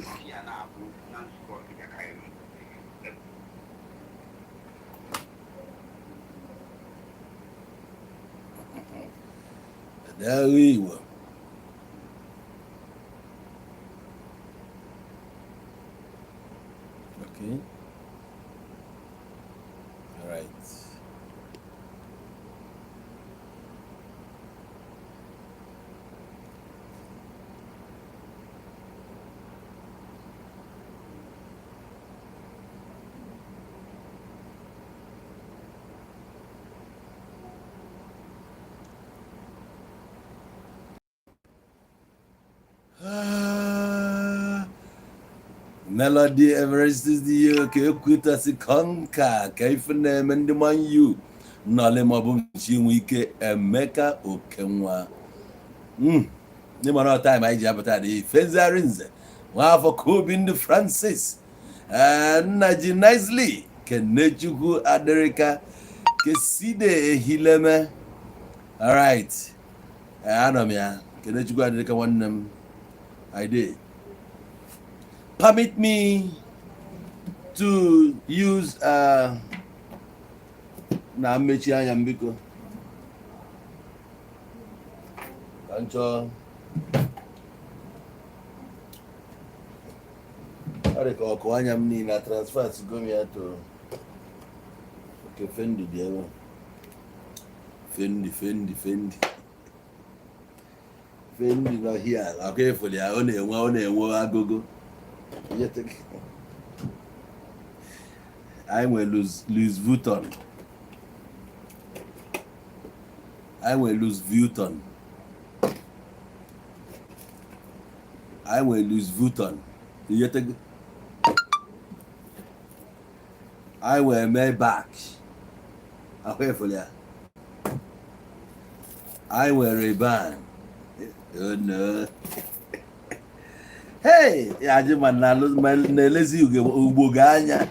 Isi ya na-abụ na nzukọ Ọkịja ka anyị nọ. Daalụ Igbo. Okay. All right. Ah, Melody Everest is the ka ekwutasị kọnka ka ife na-eme ndị Man U nọlị maọbụ nchi nwe ike Emeka Okenwa. Ndị mara time anyị ji apụta dị Fezari Nze nwaafọ Kobi ndị Francis, nna ji nicely Kenechukwu Adịrịka Keside Ehileme. Alright, anọ m ya. Kenechukwu Adịrịka nwanne m, I dey permit me to use na mmechi anya m, biko, ka m chọọ. Ọ dị ka ọkụ anya m niile na transfer sigo m ya to oke. Fendi dị ebe a. Fendi, Fendi, Fendi, Fendi nọ hia akwa efuli ya. Ọ na-enwe agogo. Anyị nwere Louis Vuitton, anyị nwere Louis Vuitton, anyị nwere Louis Vuitton. Iyetego anyị nwere Maybach ahụ efuli ya. Anyị nwere Ray-Ban. Oh no, hey, ajị ma na-elezi ugbo gị anya.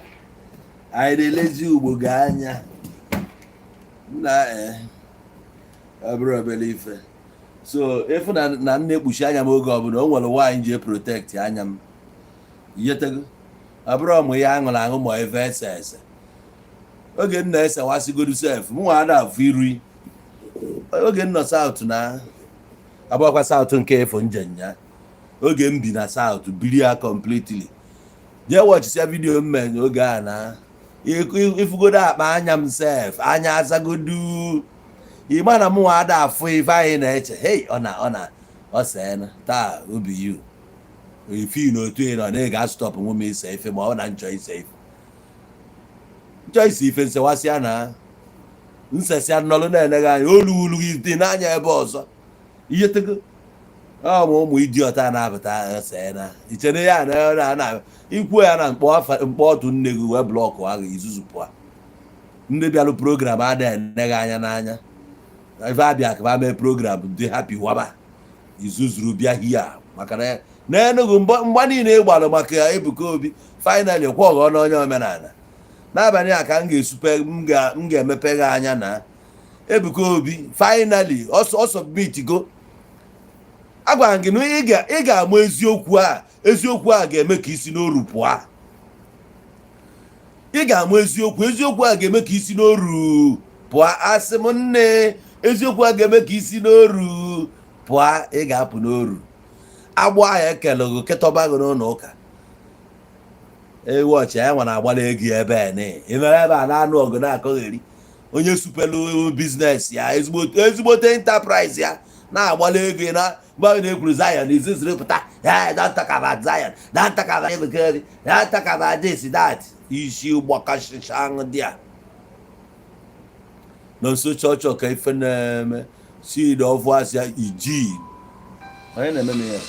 Anyị na-elezi ugbo gị anya nna. Ee, ọ bụrụ obere ife so efu na m na-ekpuchi anya m oge ọbụla. O nwere nwaanyị ji protect anya m. Iyetego ọ bụrụ ọmụ ihe aṅụrụ aṅụ ma ife ese ese oge m na-esewasịgodu sef m nwa ada afụ iri oge m nọ South na abụọkwa South nke efu njem ya. Oge m bi na South biri ya completely, jee watchisia video m mere oge a na ifugodo akpa anya m sef anya azagodu. Ịma na m nwa ada afụ ife anyị na-eche. Hey, ọ na ọ seena taa obi yu ifi na otu ị nọ na ị ga-astop nwe m ise ife ma ọ na nchọ ise ife, nchọ ise ife nsewasịa na nsesịa nnọlụ na-eleghị anya olu ulu dị n'anya ebe ọzọ. Ihe tego ọ ma ụmụ idiot a na-apụta seena ichere ya na ikwu ya na mkpọ otu nne gị wee block ahụ izuzu pụọ. Ndị bịalụ program adịghị eneghị anya n'anya ife abịa ka mee program dị happy waba izuzuru bịa hia maka na n'Enugu mgba niile ị gbalụ maka Ebuka Obi finally kwa ọghọ n'onye omenala n'abalị a ka m ga-esupe m ga-emepe gị anya na Ebuka Obi finally ọ submit go. Agwara m gị na ị ga-ama eziokwu a. Eziokwu a ga-eme ka isi n'oru pụọ. Ị ga-ama eziokwu. Eziokwu a ga-eme ka isi n'oru pụọ. Asị m nne, eziokwu a ga-eme ka isi n'oru pụọ. Ị ga-apụ n'oru agbụ ahụ ekelụghị ketọba gị n'ụlọ ụka. Ewọchị ya nwa na-agbara ego ya ebe a ị nọrọ ebe a na-anụ ọgụ na-akọgheri onye supelu business ya, ezigbote enterprise ya na-agbala ego na mgbe ahụ na-ekwuru Zion iziziri pụta. Hey, don't talk about Zion, don't talk about Ebuka Obi, don't talk about this that. Isi gbakasịcha aṅụ dị a nọ nso chọọchị ka ife na-eme si ọfụ asịa iji onye na-eme m ya.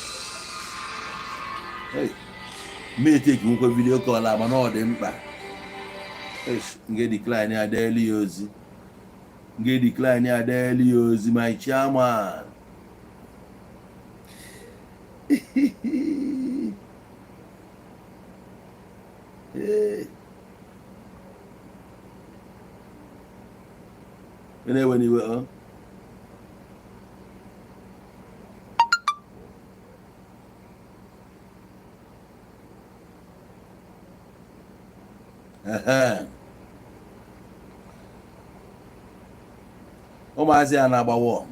Hey, m eteki nwekwa video call a mana ọ dị mkpa. Eish, nge decline adeeli ya ozi, nge decline adeeli ya ozi. My chairman. Hey. Ị na-ewe n'iwe ọ. Ehe. Ụmụazị a na-agbawa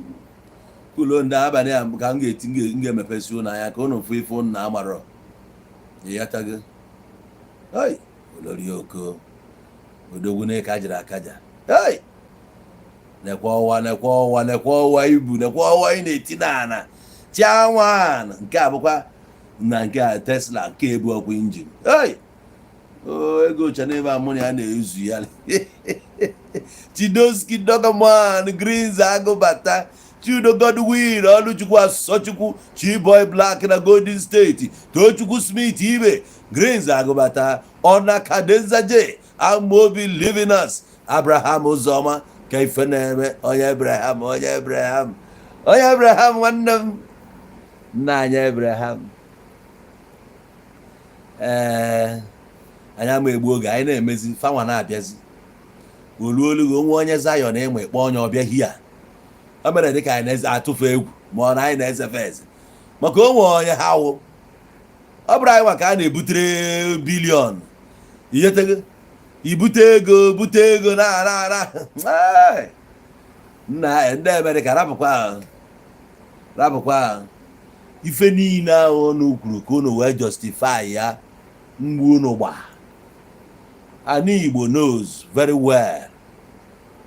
kulo ndị abalị a ka m ga-eti m ga-emepesi ụnụ anya ka ụnụ fụ ife ụnụ na-amarọ. Ịghọtago? Ei, olori oko odogwu na kajara akaja. Ei, nekwa ọwa, nekwa ọwa, nekwa ọwa ibu, nekwa ọwa ị na-eti n'ana chiawan. Nke a bụkwa na nke a Tesla nke ebu ọkwa engine. Ei, o ego cha n'ebe a mụ na ya na-ezu ya. Chidoski Dogaman Greens Agụbata, Chiudo Godwin Ọlụchukwu, Asọchukwu Chiboy Black na Golden State, Tochukwu Smith Ibe Greens Agụbata, Ọna Kadenzaje Amobi Livinus Abraham Ụzọma ka ife na-eme. Onye Abraham, onye Abraham, onye Abraham, nwanne m, nna anyị Abraham. Ee, anyị ama egbu oge anyị na-emezi fanwa na-abịazi olu olu onwe onye Zion ịma ịkpọ onye ọbịa hia. O mere dịka anyị na-eze atụfu egwu ma ọ na anyị na-ezefe eze maka onwe onye ha wụ. Ọ bụrụ anyị maka a na-ebutere billion ihetego ibute ego, bute ego na na na. Nna, ndị Amerịka, rapụkwa, rapụkwa ife niile ahụ unu kwuru ka unu wee justify ya mgbu unu gba. Ani Igbo knows very well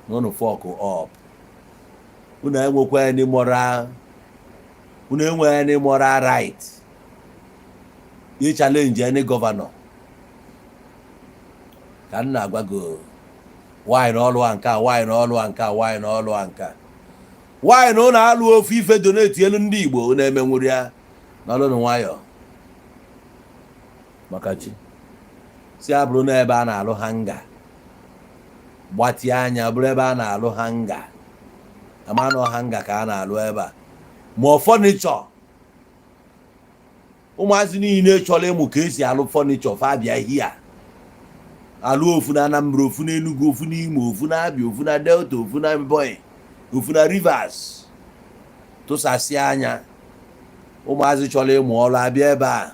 na unu fuck up. Unu enwekwa any moral, unu enweghị any moral right i challenge any governor. Ka m na-agwa gị, nwaanyị na ọlụ a nke a, nwaanyị na ọlụ a nke a, nwaanyị na ọlụ a nke a, nwaanyị na ụlọ alụ ofu ife donate elu ndị Igbo, unu emenwuru ya n'ọlụnụ nwayọ maka chi si abụrụ n'ebe a na-alụ hangar. Gbatie anya bụrụ ebe a na-alụ hangar, ama na hangar ka a na-alụ ebe a ma ọ furniture. Ụmụazị niile chọrọ ịmụ ka esi alụ furniture, fa bịa hia alụ ofu na Anambra, ofu na Enugu, ofu na Imo, ofu na Abia, ofu na Delta, ofu na Ebonyi, ofu na Rivers. Tụsasịa anya, ụmụazị chọrọ ịmụ ọrụ abịa ebe a,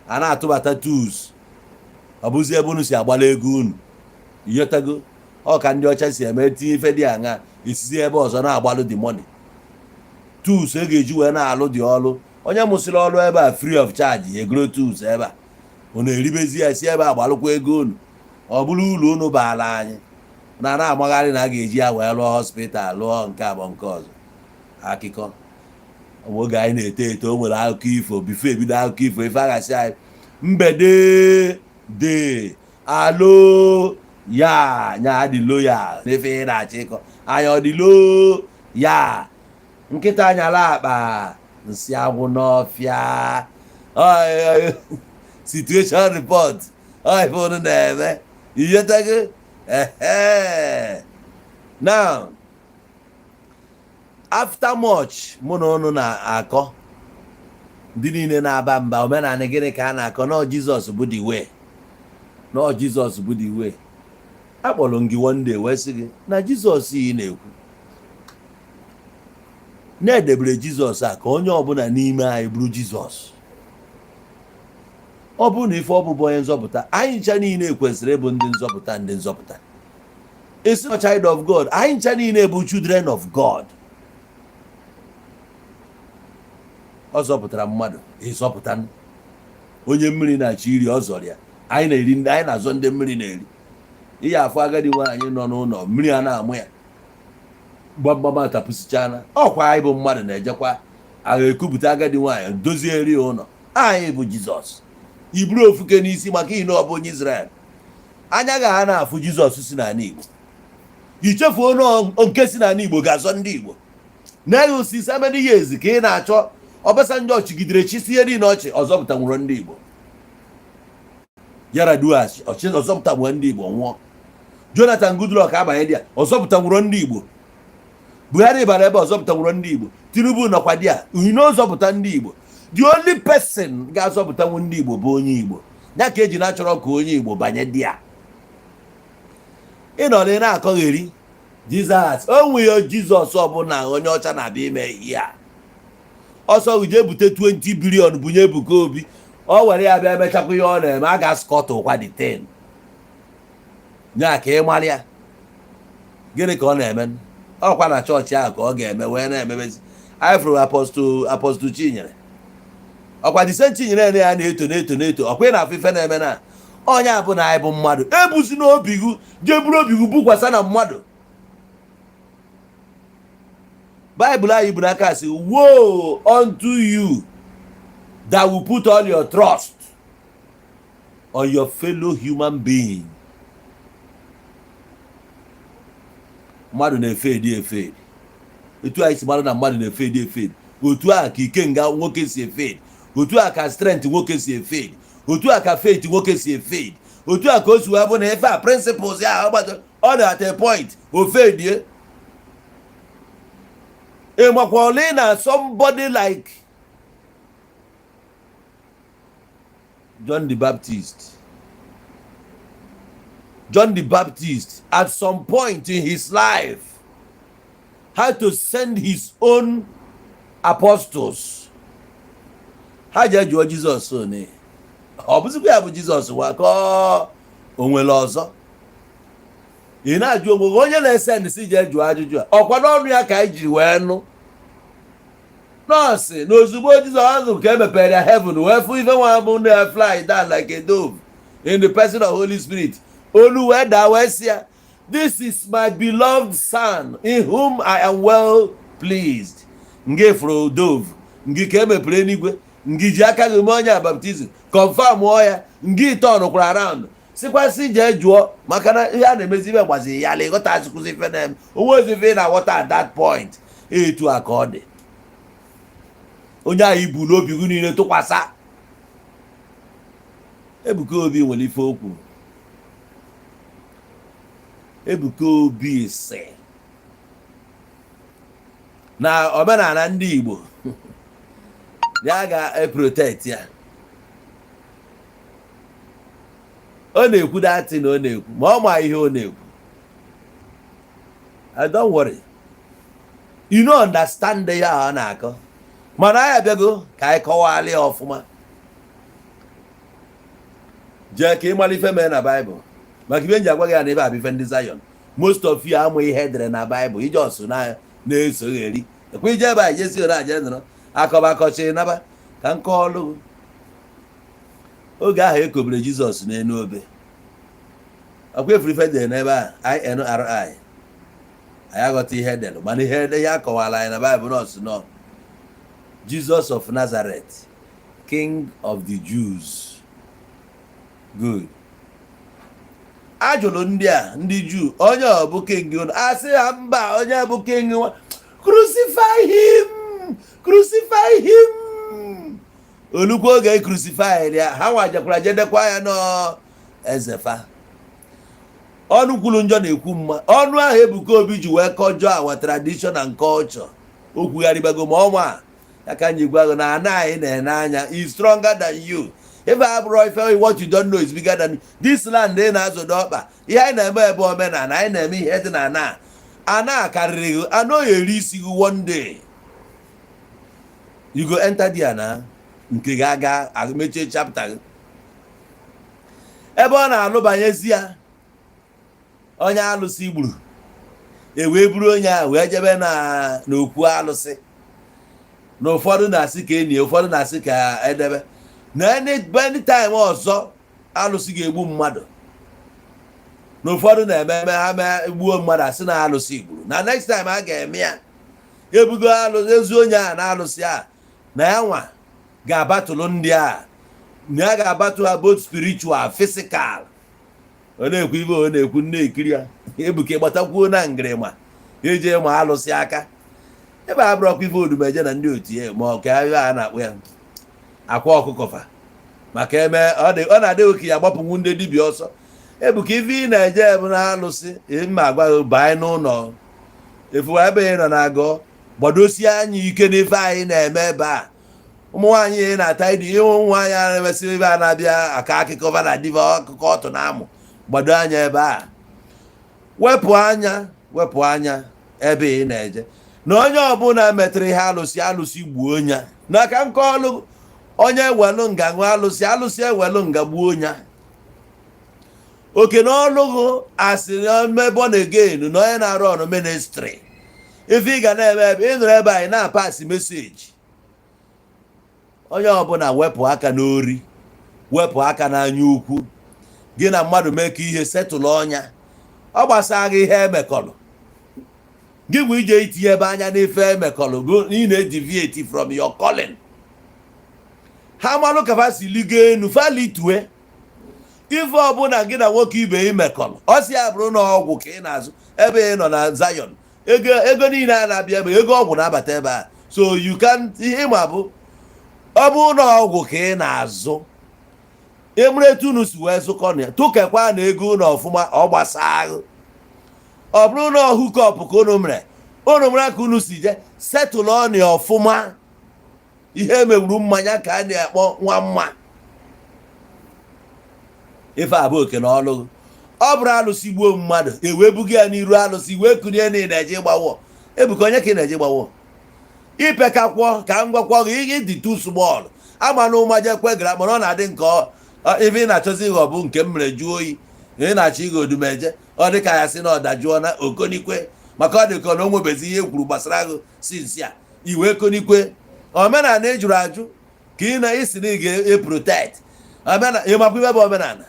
a na-atụbata tools. Ọ bụzi ebe unu si agbala ego unu ighọtago? Ọ ka ndị ọcha si eme, tinye ife dị aṅa, esizi ebe ọzọ na-agbalụ the money, tools e ga-eji wee na-alụ dị ọlụ. Onye mụsịrị ọrụ ebe a free of charge, ya egoro tools ebe a, unu eribezi ya, si ebe a gbalụkwa ego unu. Ọ bụrụ uru unu baala anyị na na-amagharị na a ga-eji ya wee lụọ hospital, lụọ nke abụọ, nke ọzọ. Akụkọ oge anyị na-eto eto, o nwere akụkọ ifo. Before ebido akụkọ ifo, ife aghasị anyị mbede de alo ya nya dị loyal n'ife ị na-achọ ịkọ anya. Ọ dị lo ya nkịta anyala akpa nsị agwụ n'ọfịa. Situation report ọ ife unu na-eme, iyetago? Ehe, now after much mụ na unu na-akọ, ndị niile na-aba mba omenala, gịnị ka a na-akọ? Nọọ Jizọs bụ the way, nọọ Jizọs bụ the way. Akpọrọ m gị one day wee sị gị na Jizọs ị na-ekwu na-edebere Jizọs a ka onye ọbụla n'ime anyị bụrụ Jizọs. Ọ bụrụ na ife ọ bụbụ onye nzọpụta anyị ncha niile kwesịrị ịbụ ndị nzọpụta, ndị nzọpụta. Isi na child of God, anyị ncha niile bụ children of God. Ọ zọpụtara mmadụ, ịzọpụta onye mmiri na-achọ iri, ọ zọrọ ya. Anyị na-eri ndị anyị na-azọ ndị mmiri na-eri. Ihe afọ agadi nwaanyị nọ n'ụlọ, mmiri a na-amụ ya, gbamgbam atapụsichana. Ọkwa anyị bụ mmadụ na-ejekwa agha ekupụta agadi nwaanyị, dozie eri ụlọ. Anyị bụ Jizọs iburu ofuke n'isi maka ihe na ọ bụ onye Israel anya ga ha na-afụ Jizọs si n'ala Igbo. Ichefuo na nke si n'ala Igbo ga-azọ ndị Igbo na osi 7 years ka ị na-achọ. Obasanjo chigidere chisi ihe niile ọchị, ọzọpụta nwụrụ ndị Igbo. Yaradua ọchị, ọzọpụta nwụrụ ndị Igbo nwụọ. Jonathan Goodluck abanye dị ya, ọzọpụta nwụrụ ndị Igbo. Buhari bara ebe, ọzọpụta nwụrụ ndị Igbo. Tinubu nọkwa dị ya uhine ọzọpụta ndị Igbo. The only person ga-azọpụtanwu ndị Igbo bụ onye Igbo. Ya ka eji na-achọrọ ka onye Igbo banye dị ya. Ị nọ na na-akọgheri Jizọs o nweghị Jizọs ọbụla onye ọcha na-abịa ime ihe a. Ọsọ jee bute 20 billion bunye Ebuka Obi, ọ were ya bịa mechakwa ihe ọ na-eme. A ga-askọtụ kwa the 10. Nya ka ị mara ya, gịnị ka ọ na-eme? Ọkwa na chọọchị ahụ ka ọ ga-eme wee na-emebezi. Anyị fụrụ Apostle Chinyere, ọkwa the same Chinyere ya na-eto na-eto na-eto. Ọkwa ị na-afụ ife na-eme na onye abụ na anyị bụ mmadụ ebuzi n'obi gị, jee buru obi gị bukwasa na mmadụ. Baịbụl anyị bụ n'aka sị, "Woe unto you that will put all your trust on your fellow human being." Mmadụ na-efade efade. Etu anyị si mara na mmadụ na-efade efade, otu a ka ikenga nwoke si efade, otu a ka strength nwoke si efade, otu a ka faith nwoke si efade, otu a ka o si wee bụ na ife a principles ya ọ ọ na at a point o fadie. Ị makwa ole na somebody like John the Baptist, John the Baptist at some point in his life had to send his own apostles ha jee jụọ Jizọs one ọ bụzikwa ya bụ Jizọs nwa ka o nwere ọzọ. Ị na-ajụ onwe gị onye na-esend si jee jụọ ajụjụ a, ọkwa n'ọnụ ya ka anyị jiri wee nụ nọọsị na ozugbo Jizọs nụ ka e mepere ya heaven wee fụ ife nwa bụ na fly down like a dove in the person of Holy Spirit, olu wee daa wee sị ya, "This is my beloved son in whom I am well pleased." Nga fụrụ dove ngị ka e mepere eluigwe, ngị ji aka gị mee onye a baptism, confirm ọ ya, ngị turnkwara around sikwasị jee jụọ, maka na ihe a na-emezi ibe gbaziri ya la ịghọta azụkụzi ife na-eme onwe ozi ife ị na-aghọta at that point. Etu a ka ọ dị onye ahụ ibu n'obi gị niile tụkwasị. Ebuka Obi nwere ife okwu. Ebuka Obi sị na omenala ndị Igbo ya ga-eprotect ya. Ọ na-ekwu that na ọ na-ekwu ma ọ ma ihe ọ na-ekwu. I don't worry, you no understand ya ọ na-akọ, mana anyị abịago ka anyị kọwalị ya ọfụma. Jee ka ị mara ife mee na Baịbụl, maka ife nji agwa gị ya na ebe a bụ ife ndị Zion. Most of you amụ ihe edere na Baịbụl, ije ọsụ na na-esogheri ekwe ije ebe a jesi na aje nọrọ akọba akọchi naba ka nke ọlụ. Oge ahụ ekobere Jizọs n'elu obe, ọkwa efuru ife dere n'ebe a inri anyị aghọta ihe edere, mana ihe ede ya akọwara anyị na Baịbụl nọọsụ nọ Jesus of Nazareth, King of the Jews. Good. Ajụrụ ndị a, ndị Juu, onye ọ bụ king unu? A sị ha mba, onye bụ king nwa? Crucify him, crucify him. Olukwu oge crucify ya, ha nwajekwara jedekwa ya nọ eze fa. Ọnụ kwuru njọ na-ekwu mma. Ọnụ ahụ Ebuka Obi ji wee kọjọọ our tradition and culture, o kwugharịbago ma ọnwa ya ka anyị gwa gị na ana anyị na-ene anya is stronger than you. Ife abụrụ ife, what you don't know is bigger than you. This land ị na-azụdo ọkpa, ihe anyị na-eme ebe omenala anyị na-eme, ihe dị na ana ana karịrị gị. Anụ eri isi gị. One day you go enter there na nke gị aga mechie chapter gị ebe ọ na-alụbanyezi ya. Onye alụsị gburu e wee buru onye ahụ wee jebe na n'okwu alụsị, na ụfọdụ na-asị ka enyi, ụfọdụ na-asị ka edebe na anytime ọzọ alụsị ga-egbu mmadụ, na ụfọdụ na-eme eme ha mee gbuo mmadụ, asị na alụsị gburu, na next time a ga-eme ya ebugo alụsị ezi onye a na alụsị a na ya nwa ga-abatụlụ ndị a, na ya ga-abatụ ha both spiritual, physical. Ọ na-ekwu ibe ọ na-ekwu na-ekiri ya. Ebuka gbatakwuo na ngịrịma eje ma alụsị aka ebe a bụrọkwa ife odumeje na ndị otu ya, ma ọ ka a na-akpụ ya akwa ọkụkọ fa maka eme ọ na-adị oke ya agbapụnwu ndị dibịa ọsọ. Ebuka, ife ị na-eje bụ na alụsị mma agwa gị banye n'ụlọ efu ebe ị nọ na-agọ, gbadosie anya ike n'ife anyị na-eme ebe a. Ụmụ nwaanyị ị na-ata ịdị ịhụ ụmụ nwaanyị a na-emesị ebe a na-abịa aka akụkọ va na diva akụkọ ọtụ na amụ. Gbado anya ebe a, wepụ anya, wepụ anya ebe ị na-eje na onye ọbụla metụrụ ihe alụsị, alụsị gbuo ya n'aka nke ọlụ. Onye ewelu nga ṅụọ alụsị, alụsị ewelu nga gbuo ya. Oke na ọlụgụ asị na born again na onye na-arụ ọrụ ministry, ife ị ga na-eme ebe ị nọrọ ebe anyị na-apasị message, onye ọbụla wepụ aka n'ori, wepụ aka n'anya ukwu. Gị na mmadụ mee ka ihe setụlụ ọnya, ọ gbasara gị. Ihe emekọlụ gị bụ ije itinye ebe anya n'ife emekọlụ bụ ị na-edeviate from your calling. Ha malụ ka fa si ligo enu, fa litue. Ife ọbụla gị na nwoke ibe ị mekọrọ, ọ si ya bụrụ na ọgwụ ka ị na-azụ ebe ị nọ na Zion, ego ego niile a na-abịa ebe ego ọgwụ na-abata ebe a. So you can, ihe ịma bụ, ọ bụrụ na ọgwụ ka ị na-azụ, emere etu unu si wee zụkọ na ya, tụkekwa na ego unu ọfụma. Ọ gbasaa ahụ, ọ bụrụ na hookup ka unu mere, unu mara ka unu si je setụlụ ọnụ ya ọfụma. Ihe emegburu mmanya ka a na-akpọ nwa mma. Ife abụ oke na ọlụ. Ọ bụrụ alụsị gbuo mmadụ, ewee buga ya n'iru alụsị wee kunie na ị na-eje ịgbawo. Ebuka, onye ka ị na-eje ịgbawo? Ipekakwọ ka m gwakwọ gị, ihe dị too small ama na ụmaje kwegara, mana ọ na-adị nke ife ị na-achọzi ịghọ bụ nke m mere jụọ oyi na ị na-achọ ịghọ odumeje. Ọ dị ka ya sị na ọ dajụọ na okonikwe, maka ọ dị ka na o nwebezi ihe kwuru gbasara gị sinsi a iwee konikwe. Omenala ị jụrụ ajụ ka ị na-esi na ị ga-eprotect omenala. Ịmakwa ibe bụ omenala?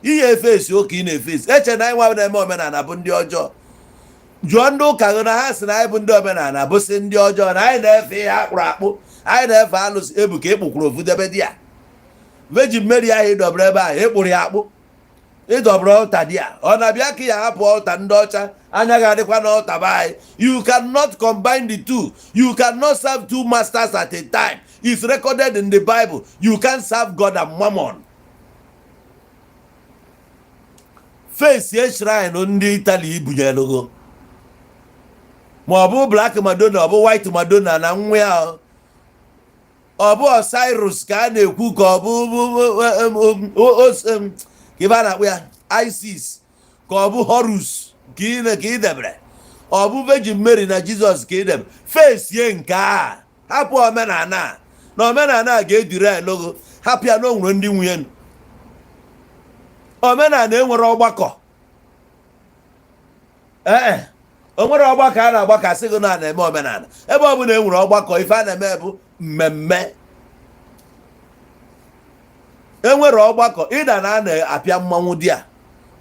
Ihe efesi ụka ị na-efesi, eche na anyị nwa na-eme omenala bụ ndị ọjọọ. Jụọ ndị ụka gị na ha sị na anyị bụ ndị omenala, bụsị ndị ọjọọ, na anyị na-efe ihe akpụrụ akpụ, anyị na-efe alụsị. Ebuka, ịkpụkwuru ofu debe di ya, Virgin Mary ahụ ịdọbara ebe ahụ, ịkpụrụ ya akpụ, ịdọbara altar di ya. Ọ na-abịa ka ya hapụ altar ndị ọcha, anya ga-adịkwa n'altar be anyị. You cannot combine the two. You cannot serve two masters at a time. It's recorded in the Bible. You can't serve God and Mammon. Face shrine ndị Italy bunyere ma ọ bụ Black Madonna, ọ bụ White Madonna na nwa ya, ọ bụ Osiris ka a na-ekwu, ka ọ bụ ka ebe a na-akpọ ya Isis, ka ọ bụ Horus ka ị ka ị debere, ọ bụ Virgin Mary na Jizọs ka ị debere. Fesie nke a, hapụ omenala a, na omenala a ga-edire elogo. Hapụ ya na o nwere ndị nwunye omenala enwere ọgbakọ. Ee, o nwere ọgbakọ a na-agbakọ asị gị na a na-eme omenala. Ebe ọ bụla e nwere ọgbakọ, ife a na-eme bụ mmemme. Enwere ọgbakọ ịda na a na-apịa mmanwụ dị a,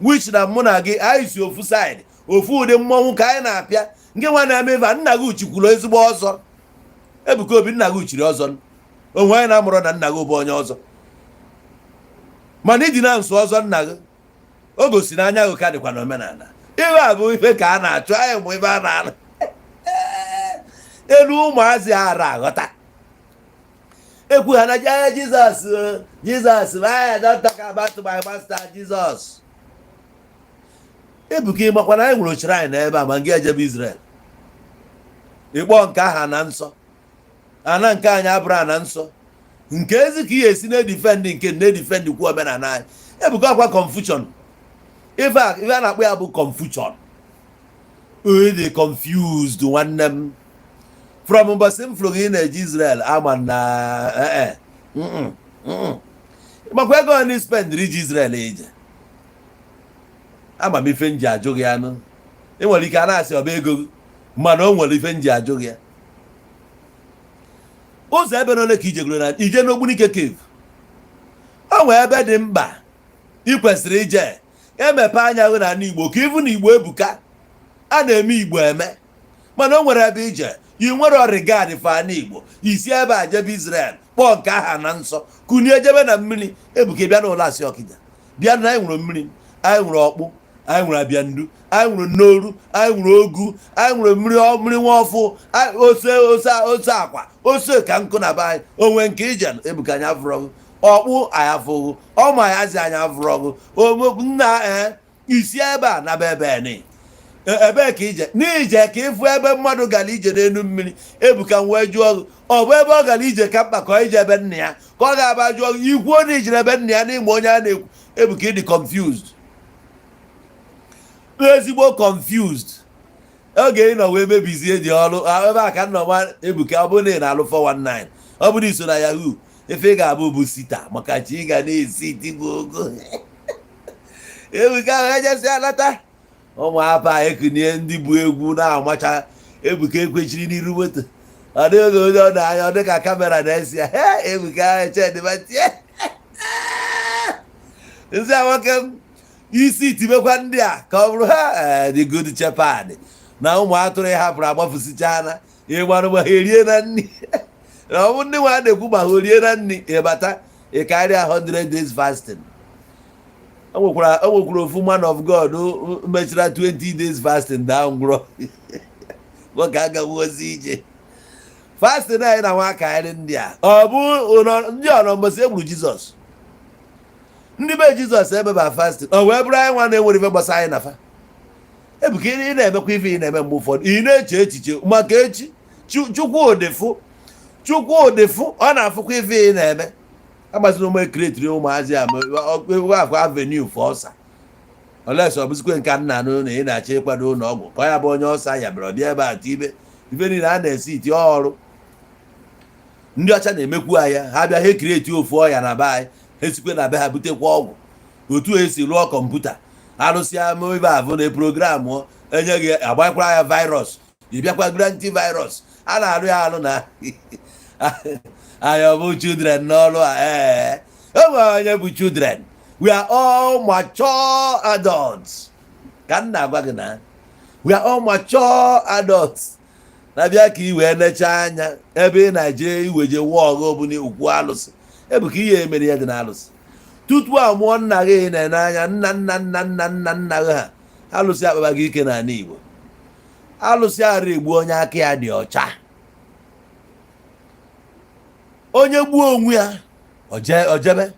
which na mụ na gị anyị si ofu side, ofu ụdị mmọnwụ ka anyị na-apịa. Nke nwa na-eme ife a, nna gị chikwuru ezigbo ọzọ. Ebuka Obi, nna gị chiri ọzọ. Onwe anyị na-amụrụ na nna gị bụ onye ọzọ, mana ịdị na nso ọzọ nna gị, o gosi na anya gị ka dịkwa n'omenala. Ife a bụ ife ka a na-achụ anyị mụ, ife a na-alụ elu ụmụazị ara aghọta ekwu ha na Jizọs, Jizọs. I don't talk about my master Jesus. Ebuka, ịmakwa na anyị nwere shrine n'ebe a, ma nga ejebe Israel ịkpọ nke aha na nsọ ana nke anyị abụrụ ana nsọ nke ezi ka ị esi na-edefend nke na-edefend kwu omenala anyị. Ebuka, akwa confusion. Ife a, ife a na-akpọ ya bụ confusion. Onye dị confused, nwanne m, from mbọsị m fụrụ gị na-eje Israel, ama na ee makwa ego ọ spend iji Israel eje. Ama m ife m ji ajụ gị anụ. Ị nwere ike a na-asị ọba ego gị, mana o nwere ife m ji ajụ gị ya. Ụzọ ebe na ole ka ijegoro na ije n'Ogbunike cave? O nwee ebe dị mkpa ị kwesịrị ije emepe anya gị n'ala Igbo ka ịfụ na Igbo ebuka. A na-eme Igbo eme, mana o nwere ebe ije i nwere regard for ala Igbo. Isi ebe a jebe Israel, kpọọ nke aha na nsọ, kunie jebe na mmiri. Ebuka, bịa n'ụlọ asị Ọkịja, bịa na anyị nwere mmiri, anyị nwere ọkpụ, anyị nwere abịandu, anyị nwere nnoru, anyị nwere ogu, anyị nwere mmiri, mmiri nwaọfụ, ose ose ose akwa ose ka nkụ na be anyị. Onwe nke ije, Ebuka, anyị afụrọgụ ọkpụ, anyị afụghụ ọma anyị azị, anyị afụrọgụ nna. Ee, isi ebe a naba ebe ni ebee ka ije n'ije ka ịfụ ebe mmadụ gara ije n'elu mmiri? Ebuka, m wee jụọ gị, ọ bụ ebe ọ gara ije ka mkpa, ka ọ ije ebe nna ya ka ọ ga-aba? Jụọ gị, ikwuo na ijere ebe nna ya n'ịma onye a na-ekwu. Ebuka, ịdị confused, ezigbo confused. Oge ị nọ wee mebizie dị ọrụ ebe a ka nọ nwa. Ebuka, ọ bụrụ na ị na-alụ 419, ọ bụrụ iso na yahoo, ife ị ga-abụ bụ sita, maka chi ị ga na-esi tigbo ogo. Ebuka ahụ ejesi alata, ụmụapa ekunie, ndị bụ egwu na-amacha. Ebuka ekwechiri n'iru moto, ọ dịghị oge onye ọ na-anya, ọ dị ka camera na-esi ya. He, Ebuka echedịba tie nsị a, nwoke m isi tibekwa ndị a ka ọ bụrụ ha the good shepherd na ụmụ atụrụ ya hapụrụ agbafusichana. Ịgbarụ ma ha erie na nri, na ọ bụ ndị nwa a na-ekwu ma ha orie na nri. Ịbata ịkarịa 100 days fasting. O nwekwara ofu man of God mechara 20 days fasting daa ngwụrọ. Nwoke agaghị ozi ije fasting anyị na nwa akarị ndị a. Ọ bụ ndị ọnọ mbọsị egburu Jizọs, ndị be Jizọs emeba fasting, ọ wee bụrụ anyị nwa na-enwere ife gbasara anyị na fa. Ebuka, ị na-emekwa ife ị na-eme, mgbe ụfọdụ ị na-eche echiche maka echi. Chukwudịfụ, Chukwudịfụ, ọ na-afụkwa ife ị na-eme. Agbaziri ụmụ ekiretiri ụmụazị a afọ avenue for ọsa oles. Ọ bụzikwe nke nna anụ na ị na-achọ ịkwado ụlọ ọgwụ ka ọ ya bụ onye ọsa ya bịara ọbịa ebe a tibe ife niile a na-esi iti ọrụ. Ndị ọcha na-emekwu anya ha bịa, ha ekireti ofu ọya na be anyị, ha esikwe na be ha butekwa ọgwụ. Otu esi rụọ kọmputa, arụsịa ibe avụ na program enye gị, agbakwara ya virus, ị bịakwa gụrụ antivirus a na-arụ ya arụ na anyị. Ọ bụ children n'ọrụ a? Ee, o nwere onye bụ children. We are all mature adults. Ka m na-agwa gị na we are all mature adults. Na-abịa ka ị wee nechaa anya ebe ị na-eje iweje wụọ ọgụ bụ n'ukwu alụsị. Ebuka, ihe emere ya dị na alụsị tutu a mụọ nna gị na-ene anya nna nna nna nna nna nna gị ha. Alụsị akpaba gị ike n'ala Igbo. Alụsị ara egbu onye aka ya dị ọcha. Onye gbuo onwe ya ojebe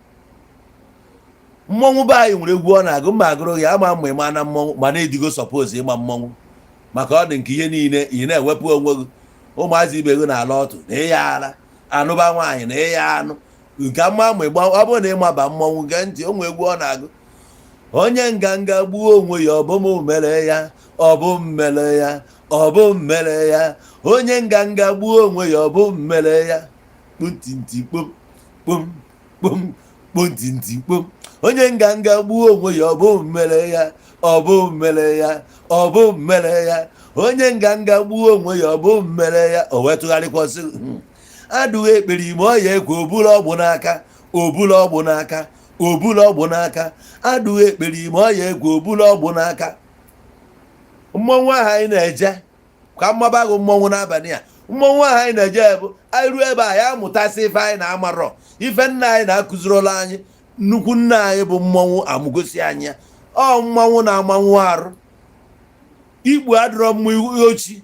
mmọnwụ be anyị nwere egwu ọ na-agụ mma agụrụ ya ama mma ịma na mmọnwụ, mana edigo suppose ịma mmọnwụ maka ọ dị nke ihe niile ị na-ewepụ onwe gị. Ụmụazị ibe gị na-ala ọtụ na ịya ara anụba nwaanyị na ịya anụ nke mma ma ịgba. Ọ bụrụ na ịmaba mmọnwụ, gee ntị, o nwee egwu ọ na-agụ: onye nganga gbuo onwe ya, ọ bụ m mere ya, ọ bụ m mere ya, ọ bụ m mere ya. Onye nganga gbuo onwe ya, ọ bụ m mere ya. Kpuntinti kpom kpom kpom kpuntinti kpom. Onye nganga gbuo onwe ya, ọ bụ m mere ya, ọ bụ m mere ya, ọ bụ m mere ya. Onye nganga gbuo onwe ya, ọ bụ m mere ya. O wee tụgharịkwa sị, adụghị ekpere ime ọ ya ekwe oburu ọgbụ n'aka, oburu ọgbụ n'aka, oburu ọgbụ n'aka. Adụghị ekpere ime ọ ya ekwe oburu ọgbụ n'aka. Mmọnwụ ahụ anyị na-eje ka mmaba gụ mmọnwụ n'abalị a, mmọnwụ ahụ anyị na-eje bụ anyị ruo ebe a ya amụtasị ife anyị na-amarọ, ife nna anyị na-akụzirila anyị. Nnukwu nna anyị bụ mmọnwụ amụgosi anyị ya. Ọ mmọnwụ na-amanwụ arụ ikpu adịrọ mma ochi.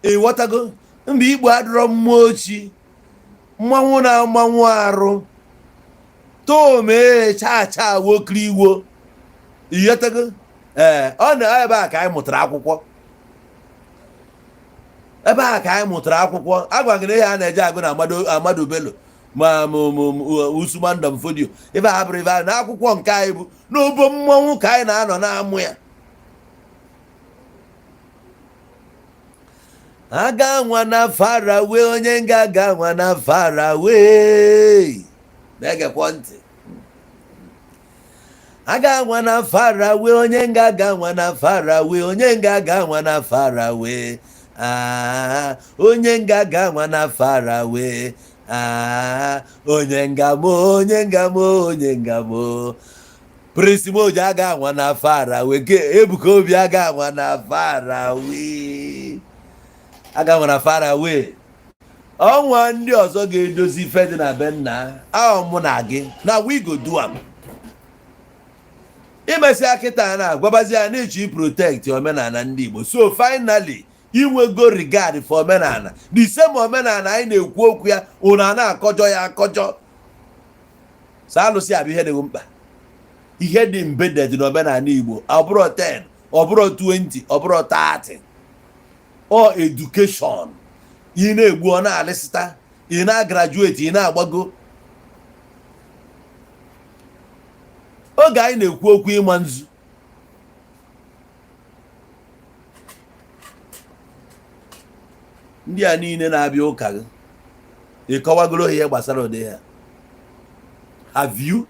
Ịghọtago? Mba, ikpu adịrọ mma ochi. Mmanwụ na-amanwụ arụ tomee chaa chaa wokiri iwo. Ịghọtago? Ee, ọ na ebe a ka anyị mụtara akwụkwọ, ebe a ka anyị mụtara akwụkwọ. Agwa gị na ihe a na-eje agụ na Amadu Bello ma Usman Dan Fodio, ebe a bụrụ ebe a na akwụkwọ nke anyị bụ n'obo mmọnwụ ka anyị na-anọ na-amụ ya. Aga nwa na farawe, onye nga aga nwa na farawe, na-egekwa ntị. Aga nwa na farawe, onye nga aga nwa na farawe, onye nga aga nwa na farawe. Ah, onye nga aga nwa na farawe. Ah, onye nga mo, onye nga mo, onye nga mo. Prince Moji aga anwa na farawe ke Ebuka Obi aga anwa na farawe, aga anwa na farawe. Ọnwa ndị ọzọ ga-edozi ife dị na be nna ahụ mụ na gị na we go do am. Imesịa kịta na-agwabazi ya na-echi protect omenala ndị Igbo. So finally inwego regard for omenala, the same omenala anyị na-ekwu okwu ya, unu a na-akọjọ ya akọjọ. So alụsị abụ ihe dị mkpa, ihe dị embedded n'omenala Igbo. Ọ bụrụ 10, ọ bụrụ 20, ọ bụrụ 30, ọ education ị na-egbu, ọ na-alịsịta, ị na-agraduate, ị na-agbago. Oge anyị na-ekwu okwu ịma nzu, ndị a niile na-abịa ụka gị, ị kọwagoro ihe gbasara ụdị ha. Have you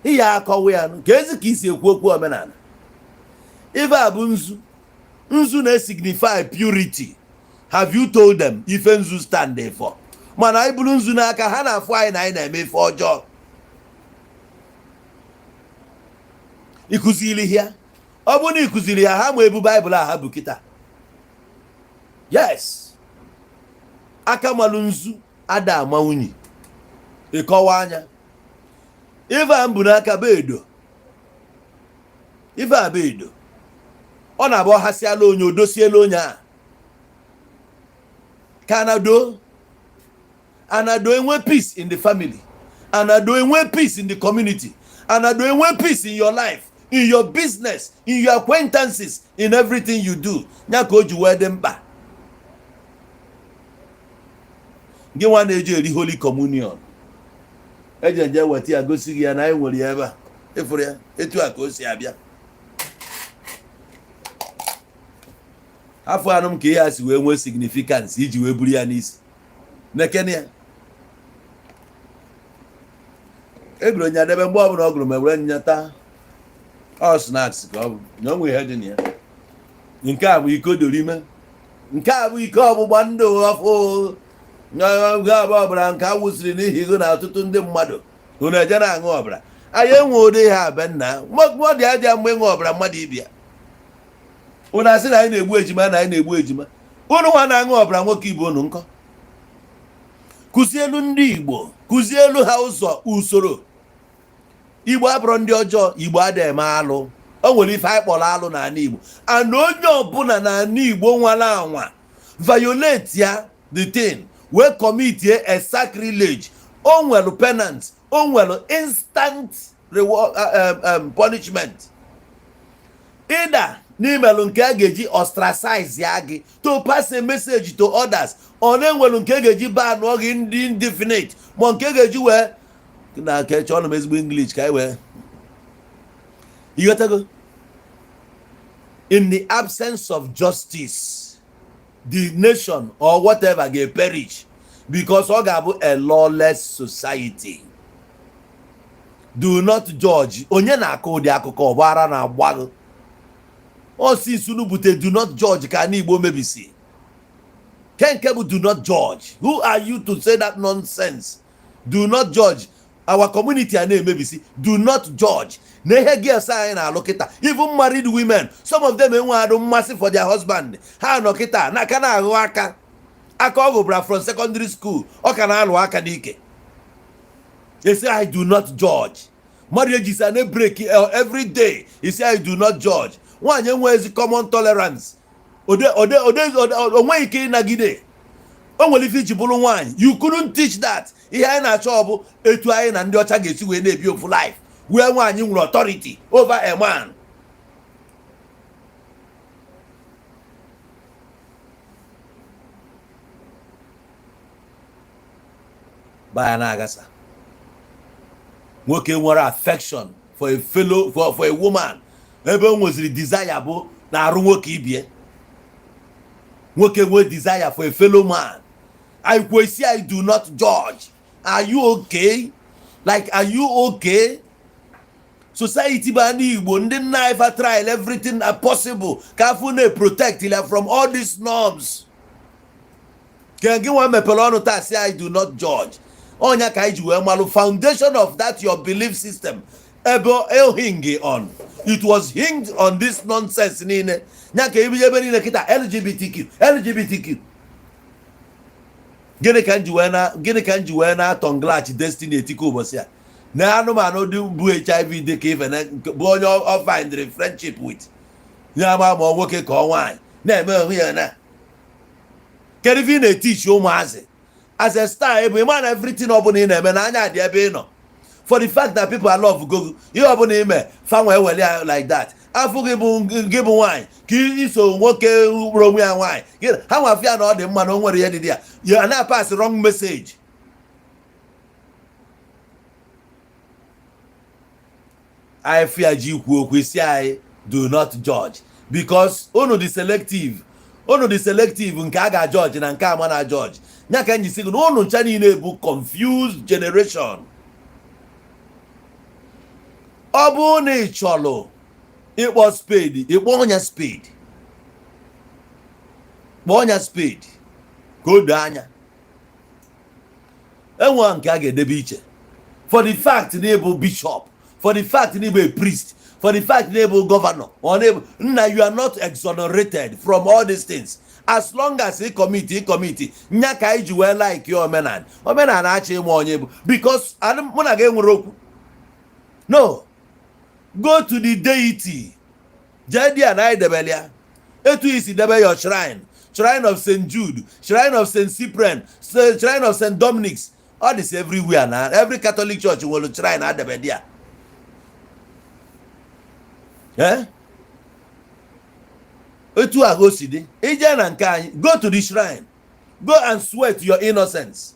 Ihe akọwa ya nụ ka ezi ka isi ekwu okwu omenala. Ife a bụ nzu. Nzu na-esignify purity. Have you told them ife nzu stand for? Mana anyị buru nzu n'aka, ha na-afụ anyị na anyị na-eme ife ọjọọ. Ịkụziri ya, ọ bụrụ na ịkụziri ya, ha ma ebu Baịbụl a ha bụ kịta. Yes, aka malụ nzu ada ama unyi. Ịkọwa anya ife a mbụ n'aka bụ edo. Ife a bụ edo, ọ na-abụ ọhasịala onye odosiela onye a ka anado anado enwe peace in the family, anado enwe peace in the community, anado enwe peace in your life, in your business, in your acquaintances, in everything you do. Ya ka o ji wee dị mkpa gị nwa na-eji eri Holy Communion, eji nje weta ya gosi gị ya na anyị nwere ya ebe a. Ịfụrụ ya etu a ka o si abịa. Afọ anụ m ka ihe a si wee nwee significance iji wee buru ya n'isi nekene ya. Egoro nya debe mgbe ọbụla ọ gụrụ ma were nya taa. Ọ snacks ka ọ bụ na o nwere ihe dị na ya. Nke a bụ iko dorime, nke a bụ iko ọgbụgba ndụ ọfụ, nke a bụ ọbara nke a wụsịrị n'ihi gị na ọtụtụ ndị mmadụ. Unu eje na-aṅụ ọbara. Anyị enwe ụdị ha be nna ọ dị adịa mgbe ịṅụ ọbara mmadụ ibia. Unu asị na anyị na-egbu ejima, na anyị na-egbu ejima. Unu nwa na-aṅụ ọbara nwoke ibe unu nkọ. Kụzielu ndị Igbo, kụzielu ha ụzọ usoro. Igbo abụrụ ndị ọjọọ, Igbo adịghị eme alụ. O nwere ife anyị kpọrọ alụ n'ala Igbo, and onye ọbụla n'ala Igbo nwara anwa violate ya the thing wee commit a sacrilege, o nwere penance, o nwere instant reward, punishment. Ịda n'imelụ nke a ga-eji ostracize ya gị to pass a message to others. Ọ na-enwelu nke a ga-eji banụọ gị ndị indefinite, ma nke a ga-eji wee na nke chọọ m ezigbo English ka anyị wee ịghọtago. In the absence of justice, the nation or whatever ga-perish, because ọ ga-abụ a lawless society. Do not judge. Onye na-akọ ụdị akụkọ ọgbara na-agba gị osisi unu bute do not judge ka ana Igbo mebisi ke nke bụ do not judge. Who are you to say that nonsense? Do not judge. Our community a na-emebisi. Do not judge na ihe girls anyị na-alụ kịta, even married women, some of them enwe adụ mmasị for their husband. Ha nọ kịta na aka na-aghụ aka aka ọ gụbara from secondary school, ọ ka na-alụ aka n'ike. They say I do not judge. Marriages are na break every day. You say I do not judge. Nwaanyị enweghịzi common tolerance. Ode ode ode onweghị ike ịnagide. O nwere ife iji bụrụ nwaanyị. You couldn't teach that. Ihe anyị na-achọ ọ bụ etu anyị na ndị ọcha ga-esi wee na-ebi ofu life wee nwaanyị nwere authority over a man. Baya na-agasa. Nwoke nwere affection for a fellow for a woman, ebe o nweziri desire bụ na-arụ nwoke ibie. Nwoke nwee desire for a fellow man, I kwesi I do not judge. Are you okay? Like, are you okay? Society bụ ndị Igbo, ndị nna anyị fa try everything possible ka afụ na-protect ya from all these norms. Ka gị nwa mepere ọnụ taa sị I do not judge. Ọnya ka anyị ji wee malụ foundation of that your belief system ebe o hinge on. It was hinged on this nonsense niile. Ya ka ebi ebe niile kịta LGBTQ, LGBTQ. Gịnị ka m ji wee na gịnị ka m ji wee na-atọ nglach Destiny etiko ụbọchị a na anụmanụ dị bụ HIV dị ka ife bụ onye ọ findịrị friendship with ya ama ma ọ nwoke ka ọ nwaanyị na-eme onwe ya na kedu ife ị na-etichi ụmụazị as a star ebe ịma na everything ọbụla ị na-eme n'anya dị ebe ị nọ. For the fact that people are love go ihe ọbụla ime fanwe ewele ya like that. Afọ gị bụ gị bụ nwaanyị ka iso nwoke kpụrụ onwe ya nwaanyị, ha nwafịa na ọ dị mma na o nwere ihe dị ya, you are na pass wrong message. Anyị fịa ji ikwu okwu isi anyị do not judge, because unu dị selective, unu dị selective nke a ga-judge na nke ama na judge. Ya ka m ji sị gị na unu ncha niile bụ confused generation. Ọ bụrụ na ị chọrọ ịkpọ spade, ịkpọ ọnya spade, kpọọ ọnya spade ka o doo anya. Enwe nke a ga-edebe iche. For the fact na ịbụ bishop, for the fact na ịbụ a priest, for the fact na ịbụ governor ọ na ịbụ nna, you are not exonerated from all these things as long as ị commit, ị commit. Nya ka anyị ji wee like ya. Omenala, omenala achọ ịma onye bụ, because mụ na gị enwere okwu. No, go to the deity, jee di ya na anyị debere ya etu isi debe your shrine, shrine of St. Jude, shrine of St. Cyprian, shrine of St. Dominic's. All this everywhere na every Catholic church nwere shrine adebe di ya. Eh? Etu a o si dị, ije na nke anyị, go to the shrine, go and swear to your innocence.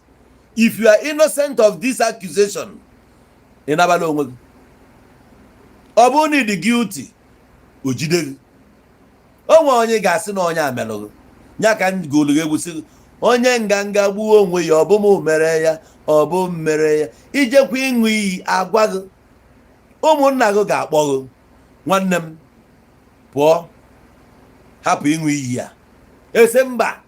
If you are innocent of this accusation, ị nabala onwe gị. Ọ bụrụ na ị dị guilty, o jide gị. O nwere onye ga-asị na onye amelụ gị ya ka m gụrụ gị egwu sị gị, onye nganga gbuo onwe ya, ọ bụ m mere ya, ọ bụ m mere ya. Ijekwa ịṅụ iyi, agwa gị, ụmụnna gị ga-akpọ gị, nwanne m, pụọ, hapụ ịṅụ iyi ya. Ese mba,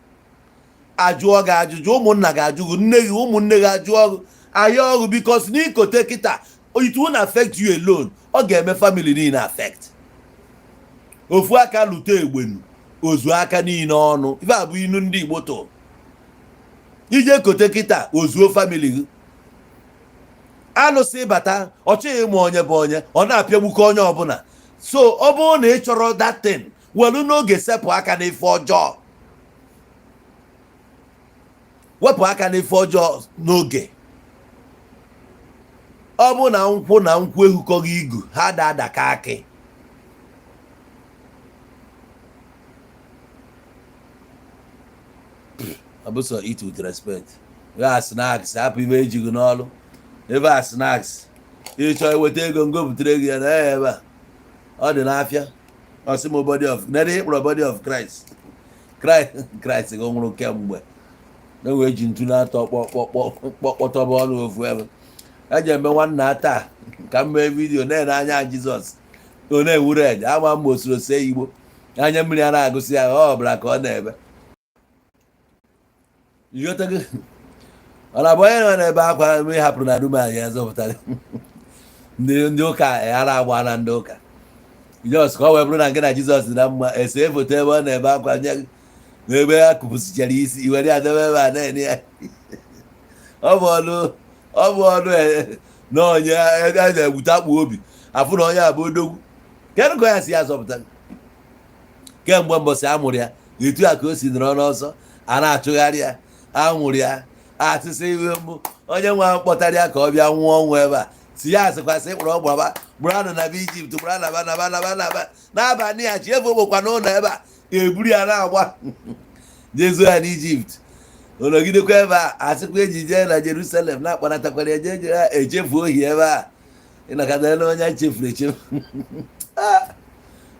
ajụọ gị ajụjụ, ụmụnna ga-ajụ gị, nne gị, ụmụnne gị ajụọ gị, ayọ gị, because n'ikote kịta, it won't affect you alone, ọ ga-eme family niile affect. Ofu aka lute egbenu, ozu aka niile ọnụ. Ife a bụ inu ndị Igbo tụrụ. Ije kote kịta, ozuo family gị. Alụsị bata, ọ chọghị ịmụ onye bụ onye, ọ na-apịagbukọ onye ọbụla. So ọ bụrụ na ị chọrọ datin, welu n'oge sepụ aka n'ife ọjọọ, wepụ aka n'ife ọjọọ n'oge. Ọ bụ na nkwụ na nkwụ ehukọghị igu ha da adaka akị. Ọ bụ sọ eat with respect. Ebe a snacks, hapụ ibe ejighị n'ọlụ. Ebe a snacks, ịchọ iweta ego ngopụtara ego ya na ya ebe a ọ dị n'afịa. Ọ sị m body of nere ịkpọrọ body of Christ. Christ, Christ gị nwụrụ kemgbe na wee ji ntu na-atọ kpọkpọtọba ọnụ ofu ebe eji eme nwanna taa ka m mee video na-ene anya Jizọs, ọ na-enwu red ama m osoro see Igbo, anya mmiri a na-agụsị ya, ọ bụla ka ọ na-ebe. Ịghọtago? Ọ na-abụ onye nọ n'ebe akwa mgbe ị hapụrụ na room anyị azọpụtara ndị ụka ya na-agba na ndị ụka Jizọs, ka ọ wee bụrụ na nke na Jizọs dị na mma. Ese foto ebe ọ na-ebe akwa nye gị n'ebe ya kụpụsịchara isi, iwere ya debe ebe a na-ene ya. Ọ bụ ọnụ, ọ bụ ọnụ na onye a na-egbute akpụ obi afụ na onye a bụ odogwu. Kedụ ka ya si ya zọpụta gị? Kemgbe mbọsị a mụrụ ya, etu a ka o si nọrọ n'ọsọ a na-achụgharị ya. Anwụrụ ya asịsị iwe mbụ onye nwe kpọtara ya ka ọ bịa nwụọ ọnwụ ebe a, si ya asịkwasị kpọrọ gbaba gbara na ba Ijipt, gbara naba naba naba naba n'abalị ya chi efe ogbokwa n'ụlọ ebe a, eburu ya na-agba jezuo ya n'Ijipt, nọgidekwa ebe a, asịkwa eji jee na Jerusalem na-akpanatakwara eje je ya echefu ohi ebe a ịnọkọta na onye chefuru echefu.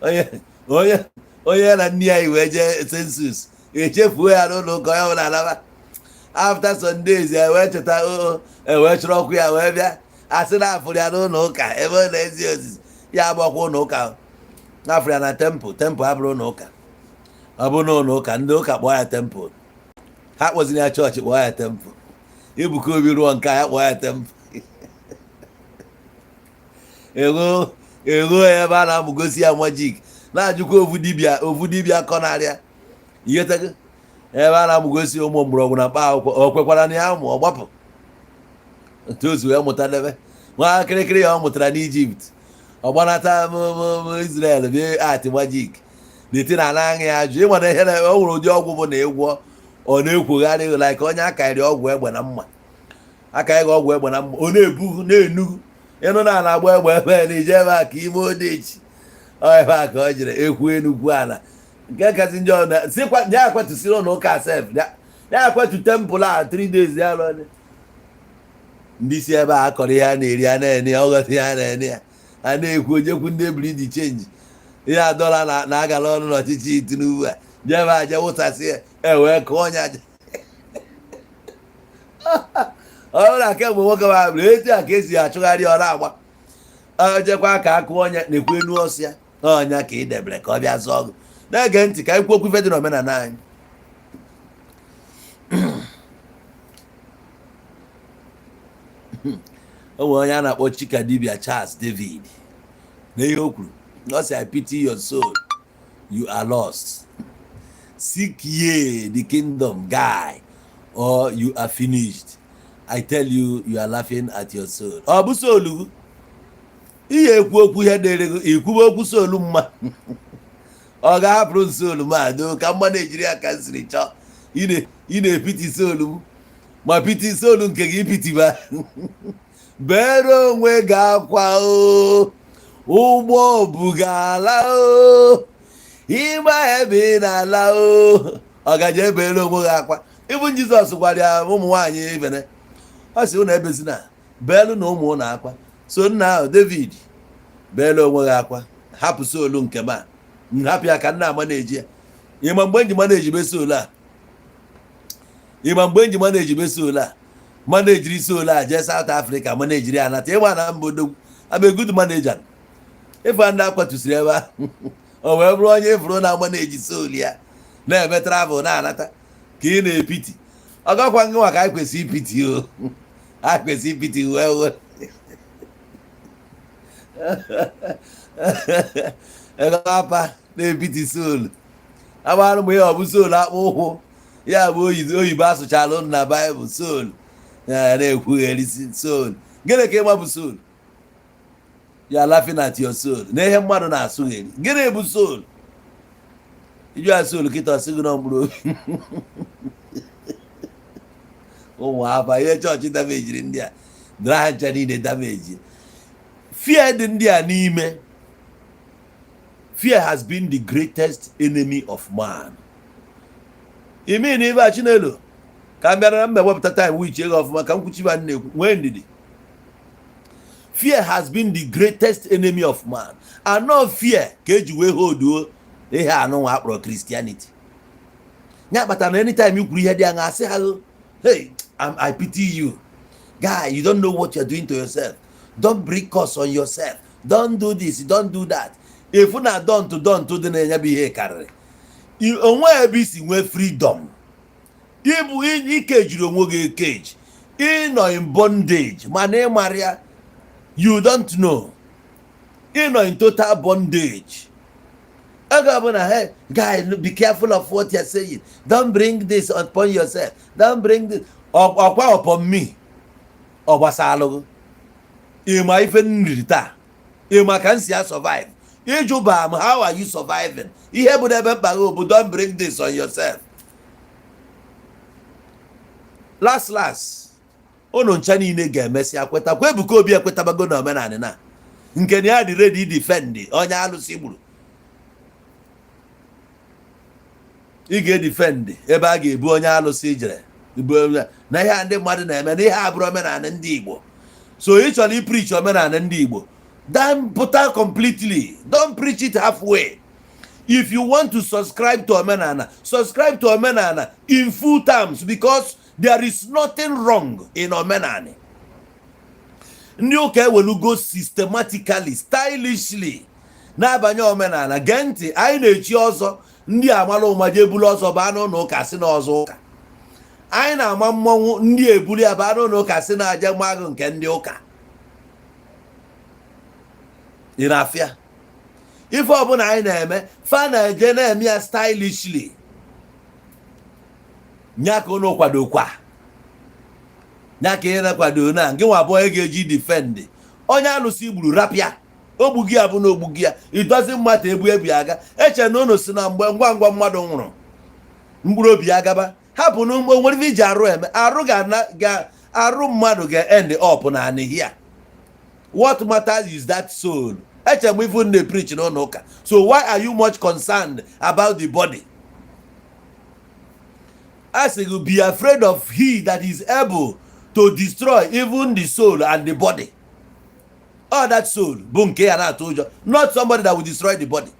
Onye onye onye na nne ya wee jee census, echefuo ya n'ụlọ ụka, onye ọbụla alaba. After some days ya wee cheta o, e wee chọrọ ọkụ ya wee bịa, asị na afụrụ ya n'ụlọ ụka ebe ọ na-ezi ozizi ya, agbakwa ụlọ ụka afụrụ ya na temple. Temple abụrụ ụlọ ụka. Ọ bụ na ụlọ ụka, ndị ụka kpọọ ya temple. Ha kpọziri ya chọọchị, kpọọ ya temple. Ebuka Obi rụọ nke a, ya kpọọ ya temple. Ego ego ebe a na-amụgosi ya magic, na-ajụkwa ofu dibịa, ofu dibịa kọnarịa ighetago ebe a na-amụgosi ụmụ mgbọrọgwụ na mkpa akwụkwọ. O kwekwara na ya mụ ọ gbapụ otu o si wee mụta debe nwa kịrịkịrị ya ọ mụtara n'Ijipt, ọ gbanata m Israel bịa art magic n'eti na ana aṅụ ya ajụ. Ịma na ihe na o nwere ụdị ọgwụ bụ na ịgwọ, ọ na-ekwogharị like onye akarị ọgwụ egbe na mma, akarị ọgwụ egbe na mma, ọ na-ebu na-enugu ịnụ na na-agba egbe ebe na ije ebe a ka ime odechi ọ ebe a ka ọ jere ekwu enugwu ala nke kasị njọ na sikwa ya akwatusiri ụlọ ụka sef ya akwatu temple a 3 days ya lụọ. Ndị si ebe a akọrọ ihe a na-eri, a na-ene ya, ọghọta ihe a na-ene ya, a na-ekwu ojekwu ndị ebiri dị change ihe a dọla na-agala ọnụ n'ọchịchị Tinubu a jebe ebe a je wụsasị ya, e wee kụọ onye aja. Ọ bụrụ na kemgbe nwoke ma bụrụ etu a ka esi achụgharị, ọ na-agba. Ejekwa ka akụ onye na-ekwu enu ọsịa ọnya ka ị debere ka ọ bịa zọọ gị. Na-ege ntị ka anyị kwuo okwu ife dị n'omenala anyị. O nwere onye a na-akpọ Chika Dibia Charles David na ihe o kwuru, ọ sị, "I pity your soul, you are lost. Seek ye the kingdom, guy, or you are finished. I tell you, you are laughing at your soul." Ọ bụ soul gị ihe ekwu okwu ihe dịrị gị, ikwube okwu soul mma, ọ ga-ahapụrụ soul m ado ka mma na-ejiri ya ka m siri chọọ. Ị na-epity soul m, ma pity soul nke gị ipitiba bere onwe gị akwa o. Ụgbọ bugala o, ịma ebe ị na-ala o, ọ gaje ebere onwe gị akwa. Ịbụ Jizọs gwara ya ụmụ nwaanyị ibene, ọ sị ụnụ ebezina, beelu na ụmụ ụnụ akwa. So nna ahụ David, beelu onwe gị akwa, hapụ soul nke m a, hapụ ya ka nna ama na-eji ya. Ịma mgbe njima na-ejibe soul a, ịma mgbe njima na-ejibe soul a, ma na-ejiri soul a jee South Africa, ma na-ejiri ya nata. Ịma na mba odogwu I'm a good manager. Ife ndị akwatusiri ebe ahụ, o wee bụrụ onye ifuru na-agba na-eji soul ya na-eme travel na-anata ka ị na-epity. Ọ gakwa ngị nwa ka anyị kwesịrị ipity o, anyị kwesịrị ipity wee wee ego apa na-epity soul. Agbarụ m ihe ọ bụ soul akpụ ụkwụ ya bụ oyibo asụchala ụnụ na Baịbụl. Soul na-ekwugherisi soul, gịnị ka ịma bụ soul? You are laughing at your soul na ihe mmadụ na-asụgheri. Gịnị bụ soul? Iju ya soul kịta, ọsị gị na mkpụrụ obi. Ụmụ afa ihe chọọchị damejiri ndị a dara ha ncha niile damage. Fear dị ndị a n'ime. Fear has been the greatest enemy of man. Ime na ibe a Chinelo ka m bịara na mba wepụta time wichi ego ọfụma ka m kwuchiba na-ekwu. Nwee ndidi. Fear has been the greatest enemy of man, and no fear ka eji wee holduo ihe anụnwa akpọrọ Christianity. Ya kpatara na anytime i kwuru ihe dị aṅa, asị ha, "Hey, I pity you, guy, you don't know what you're doing to yourself. Don't bring curse on yourself. Don't do this, don't do that." Efu na don't dị na-enye bụ ihe karịrị onwe ebe isi nwee freedom. Ịbụ ike jiri onwe gị ekeji, ịnọ in bondage, mana ịmara ya, you don't know ịnọ in total bondage. Oge ọbụla, "Hey guy, be careful of what you're saying. Don't bring this upon yourself. Don't bring this ọkwa upon me." Ọ gbasalụ gị? Ịma ife m riri taa? Ịma ka m si ya survive? Ịjụba m, "How are you surviving?" Ihe bụ n'ebe mkpa gị bụ, "Don't bring this on yourself." Last last, unu ncha niile ga-emesịa kweta kwa. Ebuka Obi ekwetabago na omenanị na nke na ya dị ready defend onye alụsị gburu. Ị ga-edefend ebe a ga-ebu onye alụsị jere na ihe a ndị mmadụ na-eme na ihe a bụrụ omenala ndị Igbo. So ị chọrọ ipreach omenala ndị Igbo, then pụta completely. Don't preach it halfway. If you want to subscribe to omenala, subscribe to omenala in full terms, because there is nothing wrong in omenala. Ndị ụka ewelugo systematically, stylishly na-abanye omenala. Gee ntị, anyị na-echi ọzọ, ndị amala ụma jee bulu ọzọ baa n'ụlọ ụka, si n'ọzọ ụka. Anyị na-ama mmọnwụ, ndị ebuli ya baa n'ụlọ ụka, si na-aja magụ nke ndị ụka. Ị na-afịa ife ọbụla anyị na-eme, fa na-eje na-eme ya stylishly. Nya ka unu kwadokwa, nya ka ị na-akwado na gị nwa abụọ ga-eji defend onye alụsị gburu rapịa ogbu gị abụ na ogbu gị ya idozi mmadụ ebu ebu aga. Eche na unu si na mgbe ngwa ngwa mmadụ nwụrụ, mkpụrụ obi ya gaba, hapụ na mgbe nwere ife iji arụ eme arụ ga arụ mmadụ ga-end up na anị here. What matters is that soul. Eche m ife unu na-preach n'ụlọ ụka. So why are you much concerned about the body? A sị gị, "Be afraid of he that is able to destroy even the soul and the body." All that soul bụ nke ya na-atụ ụjọ, not somebody that will destroy the body.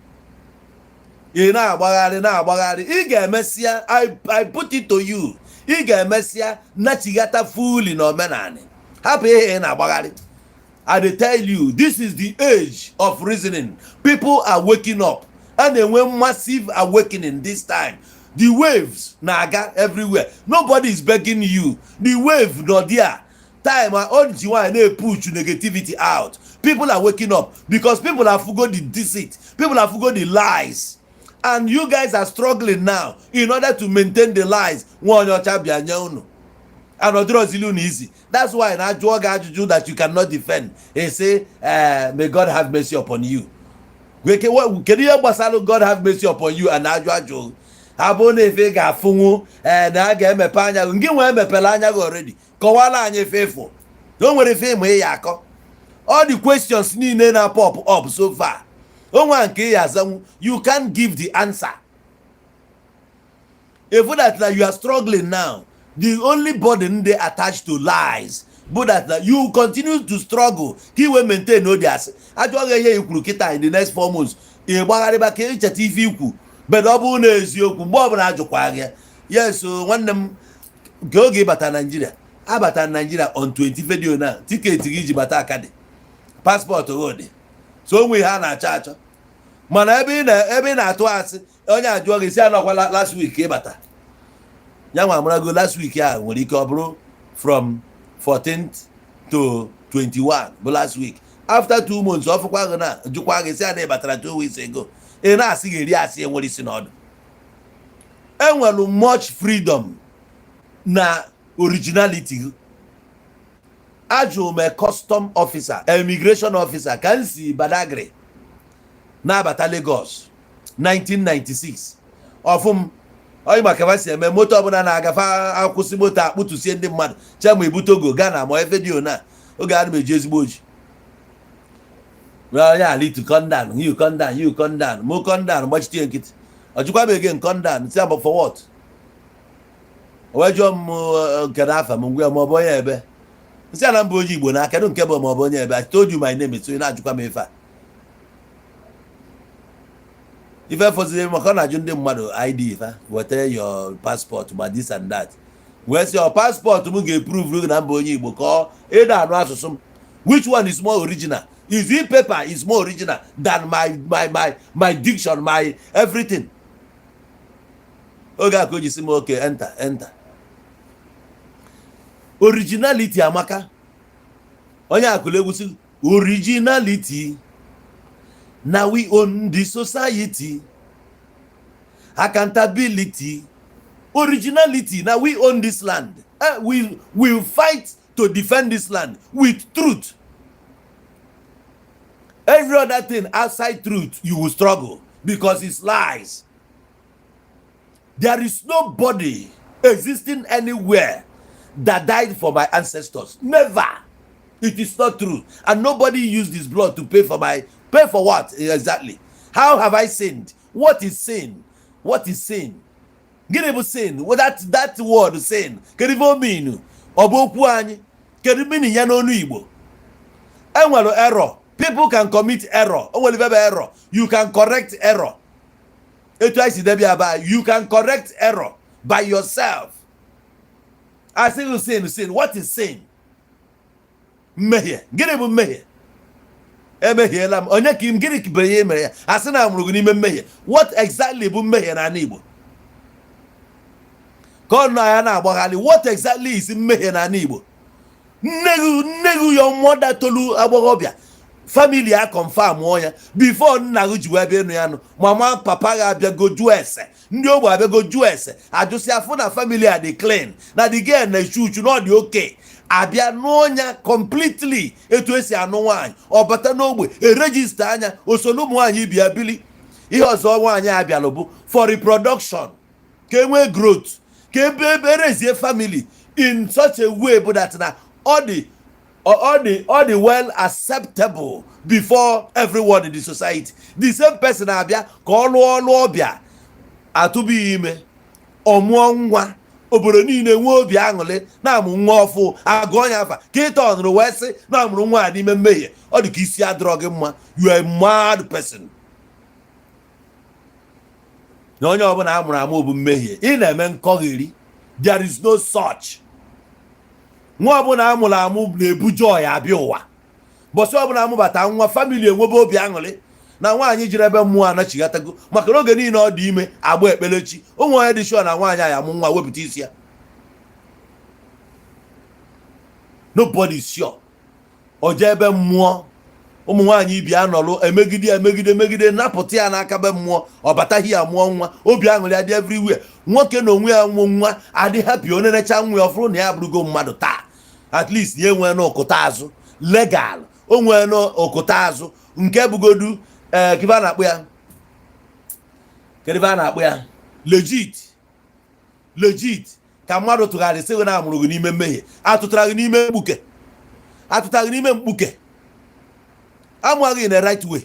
Ị na-agbagharị na-agbagharị, ị ga-emesịa, I put it to you, ị ga-emesịa nachighata fully na omenani. Hapụ ihe ị na-agbagharị. I dey tell you, this is the age of reasoning. People are waking up. A na-enwe massive awakening this time. The waves na-aga everywhere. Nobody is begging you. The wave nọ there. Time o ji nwanyị na-epush negativity out. People are waking up because people are fugo the deceit, people are fugo the lies, and you guys are struggling now in order to maintain the lies. Nwa onye ọcha bịa nye unu and ọdịrọzili unu easy. That's why na ajụọ gị ajụjụ that you cannot defend, he say, "May God have mercy upon you." Kedu ihe gbasara "God have mercy upon you" and ajụ ajụ ha bụ na efe ga-afụnwu ee na a ga-emepe anya gị? Ngị nwee emepela anya gị already. Kọwara anyị efe ịfụ na o nwere ife ịma ị ya akọ. All the questions niile na pop up so far, onwe nke ị ya azanwu, you can't give the answer. If that na you are struggling now, the only burden dey attached to lies bụ that na you continue to struggle ka i wee maintain odi asị. Ajụọ gị ihe i kwuru kịta, in the next 4 months ị gbagharịba ka icheta ife ikwu. But ọ bụrụ na eziokwu, mgbe ọbụla ajụkwa gị, yes o, nwanne m, nke oge ịbata Naijiria, abata Naijiria on 20 video na ticket gị ji bata akadị, passport gị dị, so onwe ihe a na-achọ achọ. Mana ebe ị na-atụ asị, onye ajụọ gị si anọkwa last week ka ịbata ya, nwa amarago last week a nwere ike ọ bụrụ from 14th to 21 bụ last week. After 2 months, ọ fụkwa gị na jụkwa gị si a na ịbatara 2 weeks ago, ị na-asị gị eri asị enwere isi n'ọdụ. Enwere much freedom na originality gị. Ajụrụ m a custom officer, immigration officer, ka m si Badagry na-abata Lagos 1996. Ọfụm onye maka fa si eme moto ọbụla na-agafe, akwụsị moto, akpụtụsie ndị mmadụ che ma ebu Togo, Ghana, ma efe dị ona. Oge ana m eji ezigbo oji onye alitu, "Come down, you come down, you come down." Mụ come down, gbachite nkịtị. Ọ jụkwa m again, "Come down." Si for what? O wee jụọ m nke n'afa m, ngwa, ma ọ bụ onye ebe. Nsị ana mbụ onye Igbo na kedu nke bụ ma ọ bụ onye ebe. I told you my name, so ị na-ajụkwa m ife a. Ife fọziri maka ọ na-ajụ ndị mmadụ ID fa, weta your passport, ma this and that. Wee sị ọ passport m ga-eprove gị na mba onye Igbo ka ọ ịda anụ asụsụ m. Which one is more original? Is it paper is more original than my diction, my everything? Oge a ka o ji sị m, "Okay, enter, enter." Originality amaka. Onye akụla egwu sị, "Originality na we own the society, accountability." Originality na we own this land. We will fight to defend this land with truth. Every other thing outside truth, you will struggle because it's lies. There is nobody existing anywhere that died for my ancestors. Never. It is not true. And nobody used his blood to pay for my, pay for what exactly? How have I sinned? What is sin? What is sin? Gịnị bụ sin? Well, that word sin, kedu ife o mean? Ọ bụ okwu anyị, kedu meaning ya n'onu Igbo? Enwere error. People can commit error. O nwere ife bụ error. You can correct error. Etu anyị si debe ya ba, you can correct error by yourself. I say sin, sin, what is sin? Mmehie. Gịnị bụ mmehie? Emehiela m. Onye ka gịnị bụ ihe mere ya a sị na amụrụ gị n'ime mmehie? What exactly bụ mmehie n'ala Igbo? Ka ọ nọ ya na-agbagharị, what exactly is mmehie n'ala Igbo? Nne gị, nne gị, your mother, tolu agbọghọbịa, family a confirm ya before nna gị ji wee bịa ịnụ ya nụ. Mama, papa gị abịago jụọ ese, ndị ogbe abịago jụọ ese, ajụsị afụ na family a dị clean, na the girl na-echu uchu, na ọ dị oke. Abịa nụọ ya completely etu esi anụ nwaanyị. Ọ bata n'ogbe, eregister anya osoro ụmụ nwaanyị bịa bili. Ihe ọzọ nwaanyị abịalụ bụ for reproduction, ka e nwee growth, ka ebe erezie family in such a way bụ that na ọ dị well acceptable before everyone in the society. The same person abịa ka ọ lụọ ọlụ ọbịa, atụbụghị ime, ọ mụọ nwa, obodo niile nwee obi aṅụrị na-amụ nwa ọfụ, agụọ ya afa ka ịta ọnụrụ, wee sị na amụrụ nwa a n'ime mmehie. Ọ dị ka isi adịrọ gị mma. You are a mad person. Na onye ọbụla amụrụ amụ bụ mmehie, ị na-eme nkọgheri. There is no such. Nwa ọbụla amụrụ amụ na-ebu joy abịa ụwa. Bọsị ọbụla amụbata nwa, family enwebe obi aṅụrị na nwaanyị jiri ebe mmụọ anachighatago, maka na oge niile ọ dị ime agba ekpelechi onwe onye dị sure na nwaanyị a amụ nwa wepụta isi ya. Nobody is sure. O jee ebe mmụọ, ụmụ nwaanyị ibi anọlụ emegide emegide emegide, napụta ya n'aka be mmụọ, ọ bataghị ya, mụọ nwa, obi aṅụrị adị everywhere. Nwoke na onwe ya nwụ nwa adị happy, onye necha nwa ya ọfụrụ na ya abụrụgo mmadụ taa. At least ya enwee n'ụkụta azụ legal, o nwee n'ụkụta azụ nke bugodu ee kibe a na-akpụ ya, kedu ebe a na-akpụ ya, legit legit, ka mmadụ tụgharị sị gị na amụrụ gị n'ime mmehie, atụtara gị n'ime mkpuke, atụtara gị n'ime mkpuke, amụghị in the right way.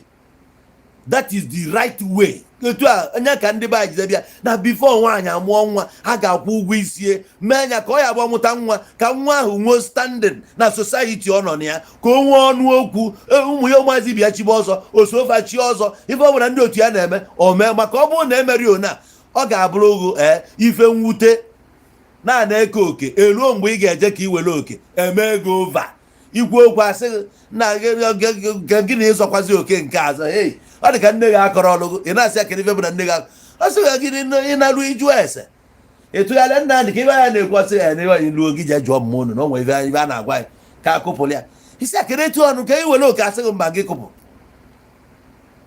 That is the right way. Etu a onye ka ndị be anyị jide bịa na before nwaanyị amụọ nwa, ha ga-akwụ ụgwọ isie mee ya ka ọ ya bụ mụta nwa, ka nwa ahụ nwee standing na society ọ nọ na ya, ka o nwee ọnụ okwu. Ụmụ ya, ụmụazị bịa chibe ọzọ, osofa chi ọzọ, ife ọ bụla ndị otu ya na-eme o mee, maka ọ bụrụ na emeri ona, ọ ga-abụrụ ụgụ ee ife mwute na-ana eke oke eruo mgbe ị ga-eje ka ị were oke eme ego ova ikwu okwu, asị na gị na ịzọkwazi oke nke azụ. Hey, ọ dị ka nne gị akọrọ ọlụ gị, ị na-asị ya kedu ife bụ na nne gị akọ, ọ sị gị gịnị, ị na-arụ iju ese ịtụgharịa nna dị ka ibe ya na-ekwu, ọsị ya na ịwa luo gị jee jụọ mmụọ unu na o nwere ife a na-agwa ya ka akụpụrụ ya isi akịrị etu ọnụ ka ị were oke, asị gị mba, gị kụpụ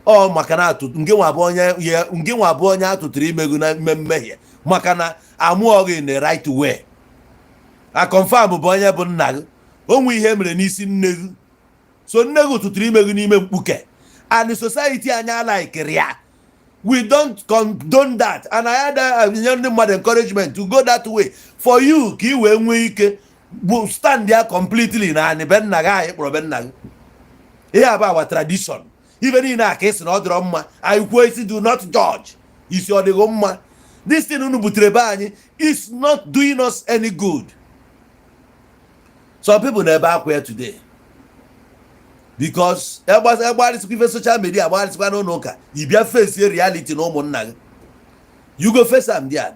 ọ, maka na atụ ngị nwa bụ onye ngị nwa bụ onye atụtụrụ imegu na ime mmehie, maka na amụọ gị in the right way. A confirm bụ onye bụ nna gị, o nwe ihe mere n'isi nne gị, so nne gị tụtụrụ ime gị n'ime mkpuke, and society anyị alaikiri ya. We don't condone that, and anyị ada nye ndị mmadụ encouragement to go that way for you, ka ị wee nwee ike bụ stand ya completely na anị be nna gị anyị kpọrọ be nna gị. Ihe a bụ our tradition. Ibe niile a ka ị sị na ọ dịrọ mma, anyị kwuo isi, do not judge isi ọ dịghị mma. This thing unu butere be anyị is not doing us any good. Some people na-ebe akwa ya today because egbarịsịkwa ife social media, agbarịsịkwa n'ụlọ ụka, ị bịa face reality na ụmụnna gị, you go face am there.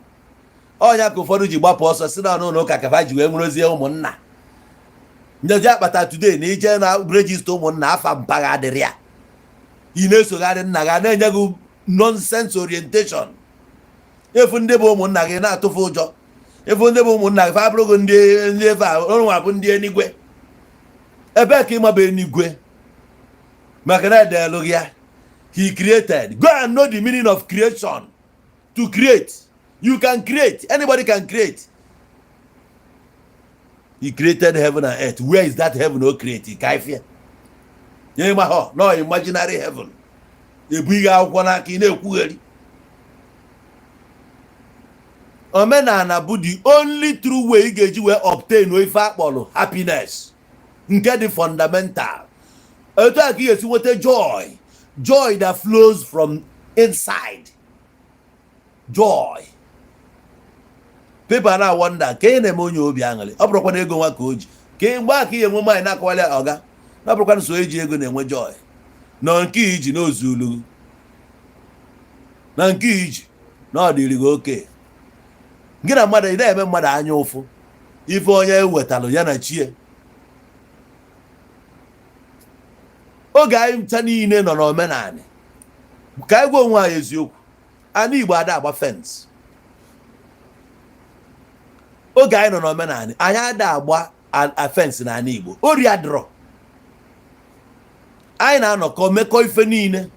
Ọnya ka ụfọdụ ji gbapụ ọsọ si na n'ụlọ ụka ka fa ji wee nwerezie ụmụnna njeje akpata today na ije na register ụmụnna, afa mpagha adịrị ya, ị na-esogharị nna gị, na-enye gị nonsense orientation. Efu ndị bụ ụmụnna gị na-atụfu ụjọ, efu ndị bụ ụmụnna gị fa abụrụghị ndị ndị efe a ụnụ bụ ndị enigwe. Ebee ka ịmaba enigwe? Maka na edeelu gị ya, he created. Go and know the meaning of creation. To create, you can create, anybody can create. He created heaven and earth. Where is that heaven o create? Ka ifie nye ma ha no imaginary heaven ebu ihe akwụkwọ n'aka ị na-ekwugheri. Omenala bụ the only true way ị ga-eji wee obtain ife akpọrọ happiness nke dị fundamental. Etu a ka ị ga-esi nweta joy, joy that flows from inside. Joy people na wonder ka ị na-eme onye obi aṅụrị, ọ bụrụkwa na ego nwa ka o ji ka mgbe aka ihe enwe mmanya na-akọwali ọga na ọ bụrụkwa na so eji ego na-enwe joy na nke iji na ozulu na nke iji na ọ dịrị gị oke gị na mmadụ ị na-eme mmadụ anya ụfụ, ife onye wetalụ ya na chie. Oge anyị ncha niile nọ n'omenanị, ka anyị gwa onwe anyị eziokwu, ana Igbo ada agba fence. Oge anyị nọ n'omenanị, anyị ada agba fence n'ala Igbo, ori adịrọ. Anyị na-anọkọ mekọ ife niile,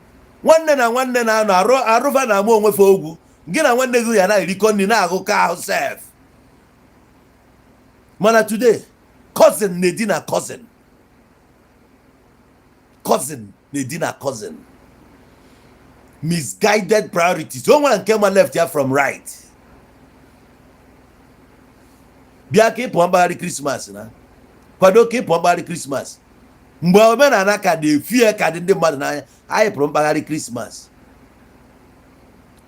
nwanne na nwanne na-anọ arụ arụfa na ama onwefe ogwu, gị na nwanne gị ya na-erikọ nri na-agụkọ ahụ sef. Mana today, cousin na-edina cousin, cousin na-edina cousin. Misguided priorities. O nwere nke ma left ya from right. Bịa ka ị pụọ mkpagharị Krismas, na kwado ka ị pụọ mkpagharị Krismas mgbe omenala ka dị efie ka dị ndị mmadụ n'anya. Anyị pụrụ mkpagharị Krismas,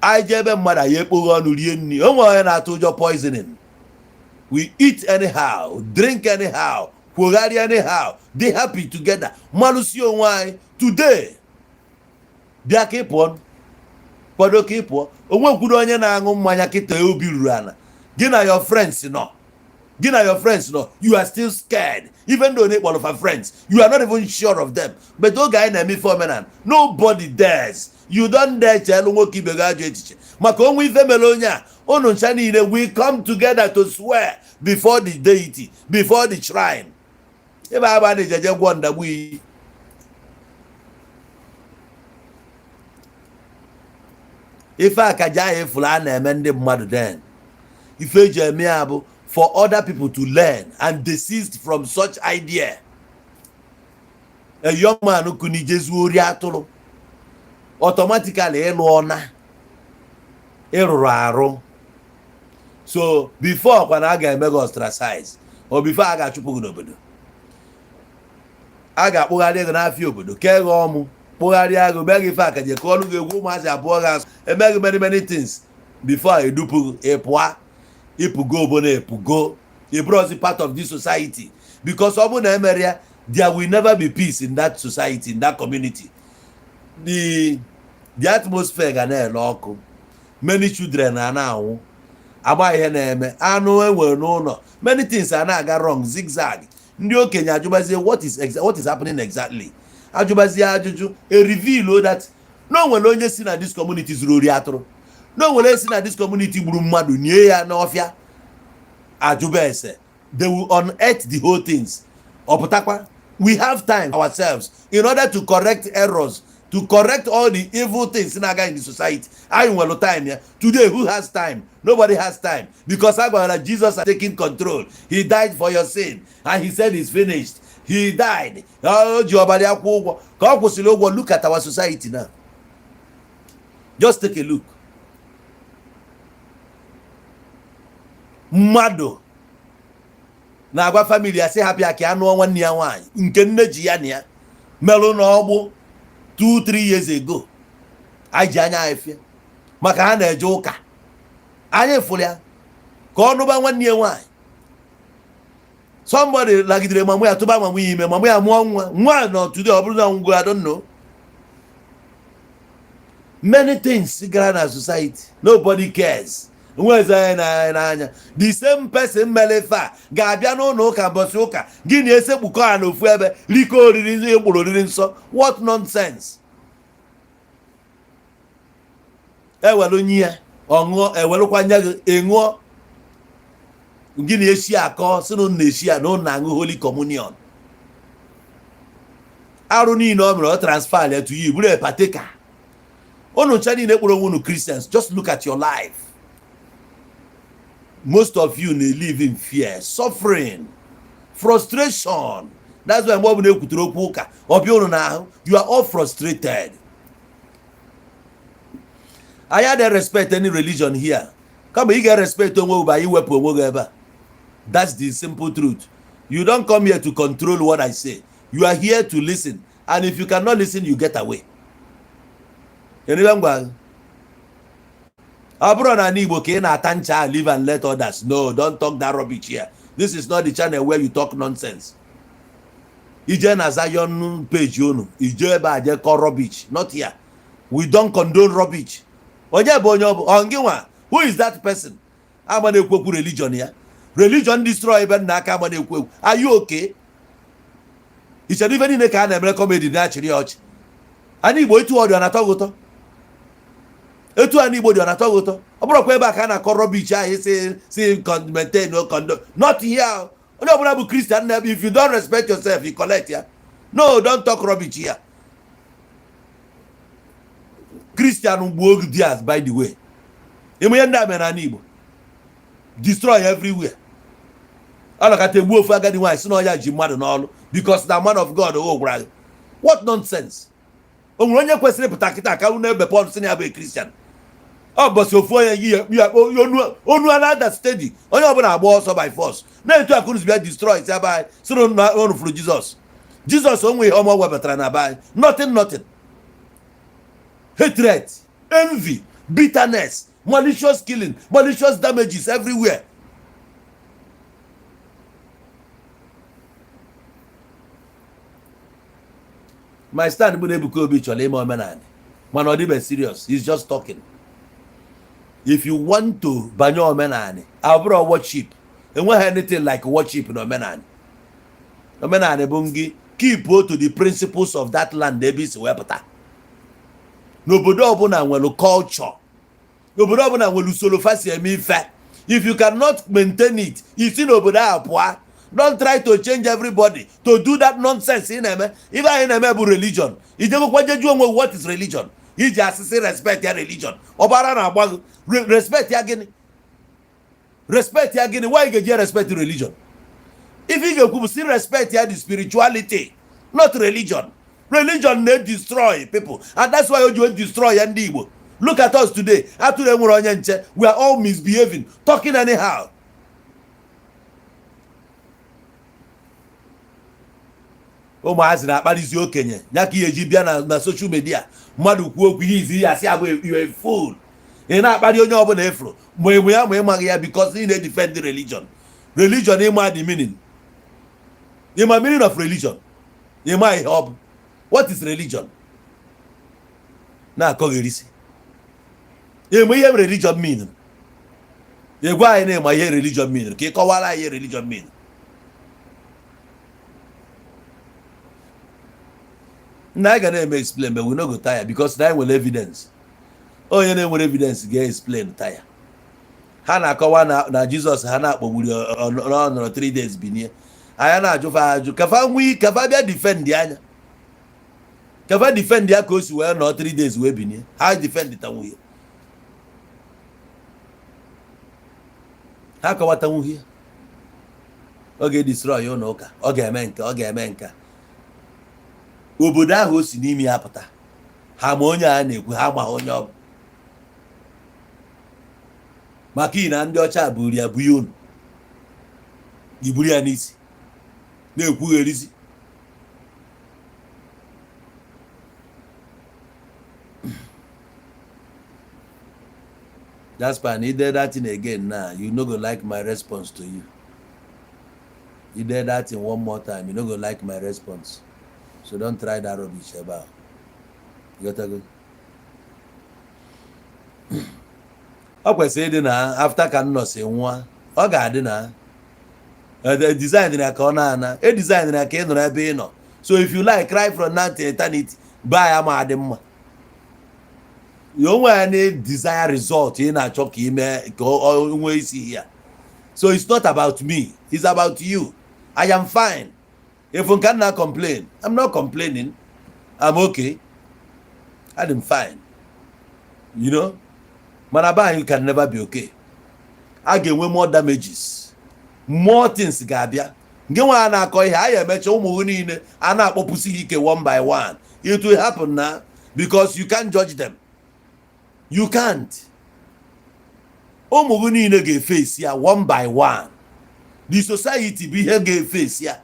anyị jee ebe mmadụ, anyị ekpoghe ọnụ rie nri. O nwere onye na-atụ ụjọ poisoning. We eat anyhow, drink anyhow, kwogharị anyhow, dị happy together, mmanụ si onwe anyị. Today, bịa ka ị pụọ, kwado ka ị pụọ, onwe kwuru onye na-aṅụ mmanya kịta obi ruru ala, gị na your friends nọ. Gị na your friends nọ, you are still scared, even though na ịkpọrọ fa friends, you are not even sure of them. But oge anyị na-eme ife omenala, nobody dares. You don dare cheelu nwoke ibe gị ajọ echiche maka onwe ife mere onye a. Unu ncha niile, we come together to swear before the deity, before the shrine. Ebe agba na-ejeje gwọ ndagbu iyi. Ife akaja ahụ efuru a na-eme ndị mmadụ, then ife eji eme ya bụ for other people to learn and desist from such idea. A young man kunijezu ori atụrụ, automatically ịlụ ọna ịrụrụ arụ. So before kwa na a ga-eme gị ostracize, or before a ga-achụpụ gị n'obodo, a ga-akpụgharị gị n'afịa obodo, kee gị ọmụ, kpụgharịa gị, mee gị ife akaje, ka ọnụ gị egwu ụmụazị abụọ gị asụ, eme gị many many things before edupụ gị. Ịpụa, ịpụgo obodo, ịpụgo, ị bụrụzi part of this society, because ọ bụrụ na emere ya, there will never be peace in that society, in that community. The atmosphere ga na-ele ọkụ. Many children na na-anwụ, agba ihe na-eme anụ enwere n'ụlọ. Many things a na-aga wrong, zigzag. Ndị okenye ajụbazie what is happening exactly. Ajụbazie ajụjụ, e reveal that na o nwere onye si na this community zuru ori atụrụ, na o nwere si na this community gburu mmadụ nie ya n'ọfịa. Ajụba ese, they will unearth the whole things. Ọ pụtakwa, we have time ourselves in order to correct errors, to correct all the evil things na-aga in the society. Anyị nwere time ya. Today, who has time? Nobody has time, because a gwara Jesus has taken control. He died for your sin and he said it's finished. He died, o ji ọbara ya kwụ ụgwọ ka ọ kwụsịrị ụgwọ. Look at our society now. Just take a look. Mmadụ na-agwa family ya sị hapụ ya ka ya nụọ nwanne ya nwaanyị nke nne ji ya na ya merụ n'ọgbụ 2 3 years ago. Anyị ji anya anyị fịa maka ha na-eje ụka. Anyị fụrụ ya ka ọ nụba nwanne ya nwaanyị. Somebody lagidere mamụ ya, tụba mamụ ya ime, mamụ ya mụọ nwa. Nwa nọ today, ọ bụrụ na ngwo, I don't know. Many things gara na society, nobody cares. Nwezi anya n'anya. The same person mere ife a ga-abịa n'ụlọ ụka mbọsị ụka, gị na esekpukọ ha n'ofu ebe rikọ oriri ekporo oriri nsọ. What nonsense! Ewelu nye ya ọṅụọ, ewelụkwa nye gị ịṅụọ. Gị na-esi akọ si na unu na-esi ya na unu na-aṅụ holy communion. Arụ niile o mere, ọ transfer ya to you, bụrụ partaker. Unu ncha niile kpọrọ onwe unu Christians, just look at your life. Most of you na-live in fear, suffering, frustration. That's why mgbe ọbụla ekwutere okwu ụka, ọbịa unu n'ahụ. You are all frustrated. Anyị adịghị respect any religion here. Kama ị ga-respect onwe gị bụ anyị wepụ onwe gị ebe a. That's the simple truth. You don't come here to control what I say. You are here to listen, and if you cannot listen, you get away. Enibe m gwara gị, ọ bụrụ na ala Igbo ka ị na-ata ncha, live and let others. No, don't talk that rubbish here. This is not the channel where you talk nonsense. Ije na Zion page unu, ije ebe a jee kọ rubbish. Not here. We don't condone rubbish. Onye bụ onye ọ bụ ọ ngị nwa? Who is that person ama na-ekwu okwu religion ya? Religion destroy ebe nna aka ama na-ekwu ekwu. Are you okay? I chere ife niile ka a na-emere comedy na-achịrị ya ọchị? Anyị Igbo, etu ọ dị, ọ na-atọ gị ụtọ? Etu a Igbo dị, ọ na-atọ gị ụtọ? Ọ bụrụkwa ebe a ka a na-akọ rubbish ahụ si maintain no condone. Not here. Onye ọbụla bụ Christian na ebe, if you don't respect yourself, you collect ya. No, don't talk rubbish here. Christian gbuo gị dias. By the way, ịmụ ihe ndị a mere n'ala Igbo, destroy everywhere. Ọ nakọta egbu ofu agadi nwaanyị si na ọya ji mmadụ n'ọlụ because na man of God o gwara gị. What nonsense! O nwere onye kwesịrị ịpụta kịta ka unu ebepe ọnụ sị na ya bụ Christian? Ọ bọsị ofu onye yi ya onu a na-ada steady, onye ọbụla agba ọsọ by force. Na-etu akụnụ bịa destroy si ebe anyị sị na unu fụrụ Jizọs. Jizọs onwe ihe ọma ọ webatara na be anyị? Nothing, nothing. Hatred, envy, bitterness, malicious killing, malicious damages everywhere. My stand bụ na Ebuka Obi chọrọ ime omenala, mana ọ dịbe serious. He's just talking. If you want to banye omenala, abụrụ worship. Enweghị anything like worship na omenani. Omenani bụ ngị keep to the principles of that land ebe isi wee pụta. N'obodo ọbụla nwere culture, obodo ọbụla nwere usoro fa si eme ife. If you cannot maintain it, isi n'obodo ahụ pụọ. Don't try to change everybody to do that nonsense ị na-eme. Ife anyị na-eme bụ religion. Ijegokwa jeju onwe, what is religion? Iji asịsị respect ya religion, ọbara na-agba gị. Respect ya gịnị? Respect ya gịnị? Why ga-eji respect religion? If ị ga-ekwu bụ si respect ya the spirituality, not religion. Religion na-destroy people, and that's why o ji destroy ya ndị Igbo. Look at us today. Atụrụ enwere onye nche. We are all misbehaving, talking anyhow. Ụmụazị na-akparịzi okenye ya ka ihe ji bịa na social media. Mmadụ kwuo okwu, ihe izi ya asị abụ, "You a fool." Ị na-akparị onye ọbụla efuru ma ịmụ ya ma ịmaghị ya, because ị na-edefend religion. Religion, ịma the meaning? Ịma meaning of religion? Ịma ihe ọ bụ? What is religion? Na-akọgherisi. Ịma ihe religion mean? Ịgwa anyị na ịma ihe religion mean, ka ị kọwara anyị ihe religion mean. Na anyị ga na-eme explain, but we no go tire, because na anyị nwere evidence. Onye na-enwere evidence ga-explain tire. Ha na-akọwa na Jizọs ha na-akpọgburu, ọ nọrọ 3 days binie. Anya na-ajụfa ajụ, kafa nwee kafa bịa defend anya, kafa defend ya ka o si wee nọ 3 days wee binie. Ha defend tanwuhie, ha kọwatanwuhie. Ọ ga-edestroy ụlọ ụka, ọ ga-eme nke, ọ ga-eme nke obodo ahụ o si n'ime ya pụta. Ha ma onye a na-ekwu, ha ma onye ọ bụ, maka iyi na ndị ọcha buru ya bụ ya unu iburu ya n'isi na-ekwugherizi. Jasper, you did that thing again now, you no go like my response to you. You did that thing one more time, you no go like my response. So don't try that rubbish about. You got to go. Ọ kwesịrị ịdị na after ka nnọsi nwa, ọ ga-adị na design ya ka ọ na-ana e design ya ka ị nọrọ ebe ị nọ. So if you like, cry from now to eternity, baa ya ma adị mma ya onwe ya na desire result ị na-achọ ka ime ka ọ nwee isi ya. So it's not about me, it's about you. I am fine. If m can not complain, I'm not complaining. I'm okay, I'm fine. Mana be anyị can never be okay. A ga-enwe more damages, more things ga-abịa. Nke nwa a na-akọ ihe anyị emecha, ụmụ gị niile a na-akpọpụsị ha ike one by one. It will happen na because you can't judge them, you can't. Ụmụ gị niile ga-efesi ya one by one. The society bụ ihe ga-efesi ya.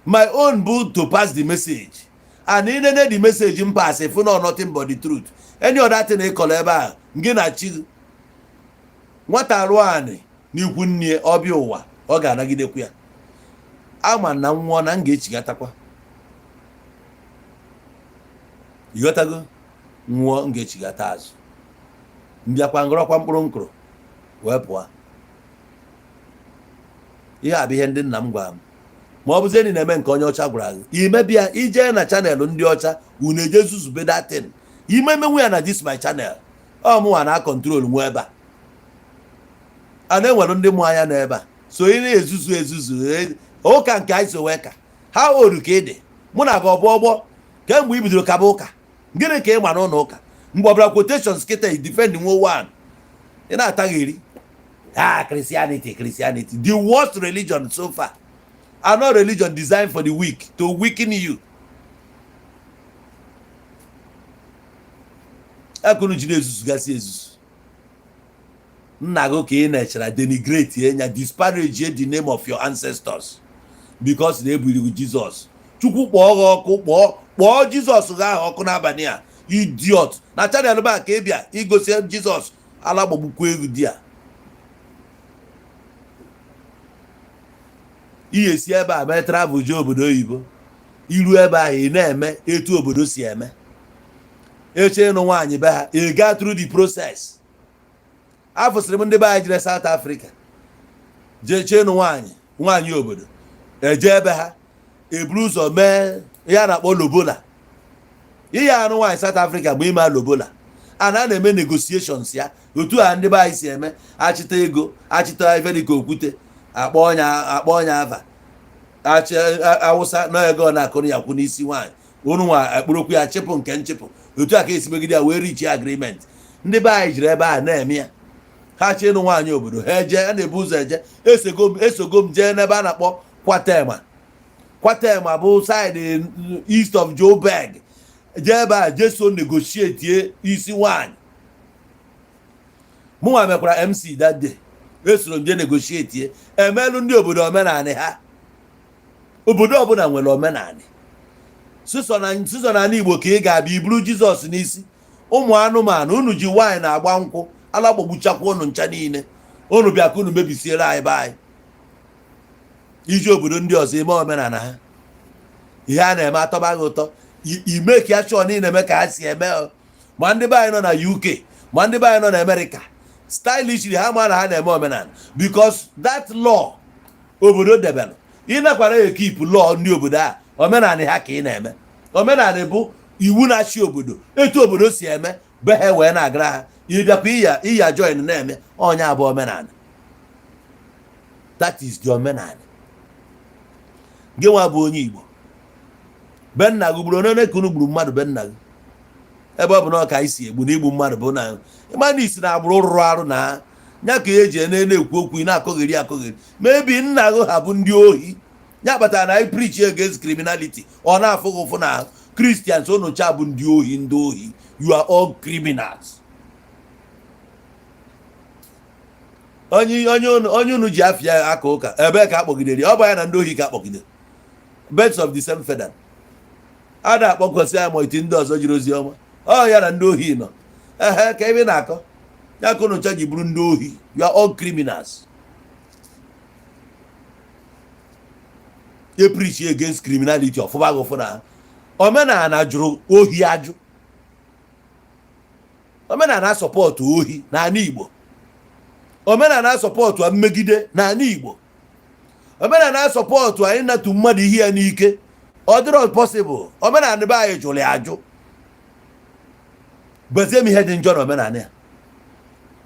My own bụ to pass the message, and inene the message m pass, if no nothing but the truth. Any other thing ị kọrọ ebe a, gị na chi gị. Nwata rụọ anị n'ikwu nne, ọbịa ụwa, ọ ga-anagidekwu ya. Ama na nwụọ na m ga-echigatakwa. Ịghọtago? Nwụọ, m ga-echigata azụ, mbịakwa ngọrọkwa mkpụrụ nkụrụ wee pụọ. Ihe a bụ ihe ndị nna m gwara m. Ma ọ bụzie na ị na-eme nke onye ọcha gwara gị imebia, ijee na channel ndị ọcha unu eje zuzube datin ime emenwu ya na this my channel. Ọ mụnwa na control nwe ebe a. A na-enwere ndị mụ anya n'ebe a. So ị na-ezuzu ezuzu ụka nke anyị so wee ka ha oru ka ị dị mụ na gị ọbụ ọgbọ kemgbe i bidoro kaba ụka. Gịnị ka ị ma n'ụlọ ụka? Mgbe ọbụla quotations kịta i defend nwe one, ị na-ataghị ah, Christianity, Christianity, the worst religion so far, and not religion designed for the weak, to weaken you. Akụnụ ji na-ezuzugasị ezuzu nna gị ka ị na-echara denigrate ya, disparage the name of your ancestors, because na ebiri gị Jizọs. Chukwu kpọọ gị ọkụ, kpọọ kpọọ Jizọs gị ahụ ọkụ n'abalị a. Idiot, na channel ba ka ị bịa igosi Jizọs ala gbagbukwa egwu di a. Ihe si ebe a mee travel jee obodo oyibo, iru ebe ahụ ị na-eme etu obodo si eme. Eche ịnụ nwaanyị be ha, ị gaa through the process. Afụsịrị m ndị be anyị jere South Africa. Jee chee nụ nwaanyị, nwaanyị obodo eje ebe ha eburu ụzọ mee ihe a na-akpọ lobola. Ihe anụ nwaanyị South Africa bụ ime lobola, a na na-eme negotiations ya otu a ndị be anyị si eme, achịta ego, achịta ife dịka okwute, akpọ ọnya, akpọ ọnya ava achị awụsa na ego na-akụrụ ya kwụ n'isi nwaanyị unu nwa akpụrụkwu ya chịpụ nke nchịpụ. Otu a ka esi megide ya wee reach agreement. Ndị be anyị jiri ebe a na-eme ya. Ha chi ịnụ nwaanyị obodo, ha eje, a na-ebu ụzọ eje. Esogo m, esogo m jee n'ebe a na-akpọ Kwatema. Kwatema bụ side east of Joburg. Jee ebe a, jee so negotiate isi nwaanyị. Mụnwa mekwara MC that day. Esoro m jee negotiate, emelụ ndị obodo omenanị ha. Obodo ọbụla nwere omenanị. Sụsọ na sụsọ n'ala Igbo ka ị ga-abịa iburu Jizọs n'isi. Ụmụ anụmanụ, unu ji nwaanyị na-agba nkwụ ala gbagbuchakwa unu ncha niile. Unu bịa ka unu mebisiere anyị be anyị. Iji obodo ndị ọzọ eme omenala ha, ihe a na-eme atọba gị ụtọ, ime ka ya chọọ niile eme ka ha si eme o. Ma ndị be anyị nọ na UK, ma ndị be anyị nọ na America, stylishly ha ma na ha na-eme omenala, because that law obodo debere, ị nakwara ekipụ law ndị obodo a, omenala ha ka ị na-eme. Omenala bụ iwu na-achị obodo, etu obodo si eme be ha wee na-agara ha. Ịbịakwa iya join na-eme onye abụ omenala. That is the omenala. Gị nwa bụ onye Igbo, be nna gị gburu onye ka unu gburu mmadụ be nna gị, ebe ọ bụ na ọka isi egbu na igbu mmadụ bụ na ịma na isi na agbụrụ rụrụ arụ na ya ka eji ene na-ekwu okwu, ị na-akọgheri akọgheri. Mebi nna gị ha bụ ndị ohi, ya kpatara na anyị preach against criminality, ọ na-afụ gị ụfụ na Christians unu cha bụ ndị ohi, ndị ohi. You are all criminals. Onye unu ji afịa aka ụka, ebee ka akpọgidere ya? Ọ bụ ya na ndị ohi ka akpọgidere. Birds of the same feather. A na-akpọkwasị ya ma iti ndị ọzọ jiri ozi ọma, ọ ya na ndị ohi nọ. Ehe, ka ebe ị na-akọ ya ka unu ncha ji bụrụ ndị ohi. You are all criminals. E preach against criminality, ọfụba gị ụfụ na omenala jụrụ ohi ajụ. Omenala support ohi n'ala Igbo. Omenala support mmegide n'ala Igbo. Omenala support anyị natụ mmadụ ihe ya n'ike. Ọ dịrọ possible. Omenala be anyị jụrụ ya ajụ. Gbazie m ihe dị njọ na omenala ya.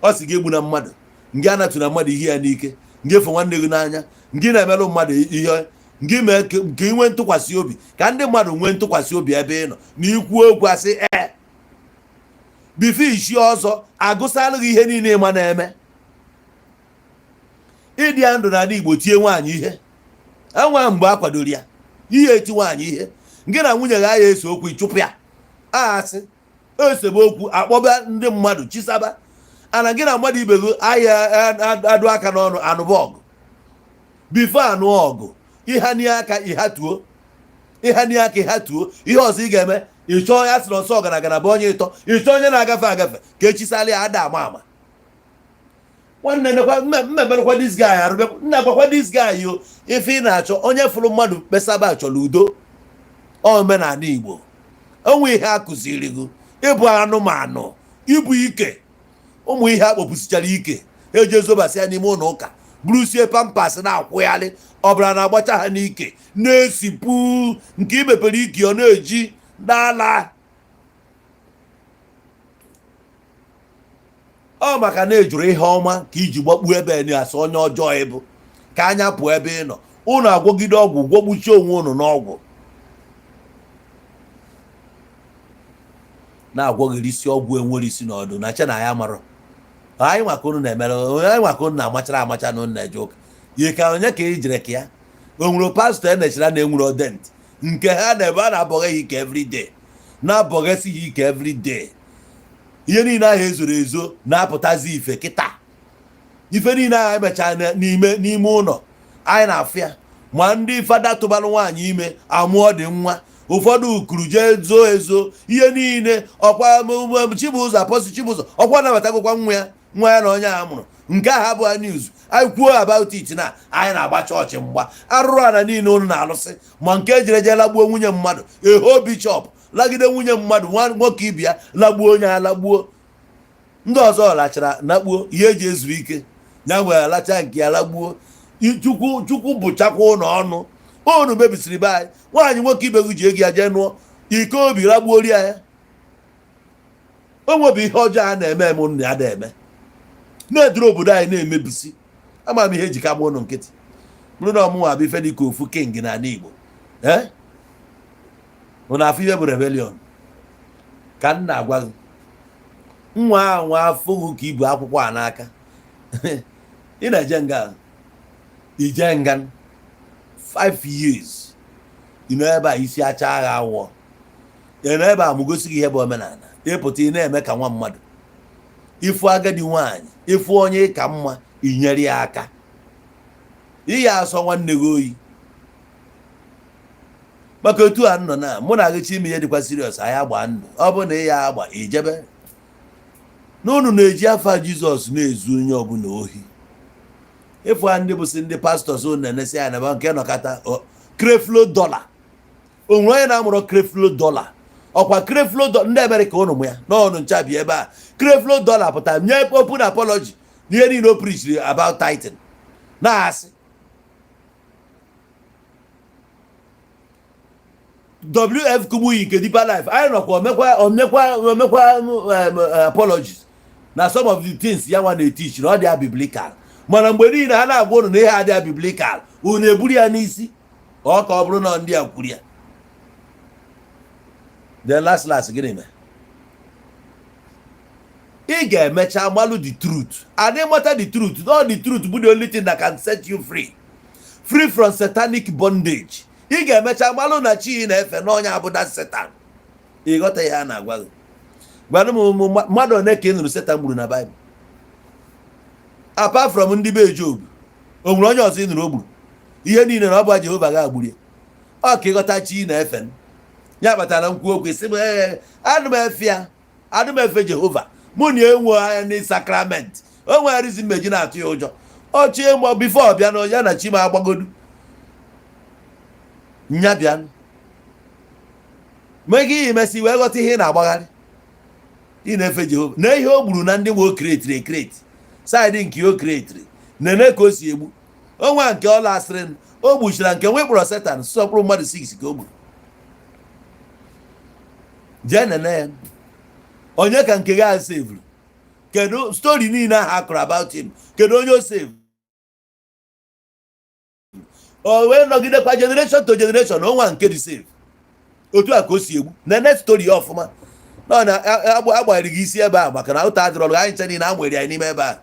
Ọ sị gị egbu na mmadụ, ngị anatụ na mmadụ ihe ya n'ike, ngị efe nwanne gị n'anya, ngị na-emelụ mmadụ ihe, ngị mee ka ị nwee ntụkwasị obi, ka ndị mmadụ nwee ntụkwasị obi ebe ị nọ na ikwu okwu asị ee bifo ishi ọzọ agụsalụ gị ihe niile ịma na-eme. Ịdị ya ndụ n'ala Igbo, tie nwaanyị ihe enwe mgbe a kwadoro ya ihe eti nwaanyị ihe, ngị na nwunye gị agha ese okwu, ịchụpụ ya asị esebe okwu, akpọba ndị mmadụ chisaba ana gị na mmadụ ibe gị ahịa adụ aka n'ọnụ anụba ọgụ. Before anụ ọgụ, ịhanie aka ịhatuo, ịhanie aka ịhatuo. Ihe ọzọ ị ga-eme, ịchọọ ya sịrị ọsọ ọgaragara bụ onye ịtọ, ịchọọ onye na-agafe agafe ka echisala ya. Ada ama ama nwanne nekwa mmemerekwa this guy arụ nna gwakwa this guy o. Ife ị na-achọ, onye fụrụ mmadụ kpesaba chọrọ udo. Omenala Igbo onwe ihe a kụziri gị ịbụ anụmanụ, ịbụ ike. Ụmụ ihe a kpọpụsichara ike eji ezobasị ya n'ime ụlọ ụka, burusie Pampers na-akwụgharị, ọbara na-agbacha ha n'ike na-esipụ nke imepere ike, ọ na-eji n'ala. Ọ maka na ejụrụ ihe ọma ka iji gbakpuo ebe na-asọ onye ọjọọ ịbụ ka anya pụọ ebe ị nọ. Unu agwọgide ọgwụ, gwọgbuchie onwe unu n'ọgwụ, na-agwọghịrị isi ọgwụ enwere isi n'ọdụ na che na ya marọ anyị maka unu na-emere onye anyị maka unu na-amachara amacha na unu na-eje ụka ihe ka onye ka e jere ka ya. O nwere pastọ enechara na enwere odent nke ha na ebe a na-abọghị ha ike everyday, na-abọghesi ha ike everyday. Ihe niile ahụ ezoro ezo na-apụtazi ife kịta. Ife niile ahụ emechara n'ime n'ime ụlọ anyị na-afụ ya. Ma ndị fada tụbalụ nwaanyị ime amụọ dị nwa, ụfọdụ kuru jee zoo ezo. Ihe niile ọkwa Chibụzọ, Apostle Chibụzọ ọkwa nabatagokwa nwa ya, nwa ya na onye a mụrụ nke ahụ abụghị news. Anyị kwuo about it na anyị na-agba chọọchị mgba arụrụ ala niile unu na-alụsị, ma nke ejere je lagbuo nwunye mmadụ, eho bishọp lagide nwunye mmadụ, nwa nwoke ibi ya lagbuo onye ha lagbuo, ndị ọzọ lachara nakpuo ihe eji ezu ike ya nwere alacha nke ya lagbuo. Chukwu Chukwu bụchakwa ụnụ ọnụ. Unu mebisiri be anyị. Nwaanyị nwoke ibe gị ji ego ya jee nụọ iko obi ragbuori ya. O nwebụ ihe ọjọọ a na-eme eme, unu ya na-eme na-eduru obodo anyị na-emebisi. Ama m ihe ejika gba ụnụ nkịtị bụrụ na ọmụnwa bụ ife dị ka ofu king n'ala Igbo. Ee, ụnụ afọ ihe bụ rebellion ka m na-agwa gị. Nwa anwa afụghị ka ibu akwụkwọ a n'aka ị na-eje nga, ije nga 5 years, ị nọ ebe a isi acha agha awọ. Ị nọ ebe a mụgosi gị ihe bụ omenala. Ịpụta, ị na-eme ka nwa mmadụ. Ịfụ agadi nwaanyị, ịfụ onye ka mma, inyere ya aka. Iyi asọ nwanne gị oyi maka otu a nọ na mụ na gị chi ime ihe dịkwa serious. Anyị agba ndụ, ọ bụ na ị ya agba ijebe n'ụnụ na-eji afa Jizọs na-ezu onye ọbụla ohi. Ịfụ ha, ndị bụsị ndị pastors unu na-enesi anya na nke nọkata Creflo Dollar. O nwere onye na-amụrọ Creflo Dollar? Ọkwa Creflo Dollar ndị Amerịka ụnụ mụ ya n'ọnụ ncha bi ebe a. Creflo Dollar pụtara nye open apology n'ihe niile o preachiri about tithing na-asị. WF Kumuyi nke Deeper Life anyị nọkwa omekwa omekwa omekwa apologies na some of the things ya nwa na-eteach na ọ dị biblical. Mana mgbe niile ha na-agwa unu na ihe adịghị biblical, unu eburu ya n'isi ọ ka ọ bụrụ na ndị a kwuru ya. Then last last, gịnị mere ị ga-emecha malụ the truth and ịmata the truth? No, the truth bụ the only thing that can set you free, free from satanic bondage. Ị ga-emecha malụ na chi ị na-efe n'ọnya abụda Satan. Ịghọta ihe a na-agwa gị? Gwanụ m, mmadụ one ka ị nụrụ Satan gburu na Baịbụl apart from ndị be Job? O nwere onye ọzọ ị nụrụ o gburu? Ihe niile na ọ bụ Jehova ga-agburu ya. Ọ ka ịghọta chi ị na-efe ya kpatara nkwu okwu sị m, ee, anụ m efe ya, anụ m efe Jehova. Mụ na enwe anya na sacrament o nwere reason meji na-atụ ya ụjọ. Ọchie mgbe before bịa na ya na chi m agbagodu nya bịa mee gị imesi wee ghọta ihe ị na-agbagharị. Ị na-efe Jehova na ihe o gburu na ndị nwe o createri ecreate side nke o createri nene ka o si egbu onwe nke ọ lasịrị o gbuchara nke nwe kpọrọ Satan sọkpụrụ mmadụ 6 ka o gburu. Jee nene ya, onye ka nke gị sevuru? Kedu story niile ahụ akụrụ about him? Kedu onye o save o wee nọgidekwa generation to generation? Onwa nke dị save otu a ka o si egbu. Nene story ya ọfụma nọ na agbanyere gị isi ebe a maka na ụta adịrọlụ anyị nche niile. Amụere anyị n'ime ebe a,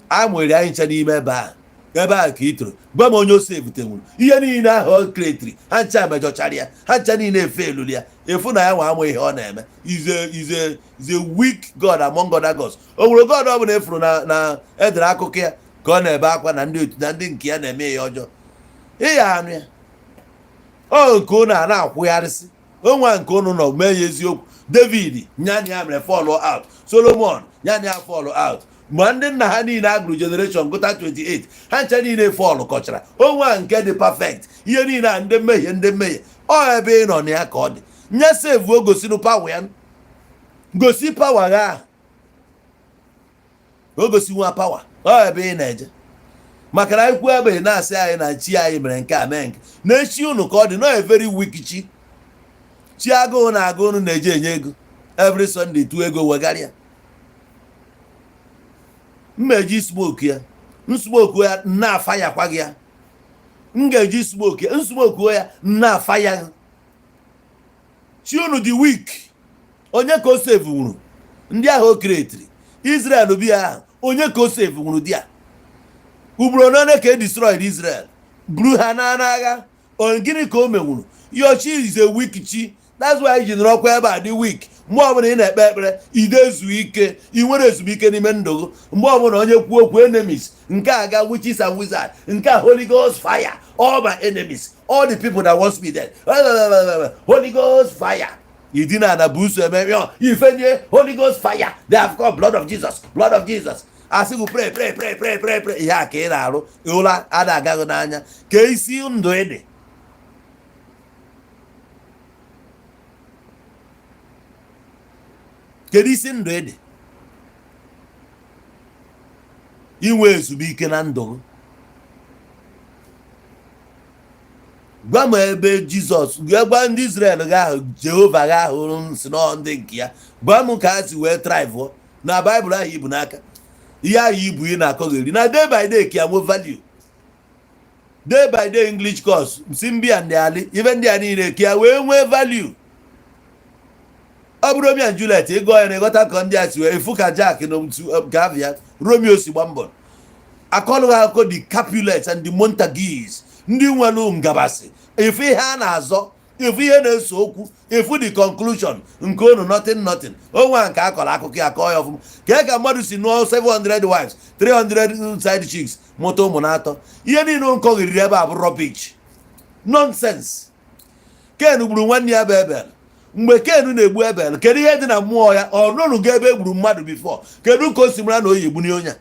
amụere anyị nche n'ime ebe a. Ebe a ka ị toro. Gwa m onye o sevutenwuru. Ihe niile ahụ o createri, ha ncha mejọchara ya, ha ncha niile efe elulu ya. Efu na ya nwa amụ ihe ọ na-eme. Is a weak god among other gods. O nwere god ọ bụla efuru na edere akụkọ ya ka ọ na-ebe akwa na ndị otu na ndị nke ya na-eme ya ọjọọ? Ịya anụ ya o nke ụnụ a na-akwụgharịsị onwe nke ụnụ nọ mee ya eziokwu. David nyanya ya mere fall out, Solomon nyanya ya fall out, ma ndị nna ha niile agụrụ generation gụta 28, ha ncha niile fall kọchara. Onwe nke dị perfect. Ihe niile a ndị mmehie, ndị mmehie ọ ebe ị nọ na ya ka ọ dị nye save. O gosinu power ya, gosi power ya ahụ, o gosi nwa power ọ ebe ị na-eje. Maka na anyị kwuo ebe na-asị anyị na chi anyị mere nke a mee nke na-echi unu ka ọ dị nọ a very weak chi. Chi agụụ na agụ unu na-eje enye ego every Sunday, tụọ ego wegharịa mmeji smoke ya, nsmoke ya nna-afa ya kwa gị ya. M ga-eji smoke ya, nsmoke ya nna-afa ya. Chi unu dị weak. Onye ka o save nwuru ndị ahụ o createri? Israel bi ahụ, onye ka o save nwuru di ya? Ugboro ole ka e destroyed Israel, buru ha na n'agha? Gịnị ka o menwuru? Your chi is a weak chi. That's why ji nọrọkwa ebe a dị weak. Mgbe ọbụla ị na-ekpe ekpere, ide ezu ike, ị nwere ezumike n'ime ndụ gị. Mgbe ọbụla onye kwuo okwu enemies nke a ga witches and wizards, nke a Holy Ghost fire, all my enemies, all the people that wants me dead, Holy Ghost fire. Idina na busu eme ifenye Holy Ghost fire. They have got blood of Jesus, blood of Jesus. Asị gị pray, pray, pray, pray, pray, pray. Ihe a ka ị na-arụ, ụra ada agaghị n'anya ka isi ndụ ị dị. Kedu isi ndụ ị dị inwe ezumike na ndụ gị? Gwa m ebe Jizọs gwa ndị Israel ga ahụ, Jehova ga ahụ si nọ ndị nke ya. Gwa m ka ha si wee thrive na Baịbụl ahụ ibu n'aka, ihe ahụ ibu ị na-akọgheri na day by day ka ya nwe value, day by day English course si mbịa ndị ali ife ndị a niile ka ya wee nwee value. Ọ bụrụ Romeo and Juliet, ịgụ ya na ịghọta ka ndị a si wee efu ka Jack na Gavia Romeo si gba mbọ. Akọlụghị akụkọ the Capulets and the Montagues, ndị nwere ngabasị efu ihe a na-azọ, efu ihe na-eso okwu, efu the conclusion nke unu, nothing, nothing. Onwe nke akọrọ akụkọ ya, kọọ ya ọfụma ka ka mmadụ si nụọ 700 wives, 300 side chicks, mụta ụmụ na-atọ. Ihe niile nkọghịrị ebe a bụ rubbish, nonsense. Ken gburu nwanne ya bụ Ebel. Mgbe Ken na-egbu Ebel, kedu ihe dị na mmụọ ya? Ọ nụrụgo ebe e gburu mmadụ before? Kedu ka o si mara na o yi egbuni onye a?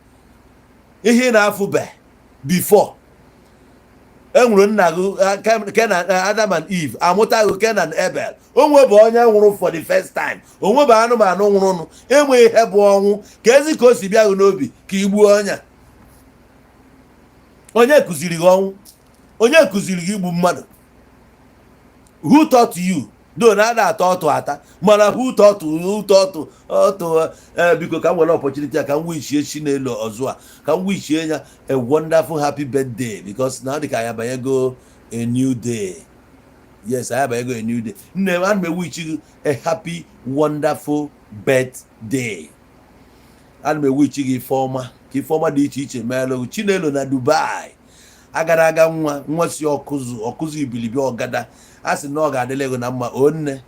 Ihe ị na-afụbe before e nwere nna gị Kenan, Adam and Eve amụtaghị Ken and Abel. Onwe bụ onye nwụrụ for the first time, onwe bụ anụmanụ nwụrụnụ, enweghị ihe bụ ọnwụ. Ka ezi ka o si bịa gị n'obi ka ị gbuo ọnya? Onye kụziri gị ọnwụ? Onye kụziri gị igbu mmadụ? Who taught you? Do na ada atọ ọtụ ata, mana who taught? Who taught ọtụ? Ee, biko, ka m were opportunity a ka m wishie Chinelo ọzọ a, ka m wishie ya a wonderful happy birthday, because na ọ dị ka anyị abanyego a new day. Yes, anyị abanyego a new day. Nne m, ana m ewishi gị a happy, wonderful birthday. Ana m ewishi gị ife ọma, ka ife ọma dị iche iche meelụ gị. Chinelo na Dubai agara aga, nwa nwa si ọkụzụ, ọkụzụ ibilibi ọgada, a sị na ọ ga-adịla gị na mma. O nne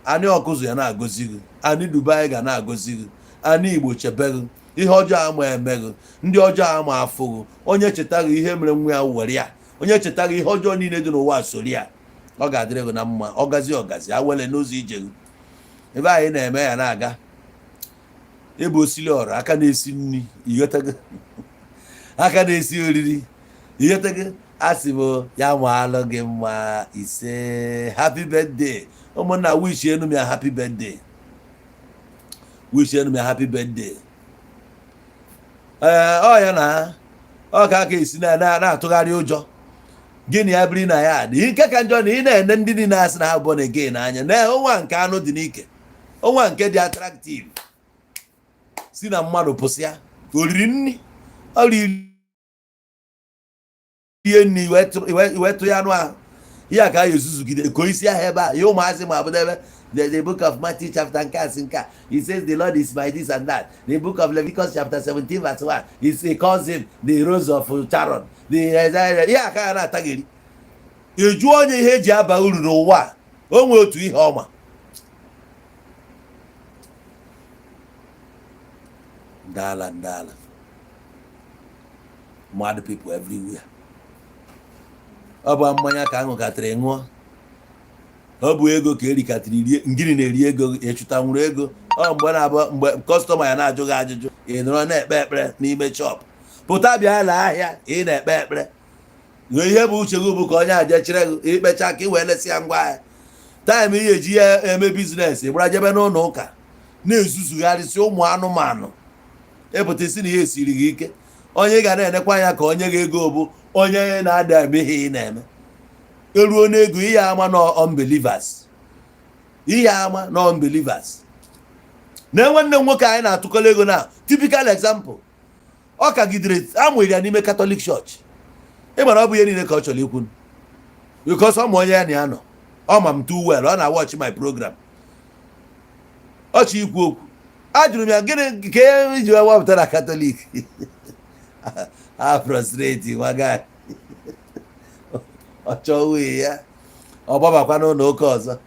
anyị, ọkụzụ ya na-agọzi gị, anyị Dubai ga na-agọzi gị, anyị Igbo chebe gị, ihe ọjọọ ama eme gị, ndị ọjọọ ama afụ gị. Onye cheta gị ihe mere nwa ya were ya, onye cheta gị ihe ọjọọ niile dị n'ụwa soro ya. Ọ ga-adịrị gị na mma. Ọgazi ọgazi awele n'ụzọ ije gị, ebe anyị na-eme ya na-aga ebe osili ọrụ aka na-esi nri, ịghọtago, aka na-esi oriri, ịghọtago. Asị m ya maalụ gị mma. Ise, happy birthday. Ụmụnna, wish enu m ya happy birthday, wish enu m ya happy birthday. Ee, ọ ya na ọ ka aka esi na-atụgharị ụjọ gịnị ya biri na ya dị nke ka njọ na ị na-ene ndị niile asị na ha born again anya na ọnwa nke anụ dị n'ike, ọnwa nke dị attractive si na mmadụ pụsịa oriri nri, ọ riri ihe nri wee tụ ya anụ ahụ. Ihe a ka a ga-ezuzugide ko isi ahụ ebe a, ihe ụmụazị ma abụdebe. The book of Matthew chapter nke asị nke a, he says the Lord is my this and that. The book of Leviticus chapter 17 verse 1, he calls him the Rose of Sharon. The ihe a ka a na-atagheri eju onye ihe eji aba uru n'ụwa a, o nwee otu ihe ọma ndala ndala, mad people everywhere. Ọ bụ mmanya ka aṅụkatịrị ṅụọ, ọ bụ ego ka erikatịrị rie. Ngịnị na-eri ego? Ịchụta nwụrụ ego. Ọ mgbe na-abụ mgbe customer ya na-ajụ gị ajụjụ, ị nọrọ na-ekpe ekpere n'ime shop, pụta bịa lee ahịa, ị na-ekpe ekpere. Nwee ihe bụ uche gị bụ ka onye aje chere gị ikpecha ka ị wee lesị ya ngwa ahịa. Time ihe eji ya eme business, gbara jebe n'ụlọ ụka na-ezuzugharịsị ụmụ anụmanụ. Ịpụta isi na ihe esiri gị ike, onye ga na-enekwa anya ka onye ga-ego bụ onye na-ada eme ihe ị na-eme. Eruo n'ego, ihe ama na unbelievers, ihe ama na unbelievers. Na nwanne m nwoke anyị na-atụkọrọ ego na typical example, ọ kagidere amụrụ ya n'ime Catholic Church. Ị mara ọ bụ ihe niile ka ọ chọrọ ikwu, because ọ ma onye ya na ya nọ, ọ ma m too well, ọ na-watch my program. Ọ chọ ikwu okwu. Ajụrụ m ya, gịnị ka e ji wee wapụta na Catholic? A frustrate nwa guy, ọ chọọ nwunye ya, ọ gbabakwa n'ụlọ ụka ọzọ,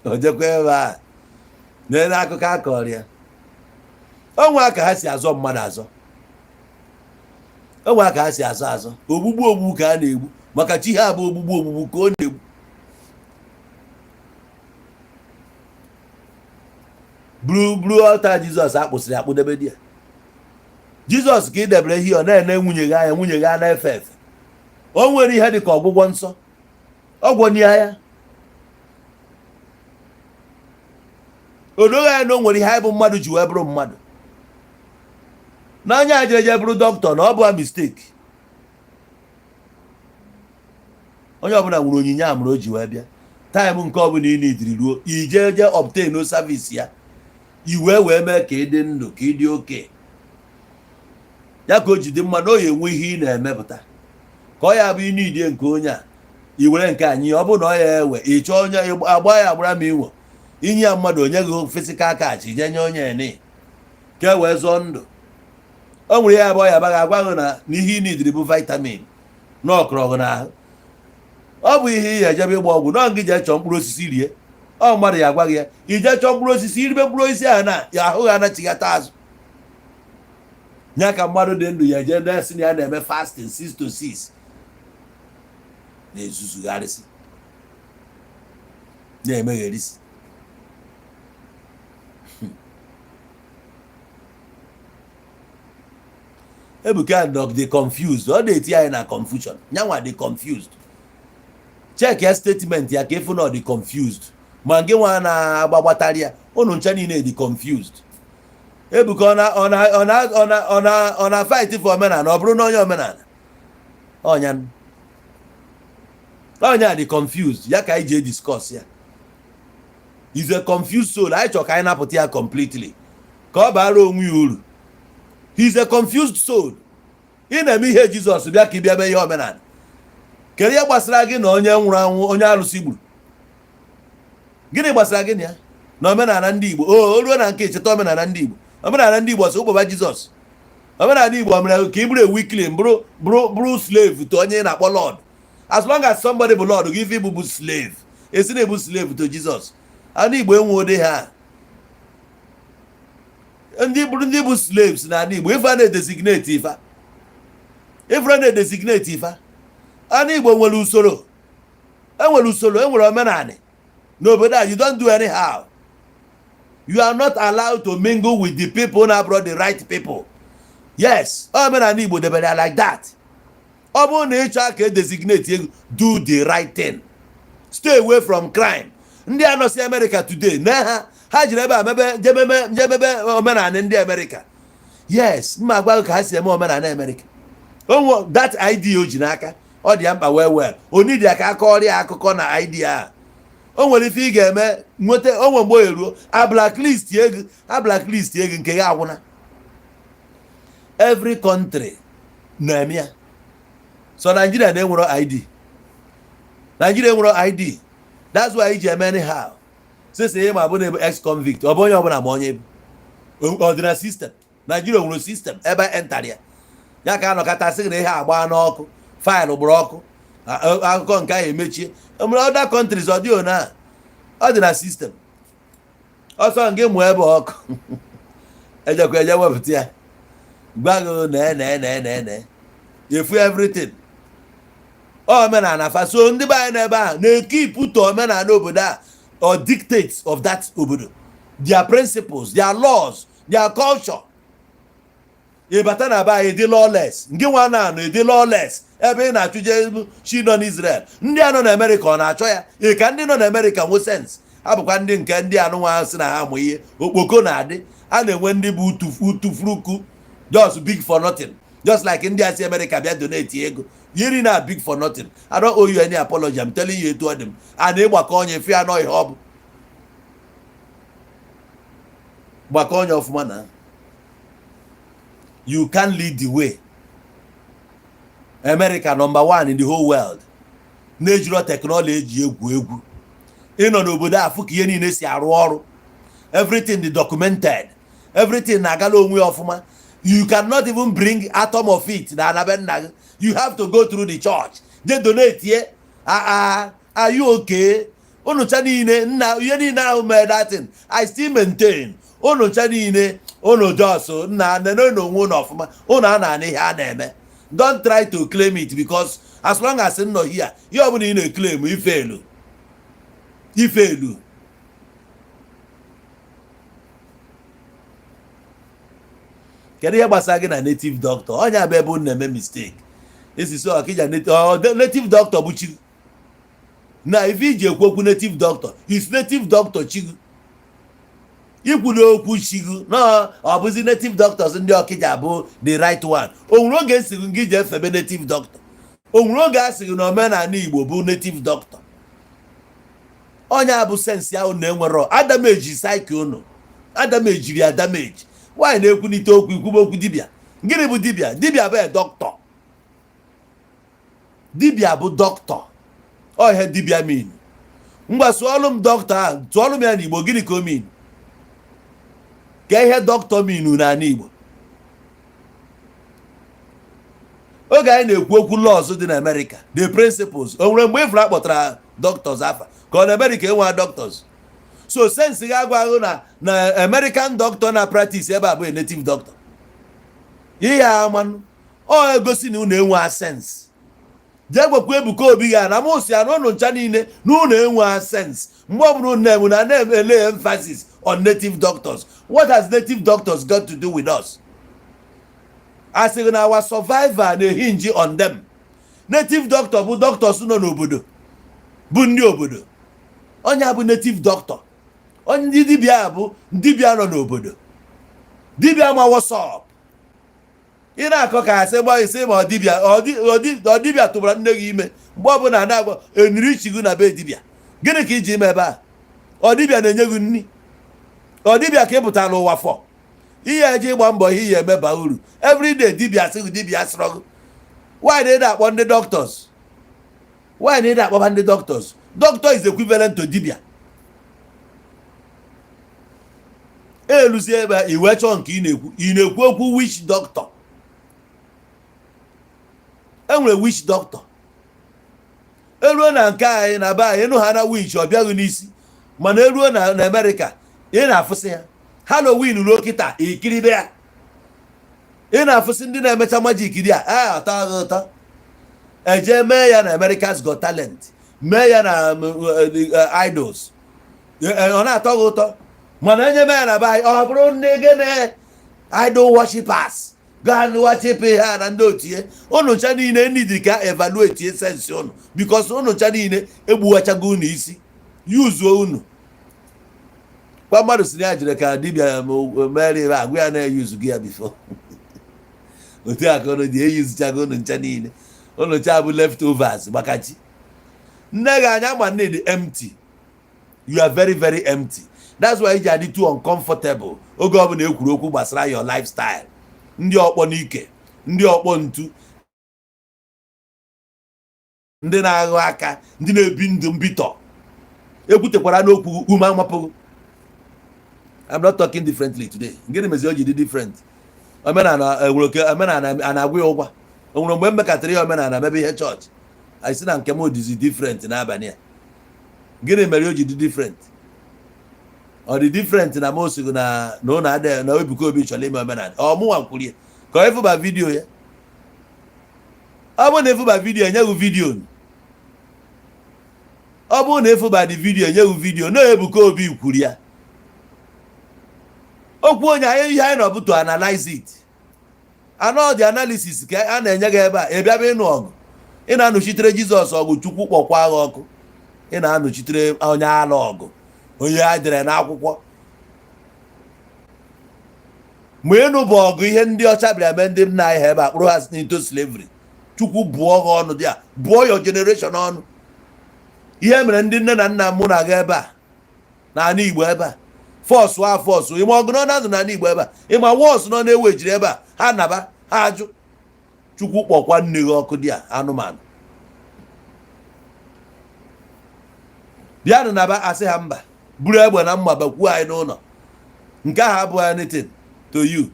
o jekwa ebe a n'elu akụkọ akọrọ ya. Onwe aka ha si azọ mmadụ azọ, onwe aka ha si azọ azọ, ogbugbu ogbugbu ka a na-egbu maka chi ha bụ ogbugbu ogbugbu ka ọ na-egbu. Buru buru ọta Jizọs akpụsịrị akpụdebe di ya. Jizọs ka ị debere ihe, ọ na-ene nwunye gị anya, nwunye gị a na-efe efe. O nwere ihe dị ka ọgwụgwọ nsọ, ọgwọ ya ya o doghị anya na o nwere ihe anyị bụ mmadụ ji wee bụrụ mmadụ n'anya ajeje bụrụ dọkịta na ọ bụ a mistake. Onye ọbụla nwere onyinye amara o ji wee bịa. Time nke ọbụla ị nidiri ruo, ije je obtain service ya, iwee wee mee ka ị dị ndụ, ka ị dị oke ya, ka o ji dị mma na o ya enwe ihe ị na-emepụta, ka ọ ya bụ ị nidie nke onye a, i were nke anyị. Ọ bụrụ na ọ ya ewe, ị chọọ onye agba ya agbara ma inwe inye ya mmadụ, onye gị physical cash, nye nye onye eni ka e wee zọọ ndụ. O nwere ya bụ ọ ya baghị agwa gị na n'ihe ị nidiri bụ vitamin na ọkọrọ gị n'ahụ. Ọ bụ ihe ị ejebe ịgba ọgwụ nọ gị, jee chọọ mkpụrụ osisi rie. Ọ mmadụ ya agwa gị ya, ije chọọ mkpụrụ osisi, iribe mkpụrụ osisi ahụ na ya ahụ ga anachighata azụ ya. Ka mmadụ dị ndụ ya eje na-esi na ya na-eme fasting 6 to 6, na-ezuzugharịsị, na-emegherisi. Ebuka dog dị confused. Ọ na-eti anyị na confusion. Nyanwa dị confused. Check ya statement ya ka ịfụ na ọ dị confused. Ma gị nwa na-agbagbatara ya, unu ncha niile dị confused. Ebuka ọ na ọ na ọ na ọ na ọ na ọ na fight for omenala. Ọ bụrụ na onye omenala ọnya ọnya dị confused ya ka anyị ji discuss ya. Is a confused soul. Anyị chọrọ ka anyị napụta ya completely, ka ọ baara onwe ya uru. He is a confused soul. Ị na-eme ihe Jizọs bịa ka ị bịa mee ihe omenala. Kedu ihe gbasara gị na onye nwụrụ anwụ, onye alụsị gburu? Gịnị gbasara gị na ya na omenala ndị Igbo? O ruo na nke echeta omenala ndị Igbo. Omenala ndị Igbo sị ụkpọba Jizọs. Omenala Igbo mere ka ị bụrụ a weakling, bụrụ slave to onye ị na-akpọ Lord. As long as somebody bụ Lord gị, ife ịbụ bụ slave. Esi na-ebu slave to Jizọs. Ala Igbo enwe ụdị ha ndị bụrụ ndị bụ slaves n'ala Igbo. Ife a na-edesignate, ife a na-edesignate ife. Ala Igbo nwere usoro, enwere usoro, enwere omenala n'obodo a. You don't do anyhow. You are not allowed to mingle with the people na abroad, the right people. Yes, omenala Igbo debere ya like that. Ọ bụrụ na ị chọọ ka e designate ego, do the right thing, stay away from crime. Ndị a nọ si America today na ha jiri ebe a mebe jememe jemebe omenala ndị America. Yes, mma agwa gị ka ha si eme omenala America. Onwe that ID o ji n'aka, ọ dị ya mkpa well well. Onidi ya ka akọrọ ya akụkọ na ID a. O nwere ife ị ga-eme nweta onwe mgbe o eruo, a blacklist ego, a blacklist ego nke ya agwụna. Every country na-eme ya. So Nigeria na-enwero ID. Nigeria enwero ID. That's why iji eme anyhow. Sisi ihe ma bụ na ebu ex convict, ọ bụ onye ọbụla ma onye bụ ọdịna system. Nigeria nwere system ebe entara ya, ya ka anọkọta sị na ihe agba n'ọkụ, file gburu ọkụ, akụkọ nke ahụ emechie. Nwere other countries ọ dị ona ọ dị na system. Ọsọ nke mụọ ebe ọkụ ejekwa eje wepụta ya, gwa gị na na na na na efu everything. Omenala fa. So ndị be anyị n'ebe ahụ na-ekipụta omenala obodo a or dictates of that obodo, their principles, their laws, their culture. Ịbata na be anyị dị lawless. Nke nwa na-anọ ịdị lawless ebe ị na-achụje chi nọ n'Israel. Ndị a nọ na Amerịka ọ na-achọ ya ị ka ndị nọ na Amerịka nwe sense. Ha bụkwa ndị nke ndị anụnwa sị na ha amụ ihe okpoko na-adị. A na-enwe ndị bụ utufuruku, just big for nothing, just like ndị a si Amerịka bịa donate ego yiri na big for nothing. I don't owe you any apology. I'm telling you etu ọ dị m. A na ịgbakọ onye fia nọ ihe ọ bụ gbakọ onye ọfụma na you can lead the way. America, number one in the whole world, na-ejiro technology egwu egwu. Ịnọ n'obodo a fụ ka ihe niile si arụ ọrụ. Everything dị documented, everything na-agala onwe ya ọfụma. You cannot even bring atom of it na anabe nna gị. You have to go through the church je donate ye. Ah, are you okay? Unu cha niile nna ihe niile ahụ mee that thing. I still maintain, unu cha niile, unu jos nna nene na onwe unu ọfụma. Unu a na-ana ihe a na-eme. Don't try to claim it, because as long as m nọ here, ihe ọbụla ị na-eclaim, ifelu ifelu. Kedu ihe gbasara gị na native doctor? Onye abụ ebe unu na-eme mistake. Esi so ọkịja native doctor bụ chi na ife iji ekwu okwu. Native doctor is native doctor chigu ikwu n'okwu chigu na ọ bụzi native doctors ndị ọkịja bụ the right one. O nwere oge esi gị ji efebe native doctor? O nwere oge a sị gị na omenala Igbo bụ native doctor? Onye a bụ sense ahụ na-enwero adameji psyche unu, adamejiri ya damage. Nwaanyị na-ekwunite okwu, ikwube okwu dibịa. Gịnị bụ dibịa? Dibịa bụ dọkịta. Dibịa bụ dọkịta. Ọ ihe dibịa mean. Ngwa, sụọlụ m dọkịta ahụ, tụọlụ m ya n'Igbo. Gịnị ka o mean? Ka ihe dọkịta mean n'ala Igbo. Oge anyị na-ekwu okwu laws dị na America, the principles, o nwere mgbe ifuru akpọtara doctors afa ka ọ na America enwe doctors? So sense gị agwaghị na American doctor na practice ebe a bụ a native doctor. Ihe amanụ ọ egosi na unu enwe sense. Jee gwekwa Ebuka Obi ga na mụ si ya na ụnụ ncha niile na unu enwe sense. Mgbe ọbụla unu na-eme na na-ele emphasis on native doctors, what has native doctors got to do with us? A sịghị na our survival na-ehinge on them. Native doctor bụ doctors nọ n'obodo, bụ ndị obodo. Onye bụ native doctor, onye ndị dibịa bụ dibịa nọ n'obodo, dibịa ma what's up. Ị na-akọ ka asị gba isi ma ọ dibịa ọ dibịa tụbara nne gị ime. Mgbe ọbụla na-agba eniri ichi gị na be dibịa, gịnị ka iji ime ebe a? Ọ dibịa na-enye gị nri? Ọ dibịa ka ị pụtara ụwa fọ ihe eji ịgba mbọ ihe emeba uru? Everyday dibịa sị gị, dibịa sịrọ gị. Why na ị na-akpọ ndị doctors? Why na ị na-akpọba ndị doctors? Doctor is equivalent to dibịa. Eluzie ebe a, i wee chọọ nke ị na-ekwu, ị na-ekwu okwu witch doctor. Enwere witch doctor. Eruo na nke anyị na be anyị, ịnụ ha na witch, ọ bịaghị n'isi. Mana eruo na Amerịka, ị na-afụsị ya Halloween ruo kịta, ikiribe ya, ị na-afụsị ndị na-emecha magic dị a atọ agha ụtọ. Eje mee ya na America's Got Talent, mee ya na Idols, ọ na-atọ gị ụtọ. Mana enye mee ya na be anyị, ọ bụrụ ndị gịnị? Idol worshippers. Go and worship ha na ndị otu ya. Unu ncha niile need ka evaluate sense unu, because unu ncha niile egbuwachago unu isi, yuzuo unu kwa. Mmadụ si na ya jere ka dibịa mere ebe agwa ya na-eyuzu gị ya before. Otu a ka unu dị, eyuzuchago unu ncha niile. Unu ncha bụ leftovers. Maka chi nne gị anya ma nne dị empty. You are very very empty. That's why iji adị too uncomfortable oge ọbụla ekwuru okwu gbasara your lifestyle. Ndị ọkpọ n'ike, ndị ọkpọ ntu, ndị na-aghụ aka, ndị na-ebi ndụ mbitọ, ekwutekwara n'okwu ume amapụghị. I'm not talking differently today. Gịnị mezi o ji dị different? Omenala enwere oke omenala a na-agwa ya ụgwa. O nwere mgbe m mekatara ihe omenala mebe ihe chọọchị, anyị sị na nke m dịzi different n'abalị a. Gịnị mere o ji dị different? Ọ dị different na m osigo na ụlọ adịghị na Ebuka Obi chọrọ ime omenala. Ọ mụnwa kwuru ya ka ọ ịfụba video ya. Ọ bụrụ na ịfụba video, enyeghị video. Ọ bụrụ na ịfụba dị video, enyeghị video na Ebuka Obi kwuru ya. Okwu onye anyị, ihe anyị nọ bụ to analyze it. Anọ dị analysis ka a na-enye gị ebe a. Ị bịa bụ ịnụ ọgụ, ị na-anụchitere Jizọs ọgụ. Chukwu kpọkwa agha ọkụ. Ị na-anụchitere onye ala ọgụ, onye a dere n'akwụkwọ ma ịnụ bụ ọgụ. Ihe ndị ọcha bịara mee ndị nna anyị ha ebe a, kpụrụ ha into slavery. Chukwu bụọ ha ọnụ dị a, bụọ your generation ọnụ. Ihe mere ndị nne na nna mụ na-aga ebe a n'ala Igbo ebe a, force a, force ịma ọgụ nọ na-azụ n'ala Igbo ebe a, ịma wars nọ na-ewu ejiri ebe a, ha naba ha ajụ. Chukwu kpọkwa nne gị ọkụ dị a. Anụmanụ bịanụ naba, asị ha mba, buru egbe na mma bakwuo anyị n'ụlọ. Nke ahụ abụghị anything to you.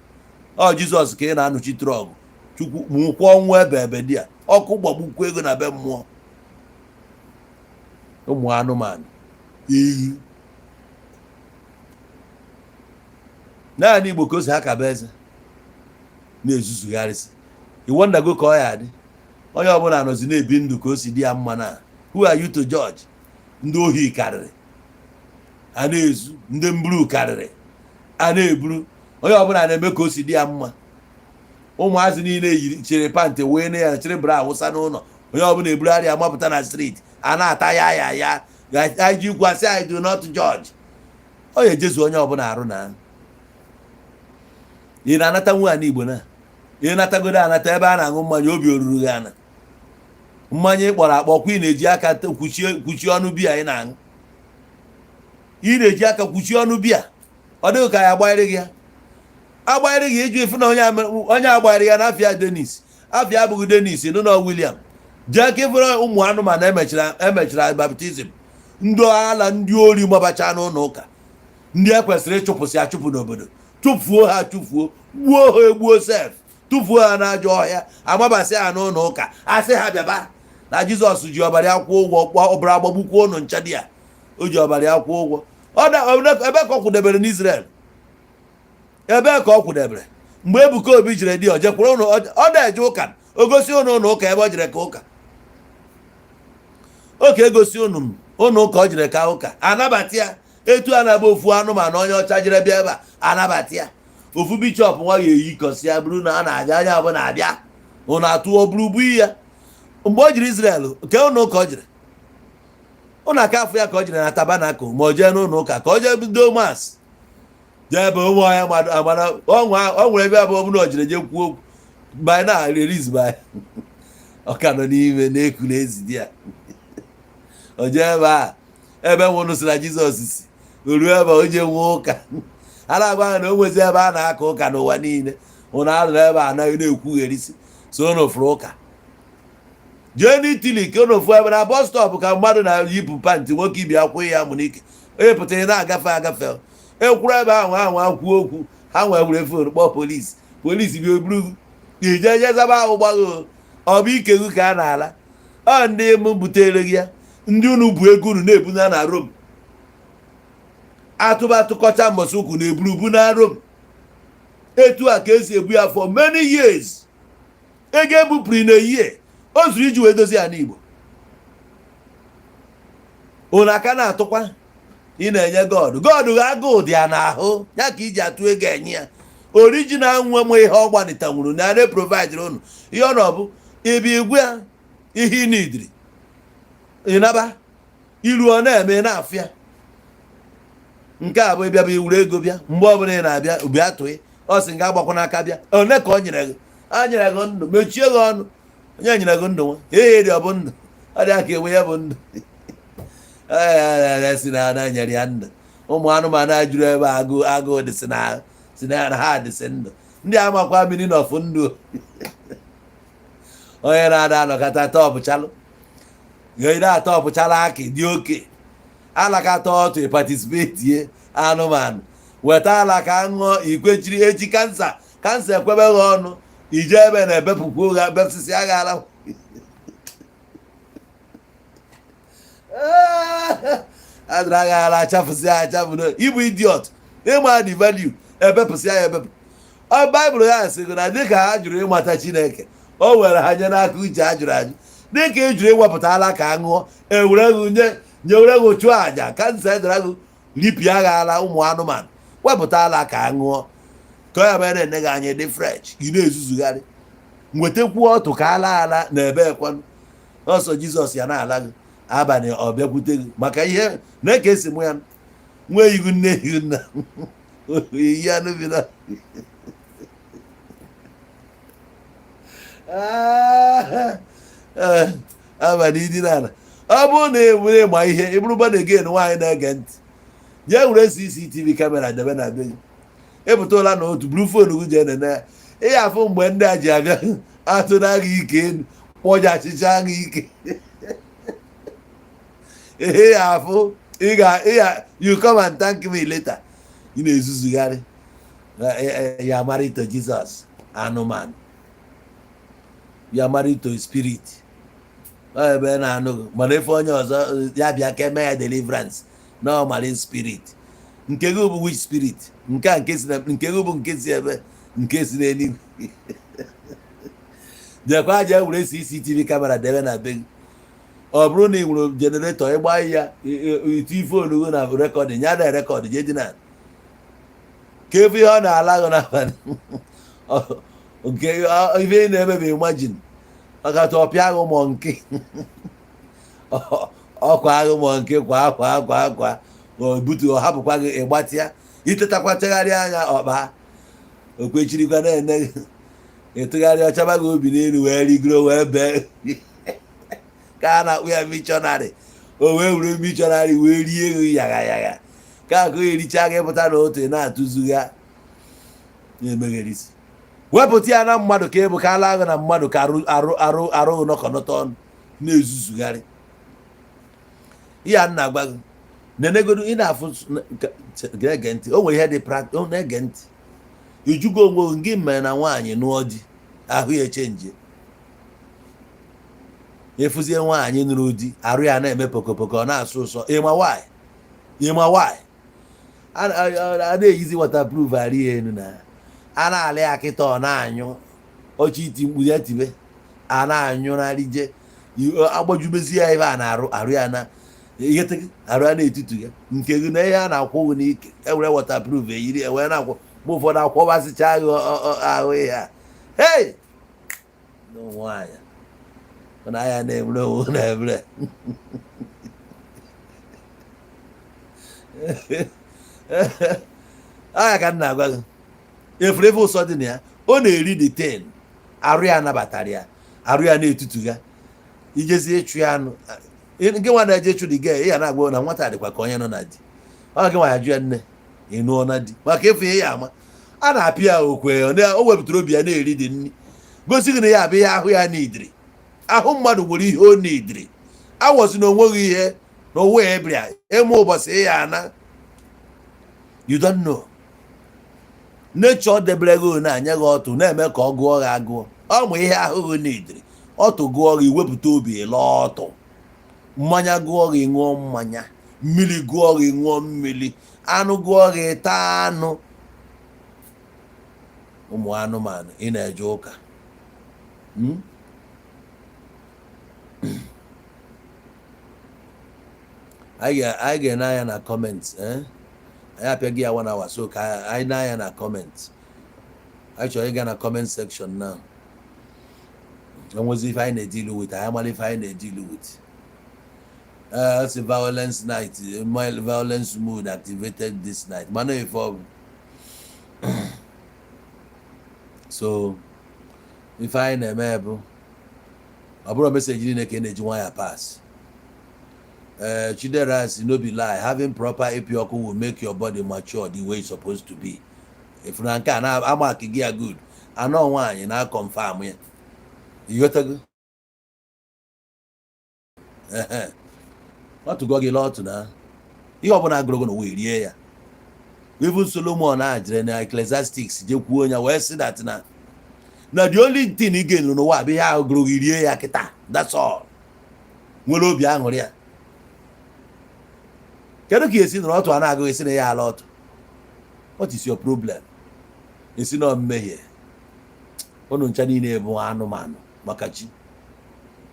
Ọ Jizọs ka ị na-anụchitere ọgụ. Chukwu nwụkwa ọnwụ ebe ebe dị a, ọkụ gbagbukwa ego na be mmụọ. Ụmụ anụmanụ iyi naanị Igbo ka o si ha kaba eze na-ezuzugharịsị. Iwondago ka ọ ya adị. Onye ọbụla nọzi na-ebi ndụ ka o si dị ya mma. Na who are you to judge? Ndị ohi karịrị a na-ezu, ndị mburu karịrị a na-eburu. Onye ọbụla na-eme ka o si dị ya mma. Ụmụazị niile yiri chịrị pantị wee na ya chịrị bra awụsa n'ụlọ. Onye ọbụla ebugharị ya mapụta na street a na-ata ya ya ya anyị ji ikwu asị anyị do not judge. Ọ ya ejezu onye ọbụla arụ na ị na-anata nwa Igbo na ị natagodo anata ebe a na-aṅụ mmanya, obi oruru gị ana. Mmanya ị kpọrọ akpọ kwa, ị na-eji aka kwuchie ọnụ biya ị na-aṅụ. Ị na-eji aka kwuchie ọnụ biya. Ọ dịghị ka ya agbanyere gị, ya agbanyere gị ịjụ ifu na onye agbanyere ya n'afịa Denis. Afịa abụghị Denis nụ na William. Jee ka ịfụrụ ụmụ anụmanụ emechara baptism, ndị ala, ndị ori mabacha n'ụlọ ụka, ndị e kwesịrị ịchụpụsị achụpụ n'obodo. Tụfuo ha, tụfuo, gbuo ha, egbuo sef, tụfuo ha n'ajọ ọhịa. Amabasị ha n'ụlọ ụka, asị ha bịaba na Jizọs ji ọbara ya kwụọ ụgwọ. Ọbara agbagbukwuo ụnụ ncha dị ya. O ji ọbara ya kwụọ ụgwọ. Ebe ka ọ kwụdebere n'Israel? Ebe ka ọ kwụdebere mgbe Ebuka Obi jere di? Ọ jekwara ụnụ, ọ na-eje ụka, o gosi ụnụ ụlọ ụka ebe ọ jere ka ụka oke. Egosi ụnụ m ụnụ ụka ọ jere ka ụka anabata ya. Etu a na-abụ ofu anụmanụ onye ọcha jere bịa ebe a, anabata ya. Ofu bishọp nwa ga-eyi kọsi ya bụrụ na a na-abịa anya ọbụla abịa ụnụ atụọ bụrụ bụ ya. Mgbe o jiri Israel ke ụnụ ụka, o jere ụnụ aka afọ ya ka o jere na tabernacle, ma o jee n'ụlọ ụka ka o jee bido mass, jee ebe ụmụ ọhịa mmadụ amara ọ nwere ebe abụọ bụrụ o jere jee kwuo okwu by na release by. Ọ ka nọ n'ime na-eku n'ezi di ya. O jee ebe a ebe nwụrụ si na Jizọs si o ruo ebe o jee nwee ụka. A na-agwa ha na o nwezi ebe a na-aka ụka n'ụwa niile. Ụnụ anọ ebe a anaghị na-ekwugherisi so ụnụ fụrụ ụka. Jee n'Italy ka ụnụ fụ ebe na bus stop ka mmadụ na-eyipụ pant, nwoke ibi akwụ ya mụ n'ike, onye pụtara na-agafe agafe ekwuru ebe ahụ ahụ akwuo okwu. Ha nwee were phone kpọọ polisi, polisi bịa eburu ije je zaba ahụ gbagho. Ọ bụ ike gị ka a na-ala. Ọ ndị m butere gị ya, ndị unu bụ ego unu na-ebuna na Rome. Atụbatụkọcha mbọsị ụkwụ na-eburu bu na Rome. Etu a ka esi ebu ya for many years. Ego ebupụrụ na ehihie o zuru iji wee dozie ya n'Igbo. Unu aka na-atụkwa ị na-enye God. God agụụ dị ya n'ahụ ya ka iji atụ ego enye ya. Original nwe m ihe ọ gbanitanwuru na na provide unu ihe ọ nọ bụ ibi igwe ya ihe ị nidiri ịnaba iru ọ na-eme na-afịa. Nke a bụ ịbịa bụ iwuru ego bịa. Mgbe ọbụla ị na-abịa bịa tụị, ọ sị nga agbakwa n'aka bịa. One ka ọ nyere gị? A nyere gị ndụ, mechie gị ọnụ. Onye nyere gị ndụ nwa ee dị? Ọ bụ ndụ ọ dị aka enwe ya bụ ndụ. Ee, si na ana nyere ya ndụ. Ụmụ anụmanụ a juru ebe agụụ agụụ dịsị na si na ha dịsị ndụ. Ndị amakwa meaning of ndụ. Onye na-ada anọkọta tọpụchalụ gị na-atọpụchala akị dị oke alakata ọtụ participate ye anụmanụ weta alaka ṅụọ ikwechiri echi. Cancer, cancer ekwebe gị ọnụ ije ebe na-ebepụkwu ụgha bepụsịsị agha ala adịrị agha ala achafụsị achafụ. Ịbụ idiot ịma the value ebepụsị ya ebepụ. Ọ Baịbụl ya sị gị na dịka ha jụrụ ịmata Chineke, o were ha nye n'aka uche a jụrụ ajụ. Dịka ị jụrụ iwepụta ala ka a ṅụọ, ewere gị nye nyewere gị chụọ àjà. Cancer edere gị ripịa gị ala. Ụmụ anụmanụ wepụta ala ka a ṅụọ ka ọ ya mere na-ene gị anya dị fresh. Ị na-ezuzugharị nwetakwuo ọtụ ka ala ala na ebe ekwanụ ọsọ Jizọs ya na-ala gị abalị ọ bịakwute gị maka ihe na ka esi mụ ya nwee ihu nne ihu nna oyiyi anụ bi na abalị idina ala. Ọ bụrụ na ị bụrụ ịma ihe ị bụrụ born again, nwaanyị na-ege ntị, jee were CCTV camera debe na be gị. Ịpụta ụla na otu buru phone gị jee nene ya. Ị afụ mgbe ndị a ji abịa atụ na gị ike elu kpọja achịcha gị ike ihe ya afụ. Ị ga ị ga you come and thank me later. Ị na-ezuzugharị ya married to Jesus anụmanụ, ya married to spirit. Ọ ebe na-anụ gị mana efe onye ọzọ ya bịa ka eme ya deliverance na ọ marine spirit. Nke gị bụ which spirit? Nke a nke si na nke gị bụ nke si ebe nke si n'eluigwe. Jekwa jee were CCTV camera debe na be gị. Ọ bụrụ na ị nwere generator, ịgba ya iti phone gị na recording ya na record. Jee dina ka efu ihe ọ na-ala gị n'abalị nke ife ị na-eme bụ imagine ọkata ọpịa agụ mọ nke ọkwa agụ mọ nke kwa akwa akwa akwa o butu ọ hapụkwa gị. Ịgbatịa itetakwa chegharịa anya ọkpa okwechirikwa na-ene gị ịtụgharị ọchaba gị obi n'elu wee rigoro wee bee. Ka a na-akpụ ya missionary, o wee were missionary wee rie ego yagha yagha ka akụ ericha gị pụta na otu ị na-atụzugha na-emegherisi. Wepụta ya na mmadụ ka ịbụ ka ala agha na mmadụ ka arụ arụ arụ arụ nọkọnọta ọnụ na-ezuzugharị. Ihe a na-agwa gị, nenegodu, ị na-afụ, ga-ege ntị. O nwere ihe dị practical, na-ege ntị. Ijugo onwe gị, gị mere na nwaanyị nụọ di, ahụ ya echenji. Efuzie nwaanyị nụrụ di, arụ ya na-eme pokopoko, ọ na-asụ ụsọ. Ịma why? Ịma why a na-eyizi waterproof arị ya elu na a na-alị ya kịta? Ọ na-anyụ ọchị, iti mkpu ya tibe, a na-anyụnarije, agbajubezi ya ebe a na-arụ arụ ya na ihe arụ ya na-etutu ya. Nke gị na ihe a na-akwụ gị n'ike, ewere waterproof eyiri ya wee na-akwụ. Mgbe ụfọdụ akwọbasịcha gị ahụ ihe a. Hey, nwaanyị na ya na-emere onwe na-emere anya ka m na-agwa gị. Efurefe ụsọ dị na ya, ọ na-eri the ten, arụ ya nabatara ya, arụ ya na-etutu ya. Ijezi ịchụ ya anụ gị nwa na-eje ịchụ dị gị ya na-agwa na nwata dịkwa ka onye nọ na di. Ọ gị nwa ya jụ ya, nne, ị nụọ na di? Maka efu ya ama a na-apịa ya okwe. O wepụtara obi ya na-eri dị nri, gosi gị na ya abụ ihe ahụ ya n'idiri. Ahụ mmadụ nwere ihe ọ n'idiri awọzi na onweghị ihe na onwe ya ebria ịmụ ụbọchị ya ana. You don't know. Nature debere gị na-anye gị ọtụ, na-eme ka ọ gụọ gị agụọ. Ọ mụ ihe ahụhụ n'idiri ọtụ gụọ gị, wepụta obi lọọ ọtụ. Mmanya gụọ gị, ṅụọ mmanya. Mmiri gụọ gị, ṅụọ mmiri. Anụ gụọ gị, taa anụ. Ụmụ anụmanụ, ị na-eje ụka. Anyị ga-ene anya na comment. Anyị apịaghị ya one hour, so ka anyị na-anya na comment. Anyị chọrọ ịga na comment section now. Enwezi ife anyị na-edeal with, anyị amala ife anyị na-edeal with. It's violence night, mild violence mood activated this night. Mana ife ọ bụ so ife anyị na-eme bụ ọ bụrụ message niile ka ị na-eji nwaya pass. Chidera si, "No be lie, having proper ịpị ọkụ will make your body mature the way it's supposed to be." If na nke a na-amaki gị ya good, anọ nwaanyị na confirm ya, ịghọtago? Ehe. Ọ tụgo gị lọtụ na ihe ọbụla gụrụ gị n'ụwa, rie ya. Even Solomon a jere na Ecclesiastes je kwuo ya wee sị that na the only thing ị ga-enu n'ụwa bụ ihe ahụ gụrụ gị, rie ya kịta, that's all. Nwere obi aṅụrị ya. Kedu ka esi nọrọ ọtụ a na-agụghị esi na ya ala ọtụ? What is your problem? Esi na mmehie. Unu ncha niile bụ anụmanụ maka chi.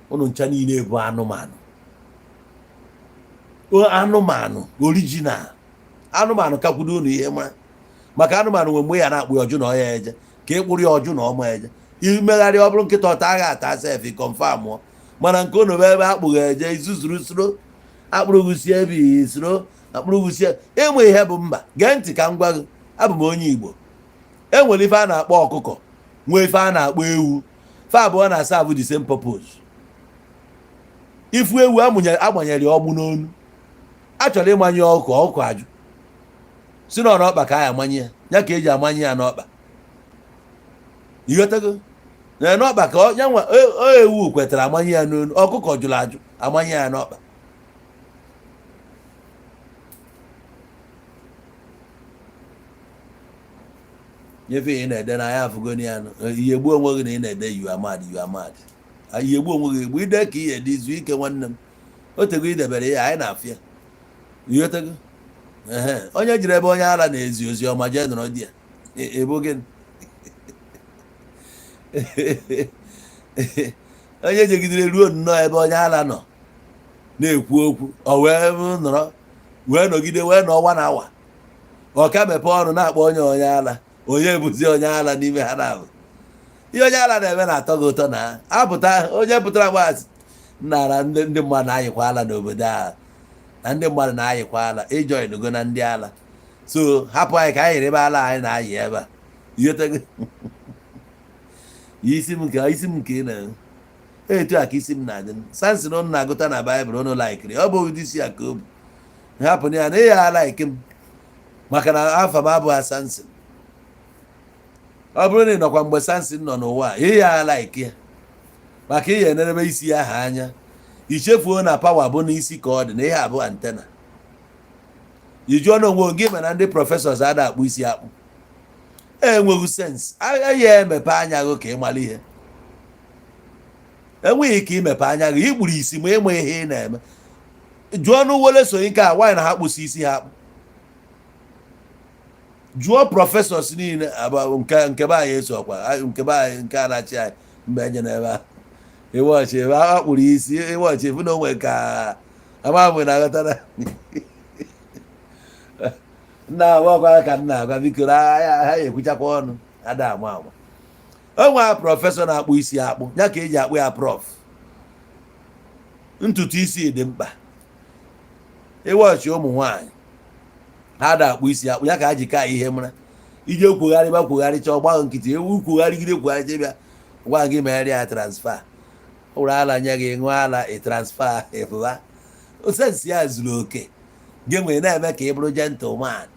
Unu ncha niile bụ anụmanụ. O anụmanụ original, anụmanụ kakwudo unu ihe mara, maka anụmanụ nwe mgbe ya na-akpụ ya ọjụ na ọya eje ka ị kpụrụ ya ọjụ na ọma eje imegharị. Ọ bụrụ nkịta ọta agha ata sef, confirm ọ. Mana nke unu bụ ebe akpụghị eje izuzuru soro akpụrụgụsie ebe isoro akpụrụgụsie ịmụ ihe bụ mba. Gee ntị ka m gwa gị, abụ m onye Igbo. E nwere ife a na-akpọ ọkụkọ, nwee ife a na-akpọ ewu. Fe abụọ na-asa abụ the same purpose. Ifu ewu agbanyere ya ọgbụ n'onu, a chọrọ ịmanye ọkụ, ọkụ ajụ si na n'ọkpa ka a amanye ya, ya ka eji amanye ya n'ọkpa. Ịghọtago? Na n'ọkpa ka ya nwa ewu kwetara amanye ya n'onu. Ọkụkọ jụrụ ajụ amanye ya n'ọkpa. Nyefe ị na-ede na ya afụgo ya nụ. Ihe gbuo onwe gị na ị na-ede, you are mad, you are mad. Ihe gbuo onwe gị egbu ide ka ihe dị izu ike. Nwanne m, o tego idebere ya, anyị na-afịa. Ịghọtago? Ehe, onye jiri ebe onye ara na-ezi ozi ọma jee nọrọ di ya. Ebu gịnị? Onye jegidere ruo nnọọ ebe onye ara nọ na-ekwu okwu, ọ wee nọrọ wee nọgide wee nọ ọnwa na awa, ọ ka mepee ọnụ na-akpọ onye onye ara. Onye bụzi onye ara n'ime ha na-abụ ihe onye ara na-eme na-atọ gị ụtọ na apụta. Onye pụtara gbasị nara ndị mmadụ na-ayịkwa ala n'obodo a, na ndị mmadụ na-ayịkwa ala ịjoinugo na ndị ala. So hapụ anyị ka anyị yiri ebe ala anyị na-ayị ebe a. Ịghọtago? Isi m nke isi m nke ị na Etu a ka isi m na-adị. Samson ụnụ na-agụta na Baịbụl, ụnụ laikiri, ọ bụ ụdị isi a ka o bu. Hapụ ya na ịya like m, maka na afa m abụghị Samson. Ọ bụrụ na ị nọkwa mgbe Samson nọ n'ụwa a, ịya like ya, maka ihe enerebe isi ya ha anya, ichefuo na power bụ n'isi ka ọ dị, na ihe abụ antenna. Ị jụọ na onwe gị, mana ndị professors ada akpụ isi akpụ enweghị sense. Agaghị emepe anya gị ka ị mara ihe. Enweghị ike imepe anya gị, ikpuru isi ma ịma ihe ị na-eme. Jụọ n'Wole Soyinka a, nwaanyị na ha kpụsị isi ha akpụ. Jụọ professors niile nke be anyị esokwa nke be anyị, nke a na-achị anyị mgbe enye n'ebe ahụ. Ịwọchị ebe a kpụrụ isi, ịwọchị efu na onwe ka ama mgbe na-aghọtara nna agwa ka nna agwa. Biko, na ha ekwuchakwa ọnụ ada ama ama. O nwere professor na-akpụ isi akpụ ya ka eji akpụ ya prof. Ntutu isi dị mkpa. Ịwọchị ụmụ nwanyị, ha da akpụ isi akpụ ya ka ha ji ka ihe mara. Ije kwugharịba, kwugharịcha, ọgba nkịtị ewu kwugharịgide, kwugharịcha, bịa gwa gị megharị ya transfer. Ọ were ala nye gị, ṅụọ ala, ị transfer ịpụba. Sense ya zuru oke. Gị nwere na-eme ka ị bụrụ gentleman,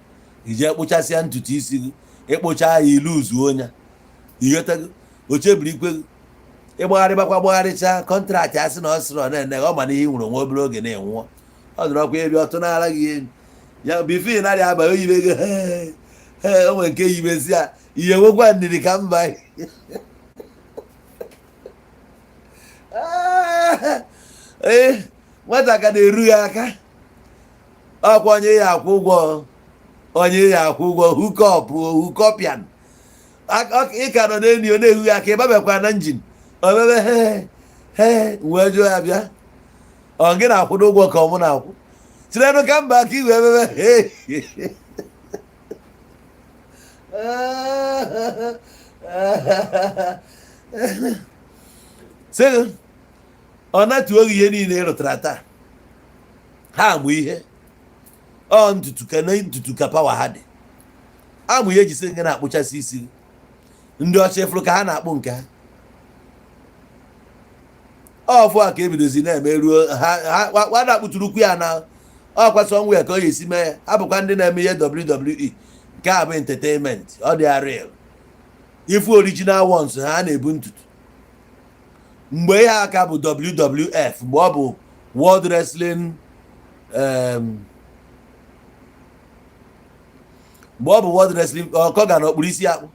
ije kpụchasịa ntutu isi gị, ịkpụcha ya, ilu zuo ya, ighọtago ochebiri ikwe gị. Ịgbagharịbakwa, gbagharịcha contract, asị na ọ sịrị ọ na-ene ọ, mana ihe ị nwere nwa obere oge na-enwụọ, ọ dọrọkwa ebe ọtụ n'ara gị elu ya bifo narị aba oyibe gị. He o nwere nke yibezi ya ihe nwekwa ndidi ka mba. Ee, nwata ka na-eru ya aka. Ọkwa onye ya akwụ ụgwọ, onye ya akwụ ụgwọ hukọp hukopian. Ị ka nọ n'elu, ọ na-ehu ya aka, ịbabekwa na engine omebe he he wee jụọ ya, bịa, ọ gị na-akwụdo ụgwọ ka ọ mụ na-akwụ? Tirenụ ka mba ka iwe emebe he. Sị ọ natuo gị ihe niile ị rụtara taa. Ha amụ ihe ọ ntutu ka na ntutu ka power ha dị. Amụ ihe jisi gị na-akpụchasị isi gị. Ndị ọcha efuru ka ha na-akpụ nke ha ọfụ a ka ebidozi na-eme ruo ha ha na-akpụtụrụ ukwu ya na ọkwa somewhere ka ọ ga-esi mee ya. Ha bụkwa ndị na-eme ihe WWE. Nke a bụ entertainment, ọ dị real. Ifu original ones, ha na-ebu ntutu mgbe ihe aka bụ WWF, mgbe ọ bụ World Wrestling, mgbe ọ bụ World Wrestling, ọkọ ga na ọkpụrụ isi akpụ,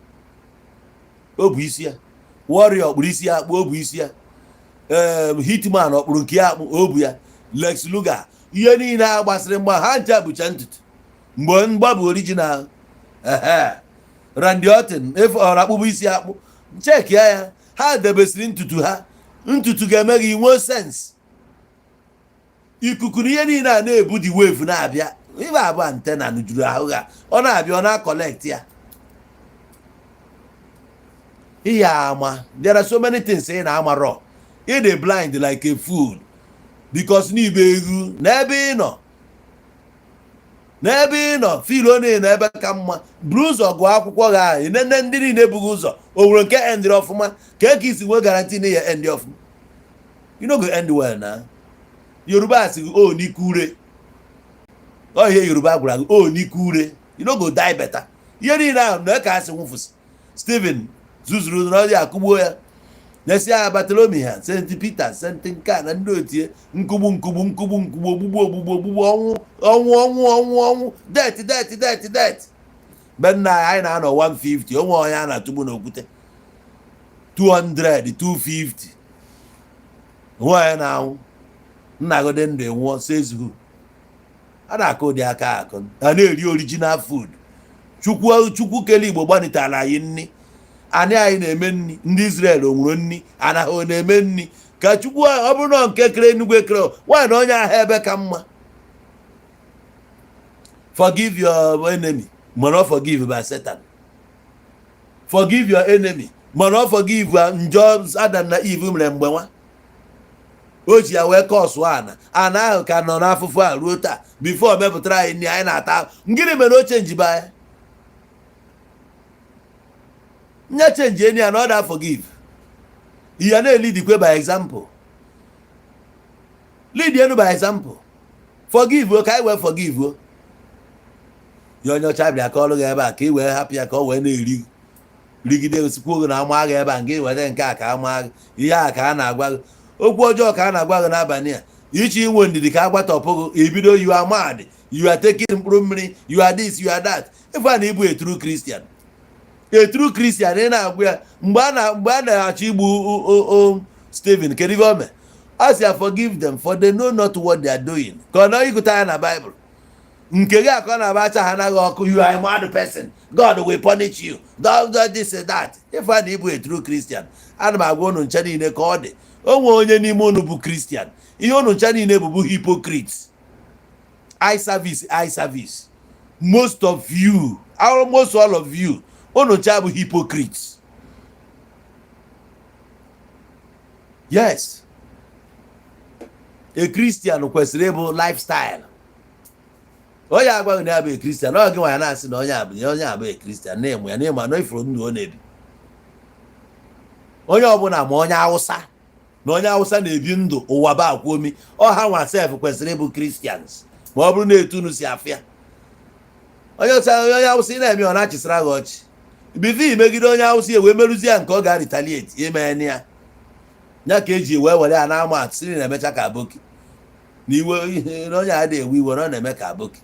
o bụ isi ya. Warrior ọkpụrụ isi ya akpụ, o bụ isi ya. Hitman ọkpụrụ nke ya akpụ, o bụ ya. Lex Luger, ihe niile a gbasịrị mgba ha ncha bụcha ntutu mgbe mgba bụ original. Ehe, Randy Orton efe ọra akpụbụ isi akpụ, check ya. Ha debesiri ntutu ha. Ntutu ga-eme gị nwee sense. Ikuku na ihe niile a na-ebu the wave na-abịa ibe abụ antenna nujuru ahụ ha, ọ na-abịa, ọ na-acollect ya. Ihe ama, there are so many things ị na-amarọ. Ị dị blind like a fool because n'ibe egwu n'ebe ị nọ, n'ebe ị nọ feel onye na ebe ka mma. Buru ụzọ gụọ akwụkwọ gị ahụ nene. Ndị niile ebughị ụzọ, o nwere nke endịrị ọfụma ka isi nwee guarantee na ya end ọfụma? You no go end well. Na Yoruba sị gị o n'ikure, ọ ihe Yoruba gwara gị o n'ikure, you no go die better. Ihe niile ahụ na ka asị nwụfụsị Stephen zuzuru na ọdị akụgbuo ya, nyesi ya Bartolome ha, St Peter, St nka na ndị otie nkugbu, nkugbu, nkugbu, nkugbu, ogbugbu, ogbugbu, ogbugbu, ọnwụ, ọnwụ, ọnwụ, ọnwụ, ọnwụ, death, death, death, death. Mgbe nna anyị na-anọ 150, onwe onye a na-atụgbu n'okwute 200, 250, onwe onye na-anwụ. Nna gị dị ndụ nwụọ, says who? A na-akụ ụdị aka akụ a na-eri original food. Chukwu, Chukwu kele Igbo gbanitara anyị nni. Anyị na-eme nni. Ndị Israel o nwere nni anaghị ọ na-eme nni ka Chukwu? Ọ bụrụ na nke kere enugwu ekere nwaanyị na onye ahụ ebe ka mma. Forgive your enemy, mana ọ forgive by Satan. Forgive your enemy, mana ọ forgive njọ Adam na Eve mere mgbe nwa o ji ya wee kọsụ ana ana ahụ ka nọ n'afụfụ a ruo taa. Before mepụtara anyị nri anyị na-ata, gịnị mere o chenjiba ya nya change enyi ya na ọ da forgive? Ya na-elidikwe by example, lead enu by example. Forgive o, ka anyị wee forgive o. Ya onye ọcha bịa ka ọrụ gị ebe a, ka ị wee hapụ ya ka ọ wee na-eri rigide osikwu oge na ama gị ebe a, nke weta nke a ka ama gị. Ihe a ka a na-agwa gị, okwu ọjọọ ka a na-agwa gị n'abalị a. Iche inwe ndidi ka a gbatọpụ gị, ibido, "You are mad, you are taking mkpụrụ mmiri, you are this, you are that." Ife a na ịbụ a true Christian, a true Christian, ị na-agwa ya mgbe a na-achọ igbu o Stephen, kedu ife o mee? A sị ya, "Forgive them, for they know not what they are doing." Ka ọ na ịgụta ya na Bible nke gị akọ na acha ha anaghị ọkụ. "You are a mad person, God will punish you, don't do this and that." Ife a na ịbụ a true Christian, ana m agwa unu nche niile ka ọ dị. O nwee onye n'ime unu bụ Christian, ihe unu nche niile bụbu hypocrites. Eye service, eye service. Most of you, almost all of you, unu ncha bụ hypocrites. Yes, a Christian kwesịrị ịbụ lifestyle. Onye agwaghị na ya bụ a Christian, ọ gị nwa ya na-asị na onye abụ onye abụ a Christian, na-emu ya na-emu anọ ifuru ndụ ọ na-ebi. Onye ọbụla, ma onye Awụsa na onye Awụsa na-ebi ndụ ụwa bụ akwomi ọha nwa sef kwesịrị ịbụ Christians, ma ọ bụrụ na etu unu si afịa onye ọcha, onye Awụsa ị na-eme, ọ na-achịsara gị ọchị. Before imegide onye Awụsa, wee merụzie ya nke ọ ga-retaliate ime ya. Ya ka eji wee were ya na-ama atụ siri na-emecha ka aboki na iwe ihe na onye a ewe iwe na ọ na-eme ka aboki.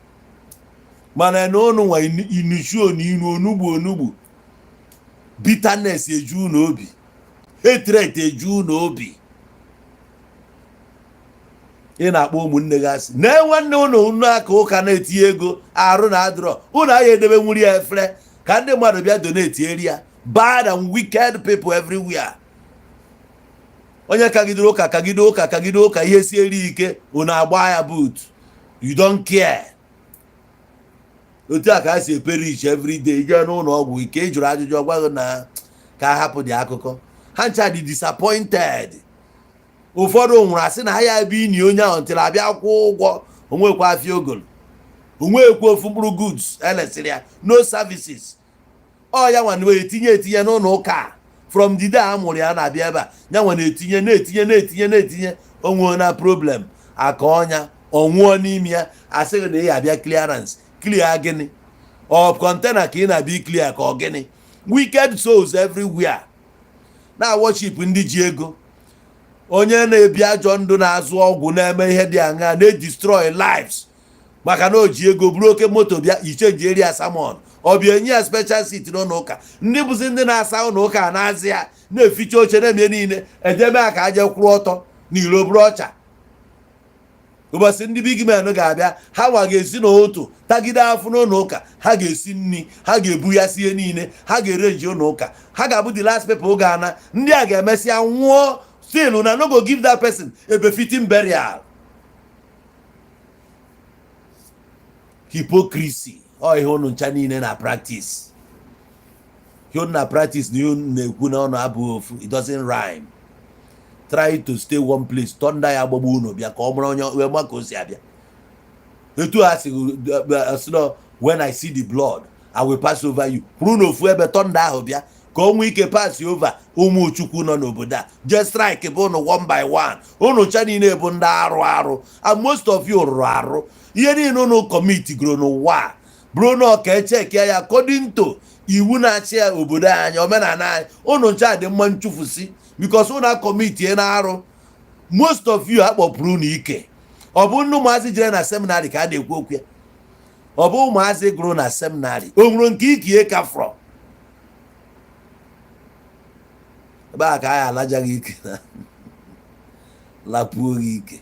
Mana na ụnụ nwa inuchuo na inu onugbu onugbu, bitterness eju n'obi, hatred eju n'obi. Ị na-akpọ ụmụnne gị asị na nwanne ụnụ unu aka ụka na-etinye ego arụ na adịrọ ụnụ agha edebe nwuri ya efere ka ndị mmadụ bịa donate eri ya. Bad and wicked people everywhere. Onye kagidere ụka, kagide ụka, kagide ụka, ihe sieri ike, unu agba ya boot. You don't care. Otu a ka a si eperish everyday. Ije n'ụlọ ọgwụ ike, ị jụrụ ajụjụ, ọ gwaghị na ka a hapụ dị akụkọ ha ncha dị disappointed. Ụfọdụ nwụrụ, asị na ha ya ebe ini onye ahụ ntịrị abịa kwụọ ụgwọ onwekwa afịa ogolo, onwekwa ofu mkpụrụ goods elesịrị ya, no services. Ọ ya nwa na etinye etinye n'ụlọ ụka a. From the day a mụrụ ya na-abịa ebe a, ya nwa na-etinye, na-etinye, na-etinye, na-etinye onwe na problem aka ọnya ọnwụọ n'ime ya. Asịghị na ị abịa clearance. Clear gịnị? Ọ container ka ị na-abịa clear ka ọ gịnị? Wicked souls everywhere na worship ndị ji ego. Onye na-ebi ajọ ndụ, na-azụ ọgwụ, na-eme ihe dị aṅaa, na-edestroy lives maka na o ji ego buru oke moto bịa ichenji eri ya sermon, ọ bịa enye ya special seat n'ụlọ ụka. Ndị bụzi ndị na-asa ụlọ ụka na-azị ya, na-eficha oche, na-eme niile, edebe ya ka aje kwụrụ ọtọ n'iro bụrụ ọcha. Ụbọchị ndị big men ga-abịa, ha nwa ga-esi n'ụtụ tagide afụ n'ụlọ ụka, ha ga-esi nri, ha ga-ebu ya sie niile, ha ga-erenji ụlọ ụka, ha ga-abụ the last people ga-ana. Ndị a ga-emesịa nwụọ, still una no go give that person a befitting burial. Hypocrisy, ọ ihe unu ncha niile na practice. Ihe unu na practice na ihe unu na-ekwu na ọnụ abụghị ofu. It doesn't rhyme. Try to stay one place. Thunder ya agbagbu unu bịa ka ọ mara onye wee ma ka o si abịa. Etu a sị na, "When I see the blood, I will pass over you." Kwuru n'ofu ebe, thunder ahụ bịa ka o nwee ike pass over ụmụ Chukwu nọ n'obodo a. Je strike bụ unu one by one. Unu ncha niile bụ ndị arụ arụ, and most of you rụrụ arụ. Ihe niile unu commit goro n'ụwa a bụrụ na ọka echeke ya according to iwu na-achị ya obodo anyị, omenala anyị, unu ncha dị mma nchufusi because unu acommitie na arụ. Most of you akpọpụrụ unu ike. Ọ bụ ndị ụmụazị jere na seminary ka a na-ekwu okwu ya. Ọ bụ ụmụazị gụrụ na seminary o nwere nke ikie ka frọ ebe a ka anyị alajaghị ike na lapuo gị ike.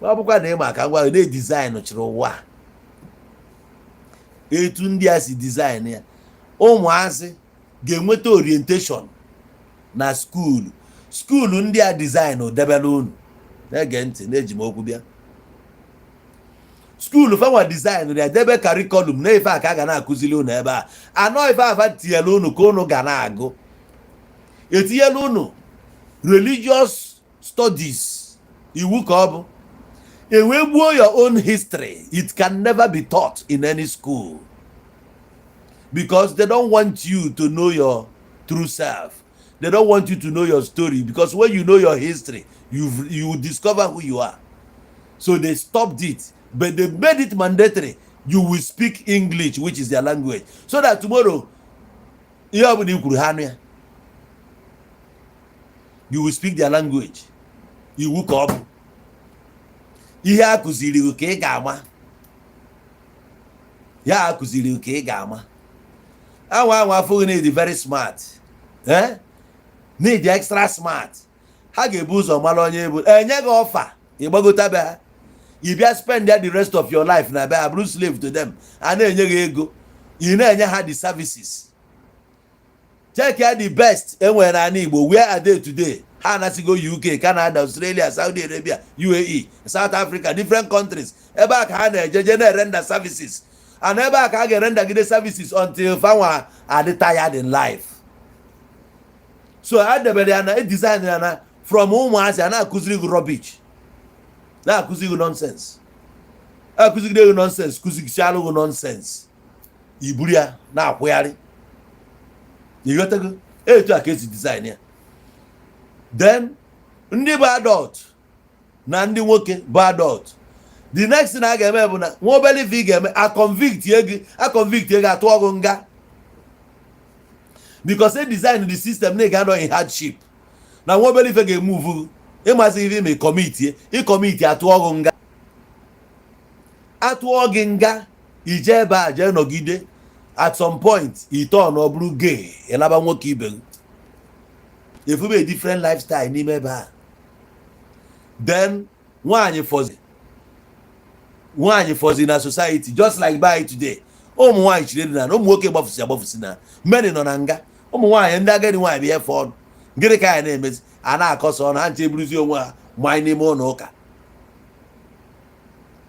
Ọ bụkwa na ịma ka ngwa na-edizaịn chịrị ụwa etu ndị a si design ya, ụmụazị ga-enweta orientation na school. School ndị a design debere unu na-ege ntị na-eji m okwu bịa. School fanwa design ya debe curriculum na ife a ka a ga na-akụziri unu ebe a anọ. Ife afa tinyere unu ka unu ga na-agụ, etinyela unu religious studies iwu ka ọ bụ ewee gbuo your own history. It can never be taught in any school because they don't want you to know your true self. They don't want you to know your story, because when you know your history, you discover who you are. So they stopped it, but they made it mandatory you will speak English, which is their language, so that tomorrow, ihe ọbụla i kwuru, ha anụ ya. You will speak their language. Iwu ka ọ bụ. Ihe a kụziri gị ka ị ga-ama ya, a kụziri gị ka ị ga-ama. Anwa anwa afọ gị na-edi very smart, eh? Need extra smart. Ha ga-ebu ụzọ mara onye bụ enye gị offer, ịgbagota be ha, ị bịa spend ya the rest of your life na be ha, bụrụ slave to them. A na-enye gị ego, ị na-enye ha the services. Check ya, the best enwere n'ala Igbo, where are they today? Ha anasigo UK, Canada, Australia, Saudi Arabia, UAE, South Africa, different countries. Ebe a ka ha na-ejeje na-erender services, and ebe a ka ha ga-erendagide services until fanwa adị tired in life. So a debere ya na edesign ya na from ụmụazị, a na-akụziri gị rubbish, na-akụziri gị nonsense, akụzigide gị nonsense, kụzigichalụ gị nonsense, iburu ya na-akwụgharị. Ịghọtago etu a ka esi design ya? Then ndị bụ adult na ndị nwoke bụ adult, the next thing a ga-eme bụ na nwa obere ife ị ga-eme, a convict gị, a convict gị, atụọ gị nga, because e design the system na ị ga-anọ in hardship, na nwa obere ife ga-emove ịmasị ife ime commit, ịcommit, atụọ gị nga. Atụọ gị nga, ije ebe a jee nọgide. At some point, ite ọ na ọ bụrụ gay, ịlaba nwoke ibe gị, efube different lifestyle n'ime ebe a. Then nwaanyị fọzi, nwaanyị fọzi na society, just like by today, ụmụ nwaanyị chiri na ụmụ nwoke gbafusi agbafusi na many nọ na nga. Ụmụ nwaanyị ndị agadi nwaanyị bụ ihe fọdụ. Gịnị ka anyị na-emezi? A na-akọsa ọnụ ha nche, eburuzi onwe ha manye n'ime ụlọ ụka.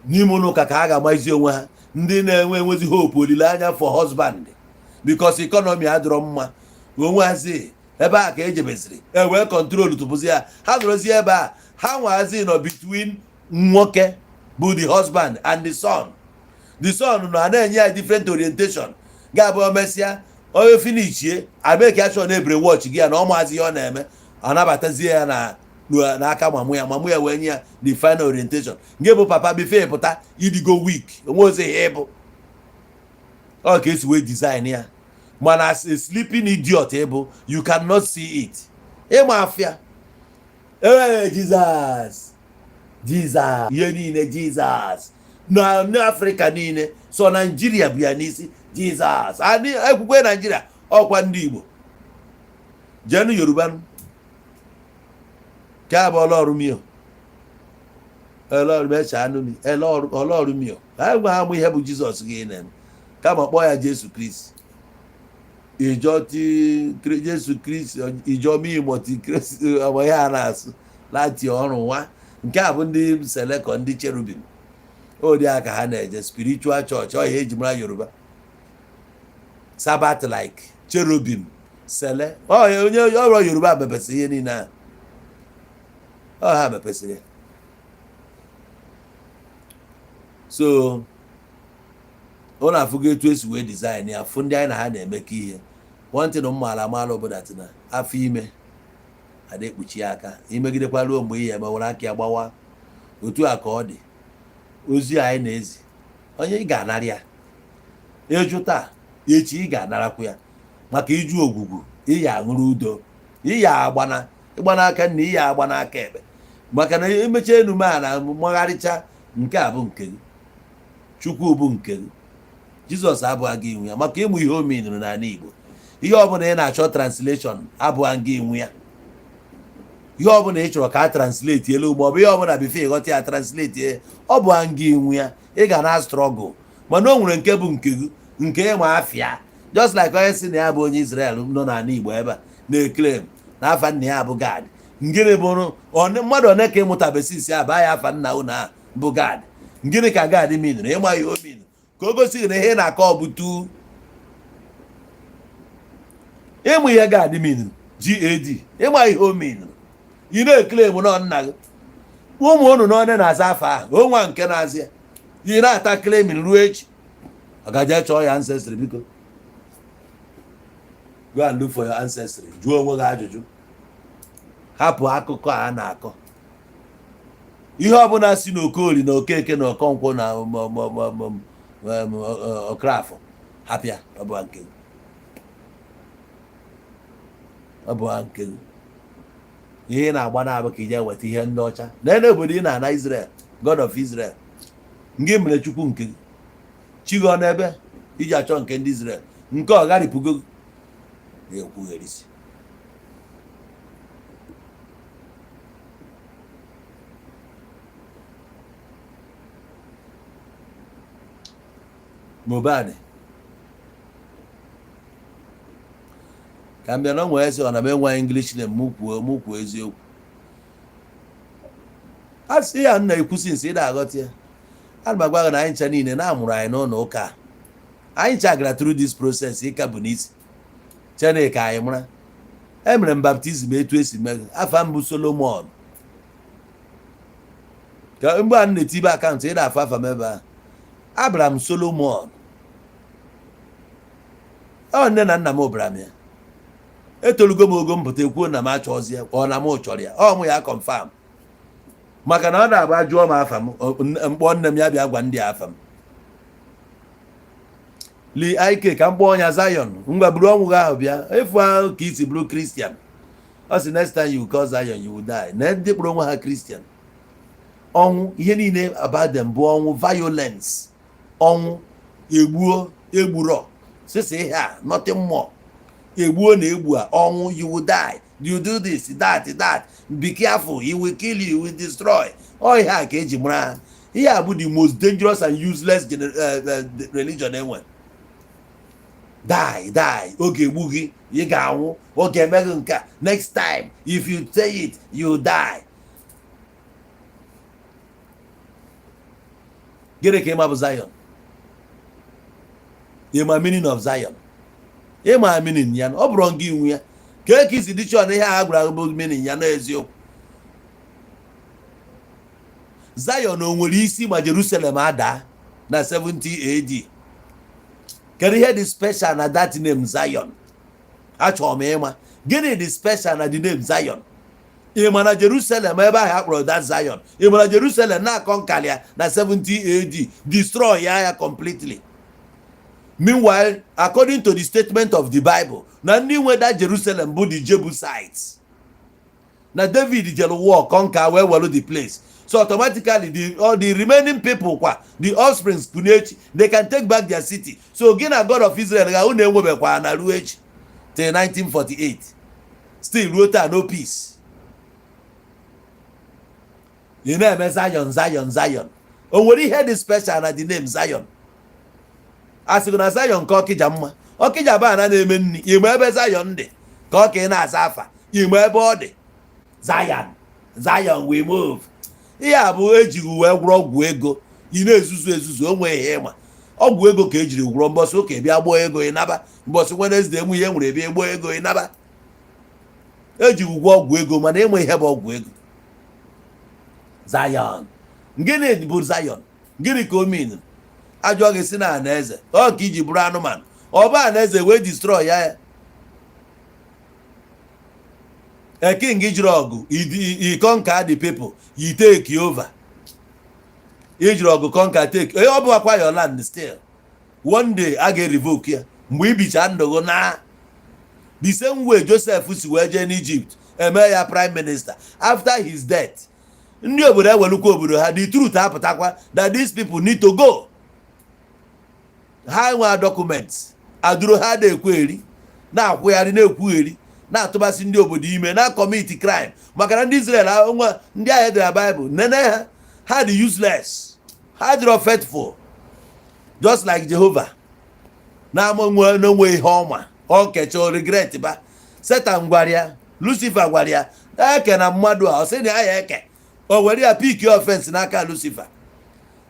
N'ime ụlọ ụka ka ha ga-amazi onwe ha. Ndị na-enwe enwezi hope, olileanya for husband, because economy adịrọ mma, onwehazi ebe a ka ejebeziri e wee control tụpụzi ya. Ha nọrọzi ebe a, ha nwazi nọ between nwoke bụ the husband and the son. The son nọ a na-enye ya different orientation. Ga-abụ o mesịa, onye finishie, abeki achọ na ebere watch gị ya na ọ maazị ihe ọ na-eme, anabatazie ya na n'aka mamụ ya. Mamụ ya wee nye ya the final orientation. Nke bụ papa before pụta, idigo weak, onwe ozi ihe ịbụ ọ ka esi wee design ya. Mana as a sleeping idiot ịbụ, you cannot see it. Ịma afịa ee, Jesus, Jesus, ihe niile Jesus na n'Afrịka niile, so Naijiria bụ ya n'isi Jesus. Anyị ekwukwe Naijiria, ọkwa ndị Igbo jenu Yoruba nke a bụ ọlọrụ mio, ọlọrụ mecha anụ mi ọlọrụ mio. Ha gwa ha mụ ihe bụ Jizọs gị na-eme, kama kpọọ ya Jesu Kristi, ìjọ tí Jésù Kristi, ìjọ mímọ́ ti Kristi, ọmọ ya na-asụ láti ọrùn wá. Nke a bụ ndị selekọ, ndị cherubim odi a ka ha na-eje spiritual church. Ọ ihe eji mara Yoruba, Sabbath like cherubim sele. Ọ onye ọrụ Yoruba mepesịrị ihe niile a, ọ ha mepesịrị ya. So ọ na-afụgo etu esi wee design ya. Fụ ndị anyị na ha na-emekọ ihe. One thing mmaala amaala obodo atị na afọ ime ada ekpuchi aka, imegidekwa ruo mgbe ihe emewere aka ya gbawa. Otu a ka ọ dị ozi anyị na-ezi. Onye ị ga-anara ya ịjụ taa, echi ị ga-anarakwa ya, maka iju ogwugwu ị ya aṅụrụ udo, ị ya agbana ịgba n'aka nna, ị ya agba n'aka ekpe, maka na emecha enume a na mmagharịcha. Nke a bụ nke gị, Chukwu bụ nke gị, Jizọs abụghị gị inwe ya, maka ịmụ ihe o minụrụ n'ala Igbo. Ihe ọbụla ị na-achọ translation abụghị gị inwe ya. Ihe ọbụla ị chọrọ ka a translate elu, ma ọ bụ ihe ọbụla before ịghọta ya, translate ya, ọ bụ gị inwe ya. Ị ga na struggle, mana o nwere nke bụ nke gị, nke ịma afịa. Just like onye si na ya bụ onye Israel nọ n'ala Igbo ebe a na-eclaim na afa nna ya bụ Gad. Ngịnị bụrụ mmadụ one ka ịmụtabesi aba ya afa nna unu a bụ Gad? Ngịnị ka Gad minụrụ? Ịma ihe o minụ ka o gosi gị na ihe ị na-akọ ọ bụ tu ịmụ ihe Gad minụrụ, Gad. Ịma ihe o minụrụ, ị na-eclaim nọ nna gị, ụmụ unu n'one na-aza afa ahụ, onwa nke na-azị ya, ị na-ata claiming ruo echi. Ọ gaje chọọ ya ancestry, biko. Go and look for your ancestry. Jụọ onwe gị ajụjụ. Hapụ akụkọ a na-akọ. Ihe ọbụla si n'Okori na Okeke na Okonkwo na Okrafọ, hapụ ya. Ọ bụ nke gị, ọ bụ nke gị. Ihe ị na-agba na-abụ ka ije weta ihe ndị ọcha na obodo ị na-ana Israel, God of Israel. Ngị mere Chukwu nke gị, chi gị ọ n'ebe iji achọ nke ndị Israel nke ọ gharịpụgo na-ekwugherisi. Mohbad ka m bịa na o nwere sị ọ na m enwe English name, mụ kwuo, mụ kwuo eziokwu. A sị ya nna ekwusi nsị ị na-aghọta ya. Ana m agwa gị na anyị ncha niile na-amụrụ anyị n'ụlọ ụka a. Anyị ncha gara through this process. Ịka bụ n'isi Chineke anyị mara emere m baptism etu esi mee. Afa m bụ Solomon. Ka mgbe a na-etibe account ị na-afụ afa m ebe ahụ, abara m Solomon. Ọ nne na nna m bara m ya. Etolugo m ogo mpụta ekwuo na m achọzi ya, ọ na m chọrọ ya, ọ mụ ya confirm, maka na ọ na-agba jụọ m afa m, mkpọ nne m ya bịa gwa ndị afa m. Lee ike ka m kpọọ ya Zion. Ngwa, buru ọnwụ gị ahụ bịa efu ahụ ka isi bụrụ Christian. Ọ sị next time you call Zion, you will die. Na ndị kpọrọ onwe ha Christian, ọnwụ, ihe niile about them bụ ọnwụ, violence, ọnwụ, egbuo egburo sisi ihe a, nothing more. Egbuo na egbu a, ọnwụ, you will die, you do this, that, that, be careful, he will kill you, he will destroy. Ọ ihe a ka eji mara ha. Ihe a bụ the most dangerous and useless religion enwe. Die, die, oge egbu gị, ị ga-anwụ, oge eme gị nke a. Next time if you say it, you die. Gịnị ka ịma bụ Zion? Ịma meaning of Zion? Ịma meaning ya? Ọ bụrụ gị nwe ya ka eke isi dị chọọ na ihe a gwara gị bụ meaning ya n'eziokwu. Zion o nwere isi ma Jerusalem adaa na 70 AD? Kedu ihe dị special na that name Zion? Achọrọ m ịma gịnị dị special na the name Zion. Ị ma na Jerusalem ebe ahụ akpọrọ that Zion, ị ma na Jerusalem na-akọ nkalịa na 70 AD, destroy ya ya completely? Meanwhile, according to the statement of the Bible, na ndị nwe that Jerusalem bụ the Jebusites, na David jere war, conquer, wee welu the place. So automatically the all the remaining people kwa, the offsprings kunechi, they can take back their city. So gị na God of Israel ga unu enwebekwa na ruo echi till 1948, still ruo taa, no peace. Ị na-eme Zion, Zion, Zion. O nwere ihe dị special na the name Zion? A sịgị na Zion ka Ọkịja mma. Ọkịja bụ ana na-eme nri. Igbe ebe Zion dị ka ọ ka ị na-aza afa igbe ebe ọ dị. Zion, Zion, we move. Ihe a bụ ejighị wee gwụrọ ọgwụ ego. Ị na-ezuzu ezuzu, o nwee ihe ịma. Ọgwụ ego ka ejiri gwụrọ. Mbọsị ụka bịa gbaa ego, ịnaba. Mbọsị Wednesday enwe ihe nwere bịa gbaa ego, ịnaba. Ejighị ụgwọ ọgwụ ego, mana enwe ihe bụ ọgwụ ego. Zion, gịnị bụ Zion? Gịnị ka o mean? Ajụọ gị si na anaeze ọ ka iji bụrụ anụmanụ. Ọ bụ anaeze wee destroy ya ya. A king jiri ọgụ i conquer the people, you take over. Ijiri ọgụ conquer, take ọ bụ akwa your land. Still one day a ga-revoke ya mgbe ibicha ndụ gị. Na the same way Joseph si wee jee n'Egypt eme ya prime minister, after his death ndị obodo ewelukwa obodo ha. The truth apụtakwa that these people need to go. Ha nwe documents adụrụ ha na-ekwu eri, na-akwụgharị, na-ekwugheri, na-atụbasị ndị obodo ime, na commit crime, maka na ndị Israel nwa ndị ahụ edere na Bible nene ha, ha dị useless, ha dịrọ faithful, just like Jehovah na-ama nwe n'onwe ihe ọma. Ọ kecha regret ba. Satan gwara ya, Lucifer gwara ya eke na mmadụ a, ọ sị na ya eke o were ya pick offense n'aka Lucifer,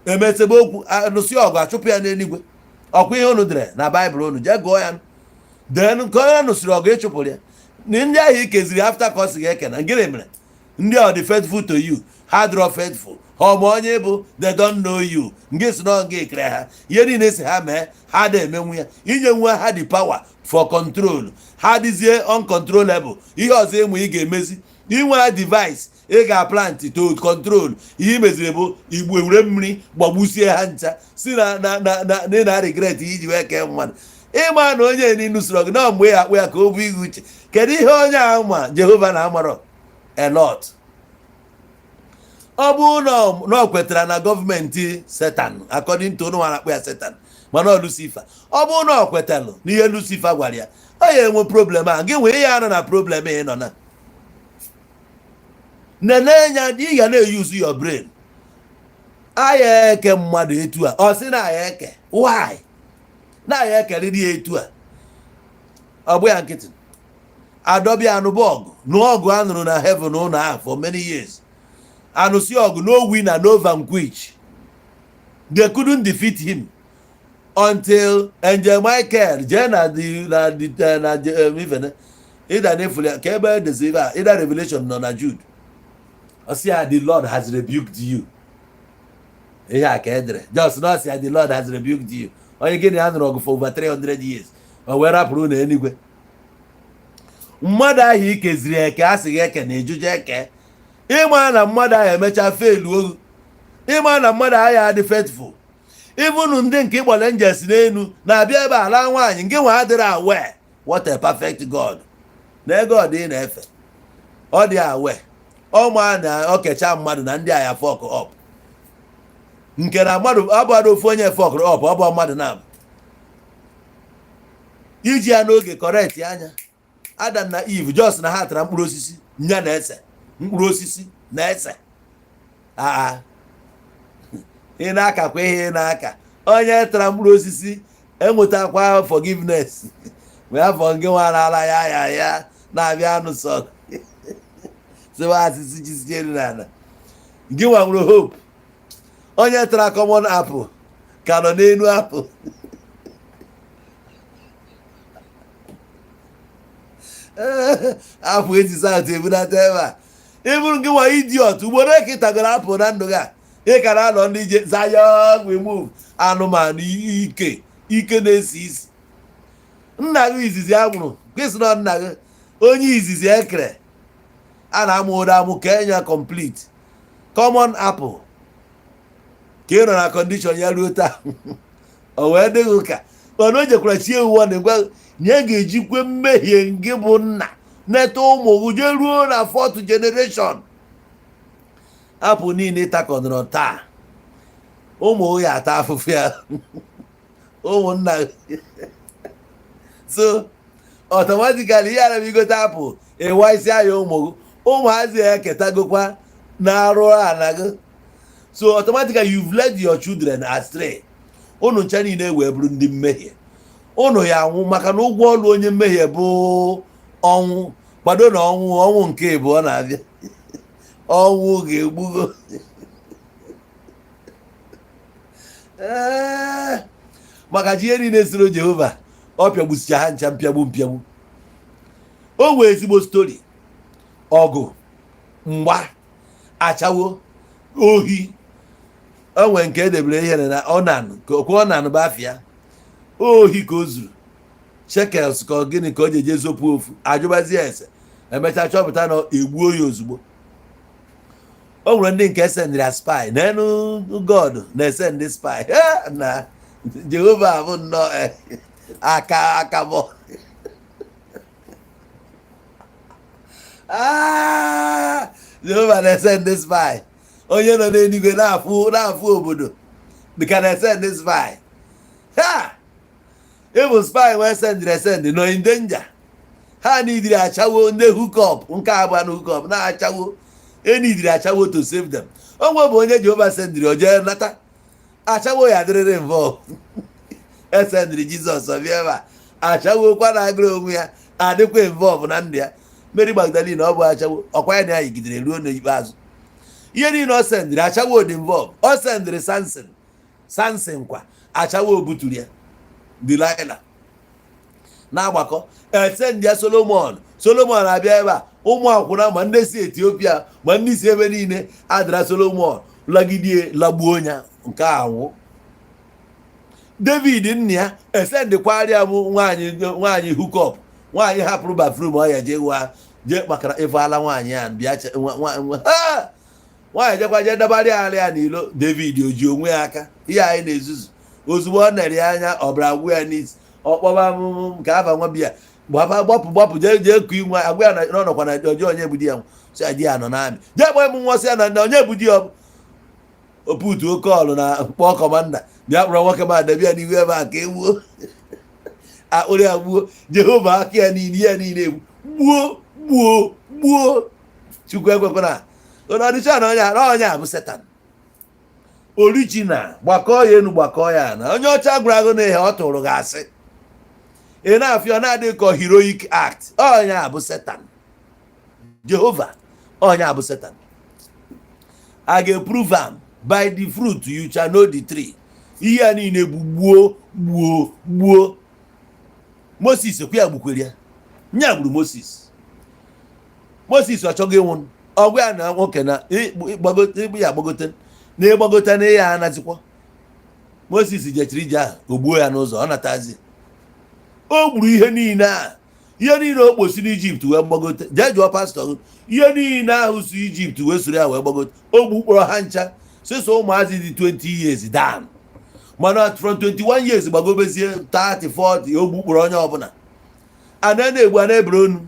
emesebe okwu, nụsị ọgụ, achụpụ ya n'eluigwe. Ọkwa ihe unu dere na Baịbụl, unu jee gụọ ya. Then nke onye nụsịrị ọgụ ịchụpụrụ ya na ndị ahụ ikeziri after ka ọ sị ga-eke na gịnị mere? Ndị ọ dị faithful to you, ha dịrọ faithful. Ha ọma onye bụ, they don't know you. Nke si na nga ekere ha, ihe niile si ha mee, ha da emenwu ya. Inye nwa ha the power for control, ha dịzie uncontrollable. Ihe ọzọ ịmụ ị ga-emezi, inwe ha device ị ga-plant to control ihe. Imeziri bụ igbu ewure mmiri gbagbusie ha ncha, si na na na na na ị na regret iji wee kee mmadụ. Ịma na onye niile soro gị na mgbe ya akpụ ya ka o bụ ihe uche. Kedu ihe onye ahụ ma Jehova na-amarọ a lot? Ọ bụrụ na ọ kwetara na gọọmenti Setan, according to ụnụ akpụ ya Setan, mana ọ Lucifer, ọ bụrụ na ọ kwetalụ n'ihe Lucifer gwara ya, ọ ya enwe problem a. Gị nwee ya anọ na problem ị nọ na nene anya. Ị ga na-use your brain. Aya eke mmadụ etu a, ọ sị na aya eke, why na aya ekerịrị ya etu a? Ọ bụ ya nkịtị adọbịa anụba ọgụ nụọ ọgụ a nụrụ na heaven ụlọ ahụ for many years. Anụsi ọgụ, no winner, no vanquish. They couldn't defeat him until Angel Michael jee na the na even ịda n'efuli ka ebe edezi ebe a, ịda Revelation nọ na Jude. Ọ sị ya, "The Lord has rebuked you." Ihe a ka edere just na ọ sị ya, "The Lord has rebuked you." Onye gịnị ya nụrụ ọgụ for over 300 years, o wee rapụrụ na eluigwe. Mmadụ ahụ ikeziri eke, a sị gị eke na ejuju eke. Ịma na mmadụ ahụ emechaa feluo. Ịma na mmadụ ahụ adị faithful. Even ndị nke ịgbọrọ angels n'elu na-abịa ebe ala nwaanyị nke nwe adịrị aware. What a perfect God na ego ọ dị na-efe. Ọ dị aware, ọ ma na ọ kecha mmadụ na ndị agha fuck up, nke na mmadụ abụghị ofu onye fuckụrụ up, ọ bụ mmadụ na iji ya n'oge correct anya. Adam na Eve, just na ha tara mkpụrụ osisi nya na-ese mkpụrụ osisi na-ese. Aa, ị na-akakwa ihe ị na-aka. Onye tara mkpụrụ osisi enwetakwa forgiveness wee afọ nke nwa na-ala ya ya ya na-abịa anụ sọ sịwa asịsị jisi elu n'ala. Gị nwa nwere hope. Onye tara common apple ka nọ n'elu apple. Apple eji South ebunata ebe a ịbụrụ gị nwa idiot. Ugboro ka ị tagoro apple na ndụ gị a, ị ka na-anọ ndị ije Zion we move. Anụmanụ ike ike na-esi isi. Nna gị izizi a mụrụ kwesị na nna gị onye izizi ekere a na-amụ ụda amụ ka enya complete common apple ka ị nọ na condition ya ruo taa. O wee dịghị ka mana o jekwara chi ewu na gwa na ya ga-ejikwe mmehie ngị bụ nna neta ụmụ gị jee ruo na fourth generation. Apple niile ịtakọnọrọ taa, ụmụ ya ata afụfụ ya, ụmụnna. So automatically ihe ara m igote apple ịwaisia ya, ụmụ gị, ụmụazị ya eketagokwa na-arụ ala gị. So automatically you've led your children astray. Unu ncha niile wee bụrụ ndị mmehie. Unu ya anwụ, maka na ụgwọ ọlụ onye mmehie bụ ọnwụ. Kwado na ọnwụ, ọnwụ nke ịbụọ na-abịa. Ọnwụ ga-egbugo. Ee, maka ji ihe niile soro Jehova, ọ pịagbusicha ha ncha mpịagbu mpịagbu. O nwee ezigbo story ọgụ mgba achawo ohi. O nwee nke edebere ihe na onan ka okwe onan bụ afịa ohi ka o zuru shekels ka ọ gịnị ka o ji eje zopụ ofu ajụbazie ese. Emechaa chọpụta na egbuo ya ozugbo. O nwere ndị nke sendịrị ya spy n'enu. God na-ese ndị spy na Jehova bụ nnọọ aka aka bụ. Ah, Jehova na-ese ndị spy. Onye nọ n'eluigwe na-afụ na-afụ obodo dịka na-ese ndị spy ha. Ịbụ spy wee sendịrị esendị nọ in danger. Ha nidiri achawo ndị hookup nke abụọ na hookup na-achawo enidiri achawo to save them. Onwe bụ onye Jehova sendịrị o jee nata achawo ya adịrịrị involve. Esendịrị Jizọs ọbịa ebe a, achawokwa na agụrụ onwe ya adịkwa involve na ndụ ya. Mary Magdalene, ọ bụ achawo ọkwa ya na ya yigidere ruo n'ikpeazụ. Ihe niile ọ sendịrị, achawo dị involve. Ọ sendịrị Samson, Samson kwa achawo buturu ya. Delilah na-agbakọ esendị ya Solomon. Solomon abịa ebe a, Ụmụ akwụna, ma ndị si Etiopia, ma ndị si ebe niile adara Solomon lagidie lagbuo ya. Nke anwụ David nna ya esendịkwarịa m nwaanyị, nwaanyị hookup, nwaanyị hapụrụ bathroom ọ ya jee wa jee kpakara ịfụ ala nwaanyị a bịa ha! Nwaanyị jekwa jee dabara ya ala ya n'ilo. David o ji onwe ya aka ihe anyị na-ezuzu. Ozugbo ọ nere ya anya, ọbara gwụ ya n'isi. Ọkpọba m nke afa nwa biya, gbapa, gbapụ, gbapụ, jee, jee ku inwe agwa ya na ọ nọkwa na ọjọọ. Onye bụ di ya? Si di ya nọ n'amị. Jee kpọọ m nwa, sị ya na onye bụ di ya. Oputu oke ọlụ na kpọọ commander, bịa kpọrọ nwoke ma debe ya n'ihu ebe a ka e gbuo akpụrụ ya, gbuo. Jehova aka ya niile, ihe niile egbu, gbuo, gbuo, gbuo. Chukwu ekwekwana onye ọdịcha na onye na onye a bụ Setan original. Gbakọọ ya enu, gbakọọ ya na onye ọcha gwara gị na ihe ọ tụrụ gị asị ị na-afịa, ọ na-adị ka heroic act. Onye a bụ Setan Jehova, onye a bụ Setan. A ga-eprove am by the fruit, you shall know the tree. Ihe a niile bụ gbuo, gbuo, gbuo. Moses kwu ya, gbukwere ya, nya gburu Moses. Moses ọ chọghị ịnwụ. Ọgwụ ya na nwoke na ịgbagote ya, agbagote na ịgbagote na ya anazikwa. Moses jechiri ije ahụ, o gbuo ya n'ụzọ ọ natazi. O gburu ihe niile a, ihe niile o kposi n'Ijipt wee gbagote. Jee jụọ pastọ gị, ihe niile ahụ si Ijipt wee soro ya wee gbagote, o gbukpọrọ ha ncha. Sịsọ ụmụazị dị 20 years down, mana from 21 years gbagobezie 30, 40, o gbukpọrọ onye ọbụla. A na-egbu, a na-ebere onu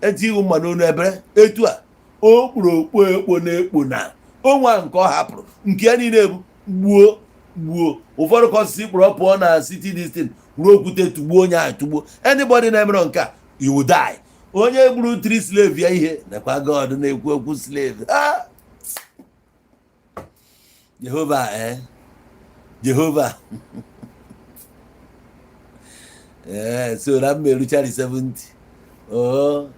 eti ihu mma n'onu ebere etu a. O kpuru okpu ekpo na-ekpo na onwe nke ọ hapụrụ nke ya niile bụ gbuo, gbuo. Ụfọdụ ka osisi kpụrụ pụọ na city distin ruo okwute tugbuo onye ahụ, tugbuo. Anybody na-emerọ nke a, you will die. Onye gburu three slave ya, ihe nekwa God na-ekwu okwu slave. Ah! Jehova, Jehova, so na m eruchari 70. Oh,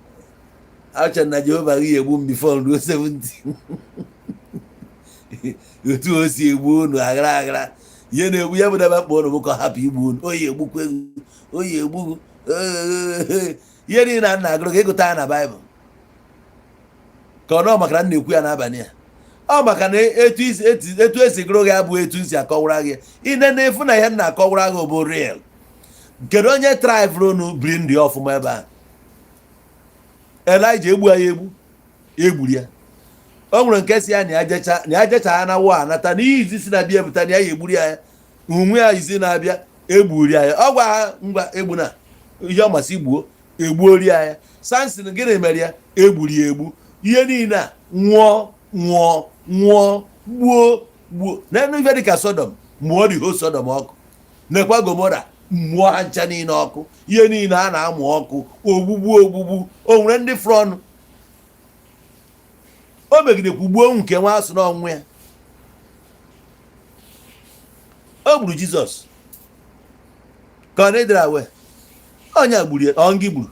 acha na Jehova gị egbu m before ruo 70. Otu o si egbu unu aghara aghara, ihe na-egbu ya bụ debe mkpa unu bụ ka ọ hapụ igbu unu. Oyi egbukwa egu, oyi egbu ihe niile a na-agụrụ ka ịgụta ya na Baịbụl, ka ọ nọ maka na m na-ekwu ya n'abalị a. Ọ maka na etu esi gụrụ gị abụ etu si akọwara gị ine na-efu na ihe m na-akọwara gị bụ real. Kedu onye thrive unu biri ndụ ya ọfụma ebe a? Elija egbu ya, egbu egburu ya. O nwere nke si ya na ya jecha, na ya jecha ya na wa anata n'ihe izi si na bịa ebute na ya ya egburu ya onwe ya. Izi na-abịa egburu ya. Ọ gwa ha ngwa, egbu na ihe ọ masị gbuo, egbuori ya. Samson, gịnị mere ya? Egburu ya egbu. Ihe niile a, nwụọ, nwụọ, nwụọ, gbuo, gbuo. N'elu ife dịka Sodom, mụọ the whole Sodom ọkụ. Nekwa Gomora, mmụọ ha ncha niile ọkụ. Ihe niile a na-amụ ọkụ, ogbugbu, ogbugbu. O nwere ndị frọnụ o megidekwu gbuo nke nwa asụ n'ọnwụ ya. O gburu Jizọs ka ọ na-edere awe onye a gburu ya. Ọ ngị gburu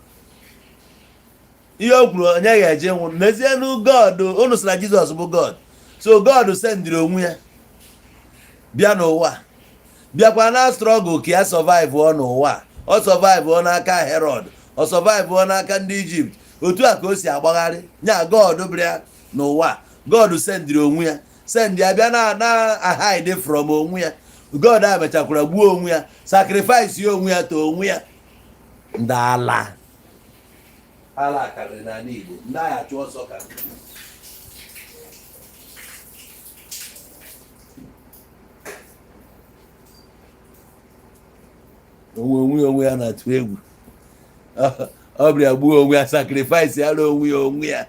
ihe o kwuru, onye ga-eje nwụ n'ezienu. God unu sị na Jizọs bụ God, so God sendịrị onwe ya bịa n'ụwa, bịakwa na struggle ka ya survive ọ n'ụwa. Ọ survive ọ n'aka Herod, ọ survive ọ n'aka ndị Ijipt. Otu a ka o si agbagharị nya. God bịa n'ụwa, God sendịrị onwe ya, send ya bịa na hide from onwe ya. God a mechakwara gbuo onwe ya, sacrifice ya onwe ya, too onwe ya. Ndị ala ala karịrị n'ala Igbo, ndị agha chụọ ọsọ ka onwe ya na-atụ egwu. Ọ bịara gbuo onwe ya, sacrifice ya onwe ya, onwe ya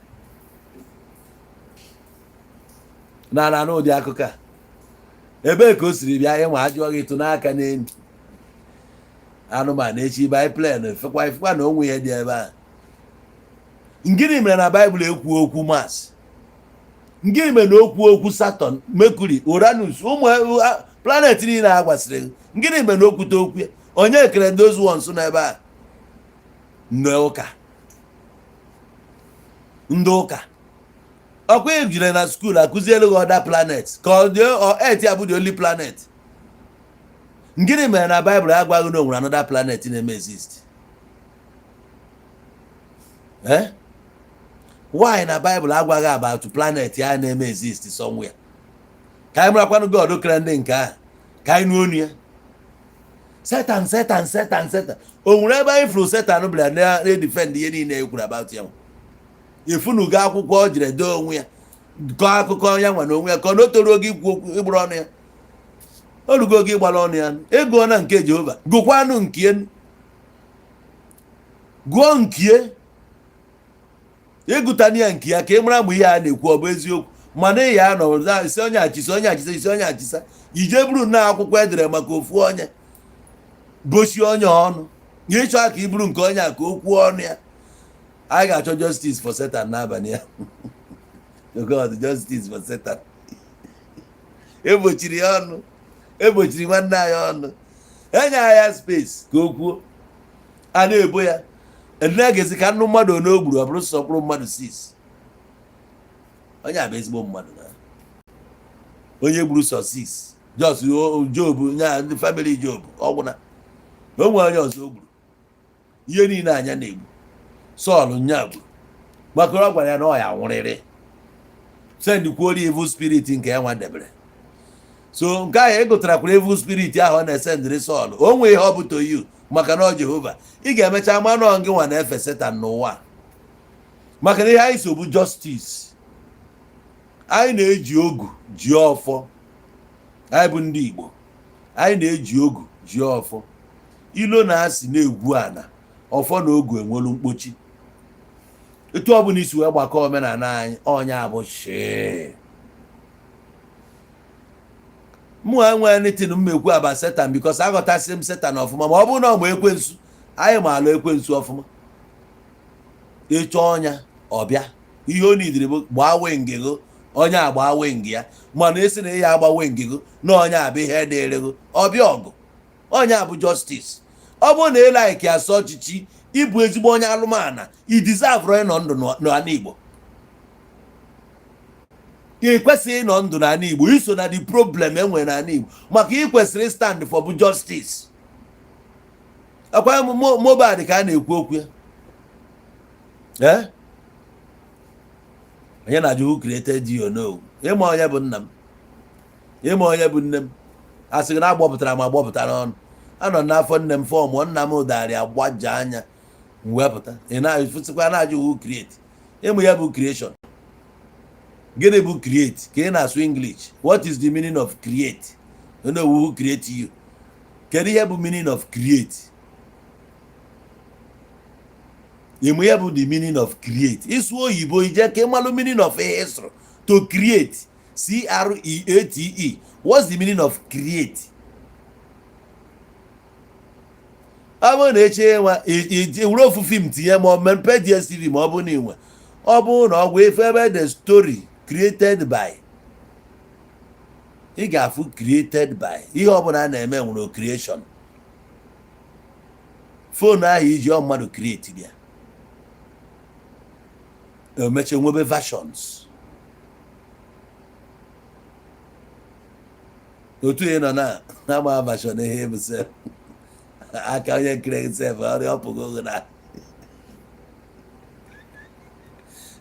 na na n'ụdị akụkọ a. Ebee ka o siri bịa? Ịnwa ajụọ gị tụ n'aka n'elu anụmanụ echi by plane fekwa ifekwa na onwe ihe dị ebe a. Gịnị mere na Baịbụl ekwu okwu Mars? Gịnị mere na okwu okwu Saturn, Mercury, Uranus, ụmụ planet niile a gwasịrị gị? Gịnị mere na okwute okwu ya? Onye kere those ones n'ebe a? Ndị ụka, ndị ụka ọkwa ejire na school akụzielu gị other planet ka ọ dị Earth ya bụ the only planet. Gịnị mere na Baịbụl agwaghị na o nwere another planet na-eme exist? Eh? Why na Bible agwaghị about planet ya na-eme exist somewhere? Ka anyị marakwanụ God kere ndị nke ahụ, ka anyị nụ onu ya. Satan, Satan, Satan, Satan, o nwere ebe anyị fụrụ Satan bịara na-edefend ihe niile e kwuru about ya? Efunugo akwụkwọ o jiri dee onwe ya, kọọ akụkọ ya nwa na onwe ya, ka ọ na o toruo oge ikwu okwu ịgbara ọnụ ya. O rugo oge ịgbara ọnụ ya. Ego na nke Jehova, gụkwanụ nke, gụọ nkie, ịgụtana ya nke ya, ka ị mara mgbe ihe a na-ekwu ọ bụ eziokwu. Mana ị ya nọ isi onye achịsa, onye achịsa, isi onye achịsa, ije buru na akwụkwọ edere maka ofu onye bochie onye ọnụ, ya ịchọ ka i buru nke onye a ka o kwuo ọnụ ya. Anyị ga-achọ justice for Satan n'abalị ya. God, justice for Satan. Egbochiri ya ọnụ, egbochiri nwanne anyị ọnụ, enye ya space ka o kwuo. A na-ebo ya nne ga-esi ka nnụ mmadụ one o gburu, ọ bụrụ sọ mkpụrụ mmadụ 6. Onye a bụ ezigbo mmadụ na onye gburu sọ 6, just Job nya, ndị family Job. Ọgwụna o nwere onye ọzọ o gburu. Ihe niile anya na-egbu Sọl nya gburu, maka ọ gwara ya na ọ ya nwụrịrị, send kwuori evil spirit nke ya nwa debere. So nke ahụ ịgụtarakwara evil spirit ahụ ọ na-esendịrị Sọl, o nwee ihe ọ bụ to you, maka na ọ Jehova. Ị ga-emecha ma nọ gị nwa na-efe Setan n'ụwa, maka na ihe anyị so bụ justice. Anyị na-eji ogu ji ọfọ. Anyị bụ ndị Igbo, anyị na-eji ogu ji ọfọ. Ilo na asị na-egwu ana ọfọ na ogu enwelu mkpochi. Etu ọ bụla isi wee gbakọ omenala anyị, ọnya bụ shee. Mụ enwe anything m ekwu aba Satan, because aghọtasị m Satan ọfụma. Ma ọ bụrụ na ọ ma ekwensu, anyị ma alụ ekwensu ọfụma. Ịchọ ọnya ọbịa, ihe o nidiri bụ gbaa wing gị. Onye agba wing ya, mana esi na ya agba wing gị na onye abụ ihe dịrị gị ọbịa ọgụ. Onye abụ justice. Ọ bụrụ na ị like asọ ọchịchị, ịbụ ezigbo onye alụmana, i deserve ịnọ ndụ n'ala Igbo. Ị kwesịghị ịnọ ndụ n'ala Igbo. Iso na the problem e nwere n'ala Igbo, maka ị kwesịrị stand for bụ justice. Akwa Mohbad ka a na-ekwu okwu ya. Ee, onye na-ajụ who created you? No, ịma onye bụ nna m, ịma onye bụ nne m. A sị gị na agbọpụtara m agbọpụta n'ọnụ. Anọ n'afọ nne m form, nna m darị agbaja anya m wepụta. Ị na-efụsịkwa na-ajụ who create. Ịmụ ya bụ creation. Gịnị bụ create? Ka ị na-asụ English, what is the meaning of create? Onye who create you? Kedu ihe bụ meaning of create? Ịmụ ya bụ the meaning of create? Ịsụ oyibo, ije ka ịmalụ meaning of ihe ịsụrụ, to create, C-R-E-A-T-E. What's the meaning of create? Ọ bụrụ na eche nwa were ofu film tinye, ma ọ mepee DSTV, ma ọ bụ na inwe, ọ bụrụ na ọ gwa ife ebe the story created by, ị ga-afụ created by. Ihe ọbụla a na-eme nwere creation. Phone ahụ iji, ọ mmadụ create ya, emeche nwebe versions. Otu ị nọ na na-ama version ihe bụ sef aka onye kere sef ọrịa ọpụgo ogo na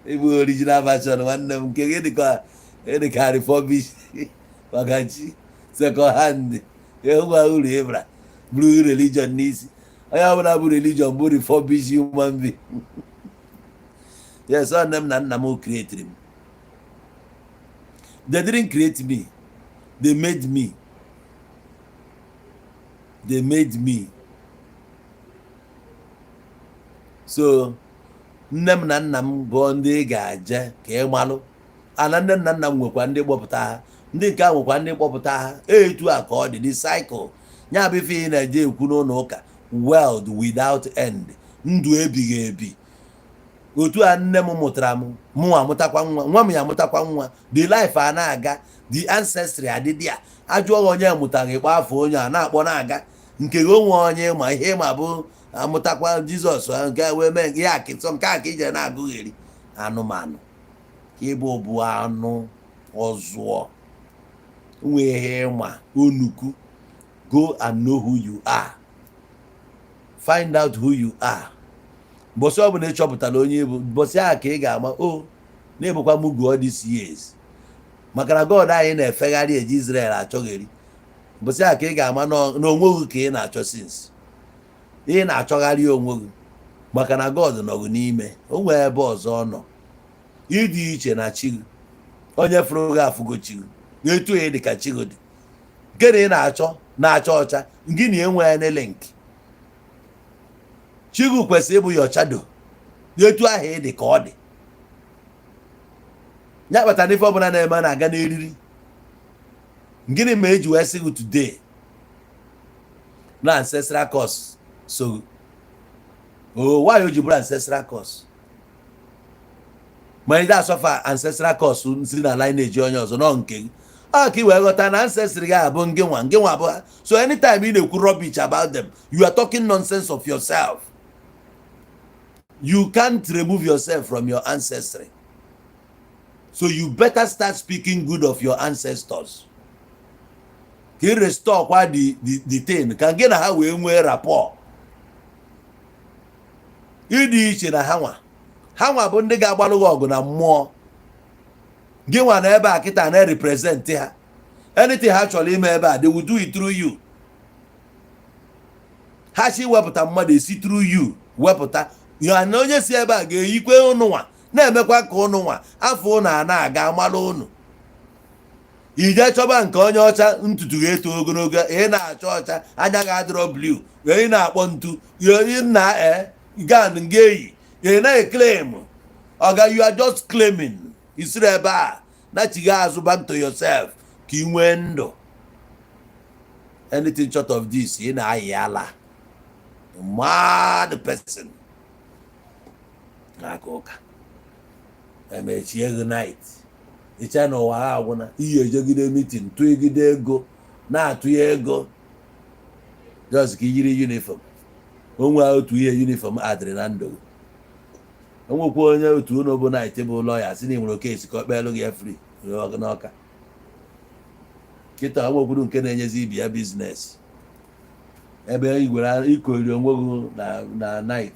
ịbụ original version. Nwanne m, nke gị dịka dịka refurbish, maka chi second hand. Ngwa, uru ịbara bụrụ religion n'isi. Onye ọbụla bụ religion bụ refurbish human being. Yes, ọ nne m na nna m created m. They didn't create me, they made me. They made me. So nne m na nna m bụ ndị ị ga-aje ka ị malụ ana. Nne m na nna m nwekwa ndị kpọpụta ha, ndị nke a nwekwa ndị kpọpụta ha. Etu a ka ọ dị, the cycle ya bụ ife ị na-eje ekwu n'ụlọ ụka, world without end, ndụ ebighị ebi. Otu a nne m mụtara m, mụ amụtakwa nwa, nwa m ya amụtakwa nwa, the life a na-aga, the ancestry adịdị a. Ajụọ gị onye mụtara, ịkpọ afọ onye a na-akpọ na-aga nke gị onwe onye ma ihe ma bụ amụtakwa Jizọs nke wee mee ihe akịsọ nke a ka ije na-agụgheri anụmanụ ka ịbụ bụ anụ ọzụọ nwee ihe ịma onuku. Go and know who you are. Find out who you are. Mbọsị ọ bụla ị chọpụtara onye bụ, mbọsị ahụ ka ị ga-ama o na-ebukwa mugu all these years, maka na God anyị na-efegharị eji Israel achọgheri. Mbọsị ahụ ka ị ga-ama na onwe gị ka ị na-achọ since ị na-achọgharị onwe gị, maka na God nọ gị n'ime. O nwee ebe ọzọ ọ nọ ịdị iche na chi gị. Onye fụrụ gị afụgo chi gị etu ị dị ka chi gị dị. Nke na ị na-achọ na-acha ọcha, gị na enwe any link. Chi gị kwesịrị ịbụ ya ọchado etu ahụ ị dị ka ọ dị. Ya kpatara ife ọbụla na-eme na-aga n'eriri. Gịnị ma eji wee sị gị today na ancestral curse? So o why o ji bụrụ ancestral curse? Ma ị da-asọfa ancestral curse si na lineage onye ọzọ nọ nke gị, ọ ka ị wee ghọta na ancestry gị abụ ngị nwa, ngị nwa bụ ha. So anytime ị na-ekwu rubbish about them, you are talking nonsense of yourself. You can't remove yourself from your ancestry, so you better start speaking good of your ancestors ka ị restore kwa the thing, ka gị na ha wee nwee rapport. Ịdị iche na ha nwa, ha nwa bụ ndị ga-agbalụ gị ọgụ na mmụọ. Gị nwa na ebe a kịta na-represent ha. Anything ha chọrọ ime ebe a, they will do it through you. Ha chi wepụta mmadụ, esi through you wepụta ya. Na onye si ebe a ga-eyikwe ụnụ nwa na-emekwa ka ụnụ nwa afọ ụnụ a na-aga amala ụnụ. Ije chọba nke onye ọcha, ntutu ga-eto ogologo, ị na-acha ọcha, anya ga-adịrọ blue, ị na-akpọ ntu, ị na e gan nga eyi, ị na-eclaim oga. You are just claiming. Isiri ebe a nachiga azụ back to yourself ka ị nwee ndụ. Anything short of this, ị na-ayị ala mad person na-aka ụka emechie gị night ịcha na ụwa ha agwụna. Iyi ejegide meeting, tụgide ego, na-atụ ya ego just ka iyiri uniform. Onwe otu ihe uniform adịrị na ndụ gị. Onwekwa onye otu unu bụ knight bụ lọya si na ị nwere oke esi ka ọ kpeelụ gị ya free n'ọka kịta. Onwekwuru nke na-enyezi ibi ya business ebe igwere ikori onwe gị na knight,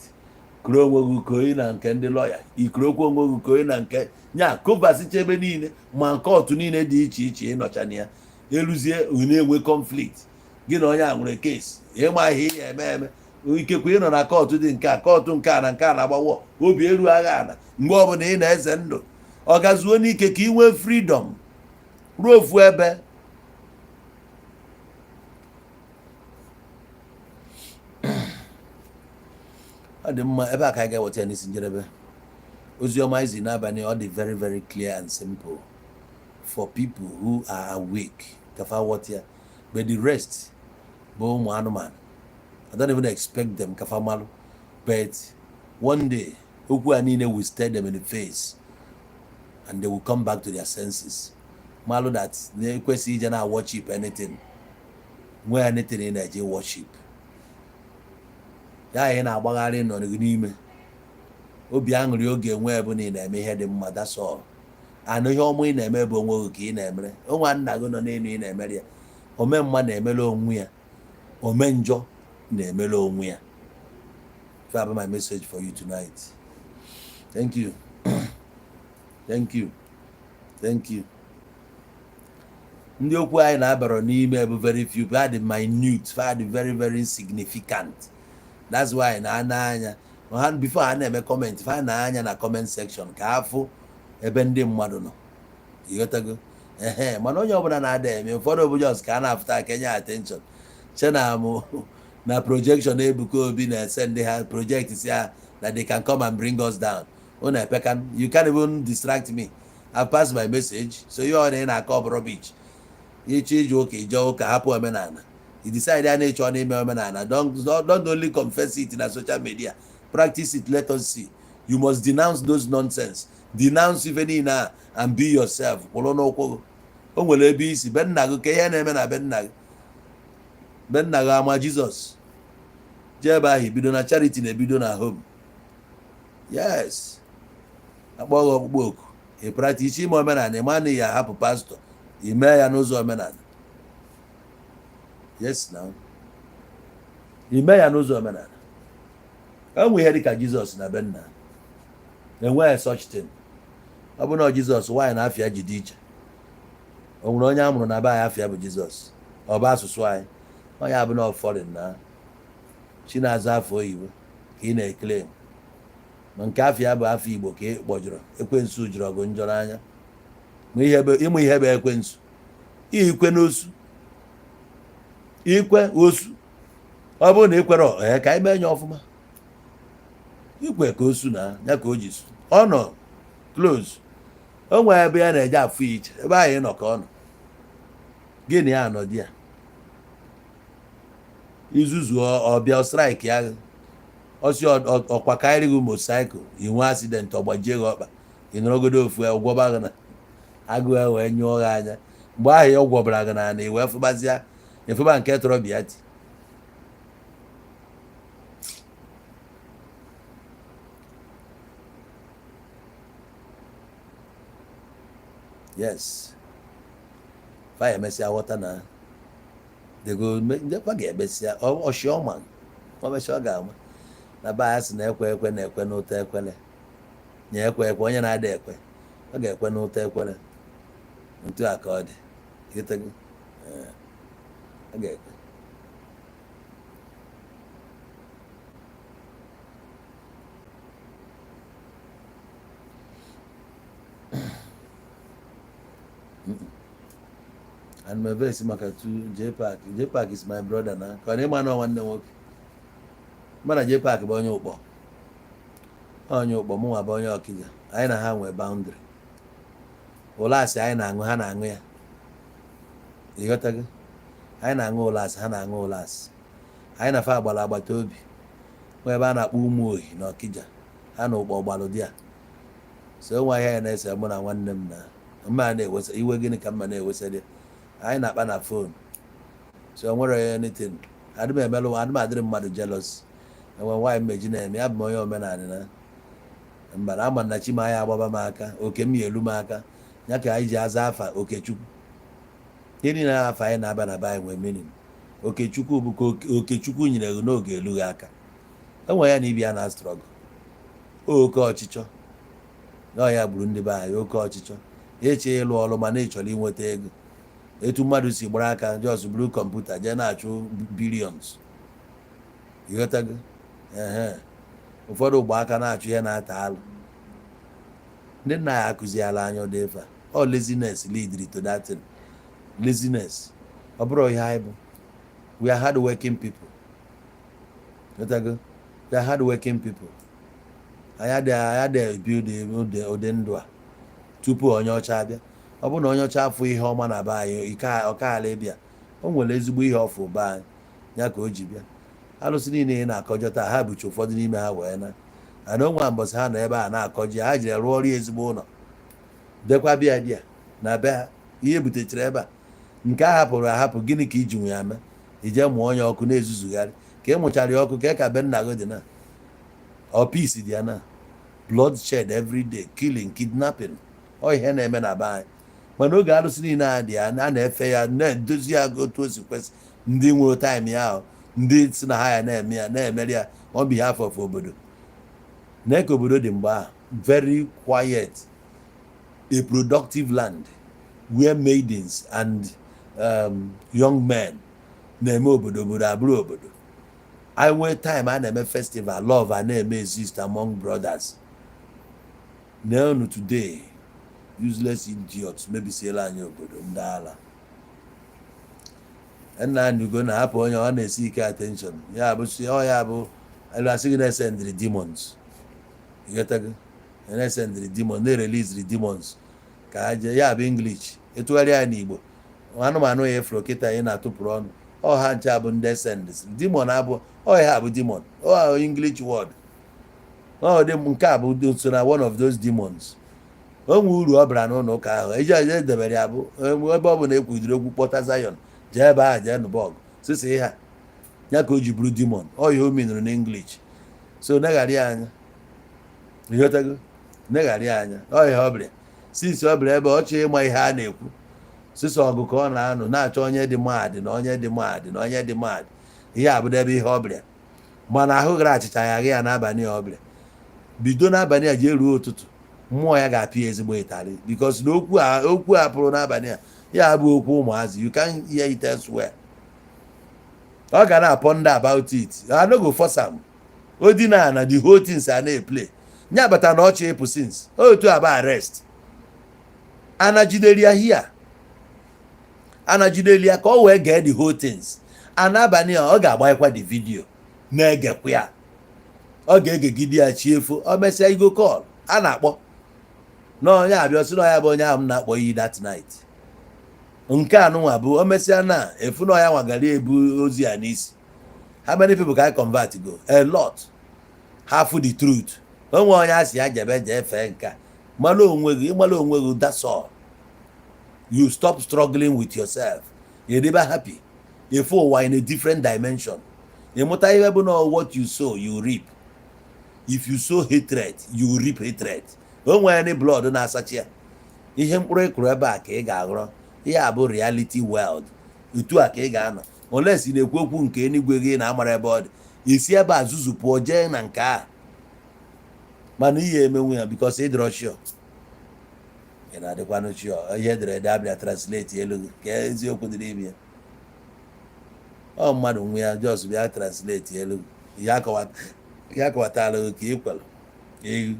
kuru onwe gị koi na nke ndị lọya, ikurokwa onwe gị koi na nke nya kobasicha ebe niile, ma nke otu niile dị iche iche ịnọcha na ya. Eluzie, na-enwe conflict, gị na onye a nwere case, ịma ihe ị eme eme. Ikekwe ị nọ na court dị nke a, court nke a na nke a na-agbawo obi eru agha ala. Mgbe ọbụla ị na-eze ndụ, ọ gazuo n'ike ka ị nwee freedom ruo ofu ebe. Ọ dị mma. Ebe a ka anyị ga-eweta ya n'isi njedebe. Ozi ọma izi n'abalị, ọ dị very very clear and simple for people who are awake ka fa ghọta ya, but the rest bụ ụmụ anụmanụ. I don't even expect them ka fa malụ, but one day okwu a niile will stare them in the face and they will come back to their senses, malụ that na-ekwesịghị ije na worship anything, nwee anything ị na-eje worship ya. Ị na-agbagharị nọ gị n'ime obi aṅụrị oge nwee bụ na ị na-eme ihe dị mma. That's all. Anụ ihe ọma ị na-eme bụ onwe gị ka ị na-emere. Onwe nna gị nọ n'elu ị na-emere ya. Ome mma na-emere onwe ya, ome njọ na-emere onwe ya. That my message for you tonight. Thank you, thank you, thank you. Ndị okwu anyị na-abara n'ime bụ very few. Ha dị minute, ha dị very very insignificant. That's why na ana anya ha before ha na-eme comment. Ha na-anya na comment section ka afụ ebe ndị mmadụ nọ, ịghọtago? Ehe, mana onye ọbụla na-ada eme ụfọdụ bụ just ka a na-afụta ka enye attention, che na mụ na projection. Ebuka Obi na-ese ndị ha project si ha that they can come and bring us down. Unu epekan. You can't even distract me. I pass my message. So ihe ọ na ị na-akọ bụ rubbish. Ịchọ ije ụka, ije ụka, hapụ omenala. You decide ya na ịchọ n'ime omenala, don't only confess it na social media, practice it. Let us see. You must denounce those nonsense, denounce ife niile a and be yourself. Kwụrụ n'ụkwụ gị. O nwere ebe isi be nna gị ka ihe na-eme na be nna gị. Be nna gị ama Jizọs jee ebe ahụ ebido na charity na-ebido na home. Yes, akpọ gị ọkpụkpọ oku, ị practice ime omenala. Ịma na ya ahapụ pastọ, ime ya n'ụzọ omenala. Yes, now ime ya n'ụzọ omenala. Enwe ihe dịka Jizọs na be nna, enweghị such thing. Ọ bụ na Jizọs nwaanyị na afịa ji dị iche. O nwere onye a mụrụ na be anyị afịa bụ Jizọs? Ọ bụ asụsụ anyị, onye abụ na foreign na chi na-aza afọ oyibo ka ị na-ekele, ma nke afịa bụ afọ Igbo ka ị kpọjọrọ. Ekwensu jụrụ ọgụ njọ n'anya. Ma ihe bụ ịmụ ihe bụ ekwensu, ikwe n'osu, ikwe osu. Ọ bụrụ na ị kwere, ee, ka anyị mee ya ọfụma. Ikwe ka osu na ya ka o ji su. Ọ nọ close, o nwere ebe ya na-eje afụ ya iche. Ebe ahụ ị nọ ka ọ nọ, gịnị ya nọ di ya izuzu ọbịa strike ya, ọsị ọkwakarị gị motorcycle, inwe accident, ọgbajie gị ọkpa, ị nọrọgodo ofu ya gwọba gị na agụụ ya wee nyụọ gị anya. Mgbe ahụ ya gwọbara gị na ana, iwee fụbazịa efụba nke tọrọ bịa ti. Yes, fa emesịa ghọta na they go fa ga-emesịa ọchị ọma. O mesịa, ọ ga-ama na be anyị sị na ekwe ekwe na-ekwe n'ụtọ ekwele nye ekwe ekwe. Onye na-ada ekwe, ọ ga-ekwe n'ụtọ ekwele. Ntu a ka ọ dị. Ịghọtago? Ee, ọ ga-ekwe. And my verse maka tu J-Park. J-Park is my brother na ka ọ na ịma na nwanne nwoke mana J-Park bụ onye Ụkpọ, onye Ụkpọ. Mụnwa bụ onye Ọkịja. Anyị na ha nwee boundary. Ụlasị anyị na-aṅụ, ha na-aṅụ ya. Ịghọtago? Anyị na-aṅụ ụlasị, ha na-aṅụ ụlasị. Anyị na fa agbara agbata obi. Nwe ebe a na-akpọ Ụmụ Ohi na Ọkịja, ha na Ụkpọ gbalụ di ya. So onwe ahịa ya na-ese mụ na nwanne m na mma a na-ewesa iwe. Gịnị ka mma na-ewesa dị? Anyị na-akpa na phone, so o nwere anything. Adị m emelụ, adị m adịrị mmadụ jealous. Enwe nwaanyị mmeji na-eme ya. Bụ m onye omenala na mba na ama na chi m anya agbaba m aka, oke m ya elu m aka. Ya ka anyị ji aza afa Okechukwu. Ihe niile afa anyị na-aba na be anyị nwee meaning. Okechukwu bụ ka Okechukwu nyere gị n'oge elughị aka. Enwe ya na ibi ya na struggle. Oke ọchịchọ na ọ ya gburu ndị be anyị. Oke ọchịchọ eche ịlụ ọrụ, mana ị chọrọ inweta ego. Etu mmadụ si gbara aka just buru kọmputa jee na-achụ billions, ịghọtago? Ehe, ụfọdụ gba aka na-achụ ihe na-ata alụ. Ndị nna ya akụziala anya ụdị ife a. Ọ laziness lead to that thing. Laziness, ọ bụrụ ihe anyị bụ. We are hard working people, ịghọtago? We are hard working people. Anyị adịghị build ụdị ndụ a tupu onye ọcha abịa. Ọ bụrụ na onye ọcha afụ ihe ọma na be anyị, ike ọkaala ịbịa. O nwere ezigbo ihe ọfụ be anyị, ya ka o ji bịa. Alụsị niile ị na-akọjọ taa, ha bụcha ụfọdụ n'ime ha wee na ana onwe mbọsị ha nọ ebe a na-akọji. Ha jiri rụọ ọrụ ezigbo ụlọ, dekwa bịa dị ya na be ha. Ihe butechara ebe a nke a hapụrụ ahapụ, gịnị ka iji nwe ya mee? Ije mụọ onye ọkụ na-ezuzugharị ka ị mụchara ya ọkụ ka be nna gị dị na ọ peace dị ya na bloodshed every day, killing, kidnapping. Ọ ihe na-eme na be anyị. Mana oge arụsị niile a dị ya, a na-efe ya, na-edozi ya otu o si kwesị. Ndị nwere time ya ahụ, ndị si na ha ya na-eme ya, na-emeri ya on behalf of obodo, na ka obodo dị mgbe ahụ, very quiet, a productive land where maidens and young men na-eme obodo, obodo abụrụ obodo. Anyị nwee time a na-eme festival, love a na-eme exist among brothers. Naonu today, useless idiots mebisiela anyị obodo. Ndị ala nna anyị ugo na-ahapụ onye ọ na-esi ike attention ya bụ si ọ ya bụ elu asị gị na-esendịrị demons. Ịghọtago? Na-esendịrị demons, na-ereliziri demons ka ha jee. Ya bụ English etụgharịa ya n'Igbo, anụmanụ ya efuru kịta ị na-atụpụrụ ọnụ ọha nche bụ ndị send demon abụ ọ ya bụ demon, ọ English word ọ dị. Nke a bụ so na one of those demons. O nwe uru ọ bara n'ụlọ ụka ahụ eji eje edebere ya, bụ ebe ọ bụ na ekwudiri okwu kpọta Zion, jee ebe ahụ, jee nụbọgụ sisi ha ya ka o ji bụrụ demon. Ọ ihe o minụrụ n'English, so neghara ya anya. Ịghọtago? Neghara ya anya. Ọ ihe ọ bịara since ọ bịara ebe ọ chọọ ịma ihe a na-ekwu sisi ọgụ ka ọ na-anụ, na-achọ onye dị mad na onye dị mad na onye dị mad. Ihe abụdebe ihe ọ bịara. Mana ahụ gara achịcha ya agha ya n'abalị a ọ bịara bido n'abalị a jee ruo ụtụtụ, mmụọ ya ga-apịa ezigbo ịtarị, because na okwu a pụrụ n'abalị a, ya bụ okwu ụmụazị. You can hear it elsewhere. Ọ ga na-ponder about it. I no go force am. O dina na the whole things a na-eplay nya bata na ọchị ịpụ since otu aba arrest anajidere ya here, anajidere ya ka ọ wee gee the whole things. N'abalị a ọ ga-agbanyekwa the video na-egekwa ya, ọ ga-egegide ya chi efo. O mesịa, igo call a na-akpọ na onye abịa sị na ya bụ onye ahụ m na-akpọ iyi that night. Nke anụnwa bụ o mesịa na efu na ya nwagara ebu ozi ya n'isi. How many people can I convert? Go a lot. Half the truth, onwe onye a sị ya jebe jee fee nke a. Mara onwe gị, ịmara onwe gị, that's all. You stop struggling with yourself, you dey happy. Efu ụwa in a different dimension. Ịmụta ihe bụ na what you sow, you reap. If you sow hatred, you reap hatred. O nwere any blood na-asachi ya. Ihe mkpụrụ ịkụrụ ebe a ka ị ga-aghọrọ. Ihe a bụ reality world. Otu a ka ị ga-anọ unless ị na-ekwu okwu nke eluigwe gị na-amara ebe ọ dị. Isi ebe a zuzu pụọ jee na nke a, mana ihe emenwu ya because ị dịrọ sure. Ị na-adịkwanụ sure ihe edere ede abịa translate elu gị ka eziokwu dị n'ime ya. Ọ mmadụ nwe ya just bịa translate elu gị ihe akọwatala gị ka ị kwere ewu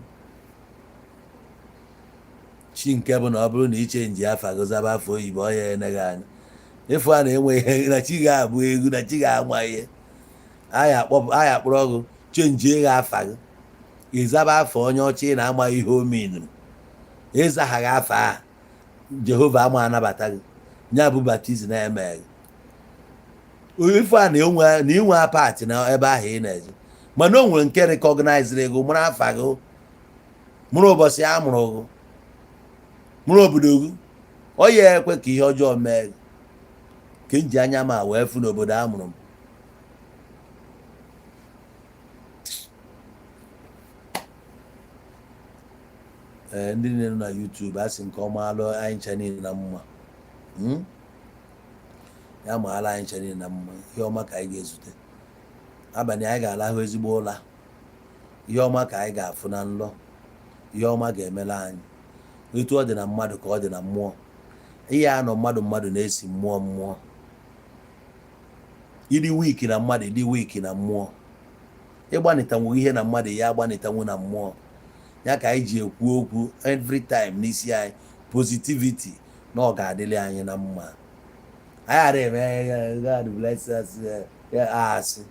chi nke bụ na ọ bụrụ na ị change afa gị zaba afọ oyibo, ọ ya eneghị anya ịfụ a na-enwe ihe na chi ga-abụ egwu na chi ga-ama ihe aya akpọrọ gị change gị afa gị, ịzaba afa onye ọcha ị na-ama ihe o minuru. Ịzaghaghị afa a, Jehova ama anabata gị. Ya bụ baptism na-eme gị ife a na inwe apati na ebe ahụ ị na-eje, mana o nwere nke recognizere gị, mụrụ afa gị, mụrụ ụbọchị a mụrụ gị, mụrụ obodo gị. Ọ ya ekwe ka ihe ọjọọ mee gị ka m ji anya ma wee fụ n'obodo a mụrụ m. Ee, ndị niile nọ na YouTube, a sị nke ọma alụ anyị ncha niile na mma. Ya maala anyị ncha niile na mma. Ihe ọma ka anyị ga-ezute abalị, anyị ga-alahụ ezigbo ụla. Ihe ọma ka anyị ga-afụ na nlọ. Ihe ọma ga-emela anyị. Etu ọ dị na mmadụ ka ọ dị na mmụọ. Ihe anọ mmadụ mmadụ na-esi mmụọ mmụọ. Ịdị weak na mmadụ, ịdị weak na mmụọ. Ịgbanịtanwu ihe na mmadụ, ya agbanịtanwu na mmụọ. Ya ka anyị ji ekwu okwu every time n'isi anyị, positivity, na ọ ga-adịrị anyị na mma. Anyị ghara eme "God bless us" asị.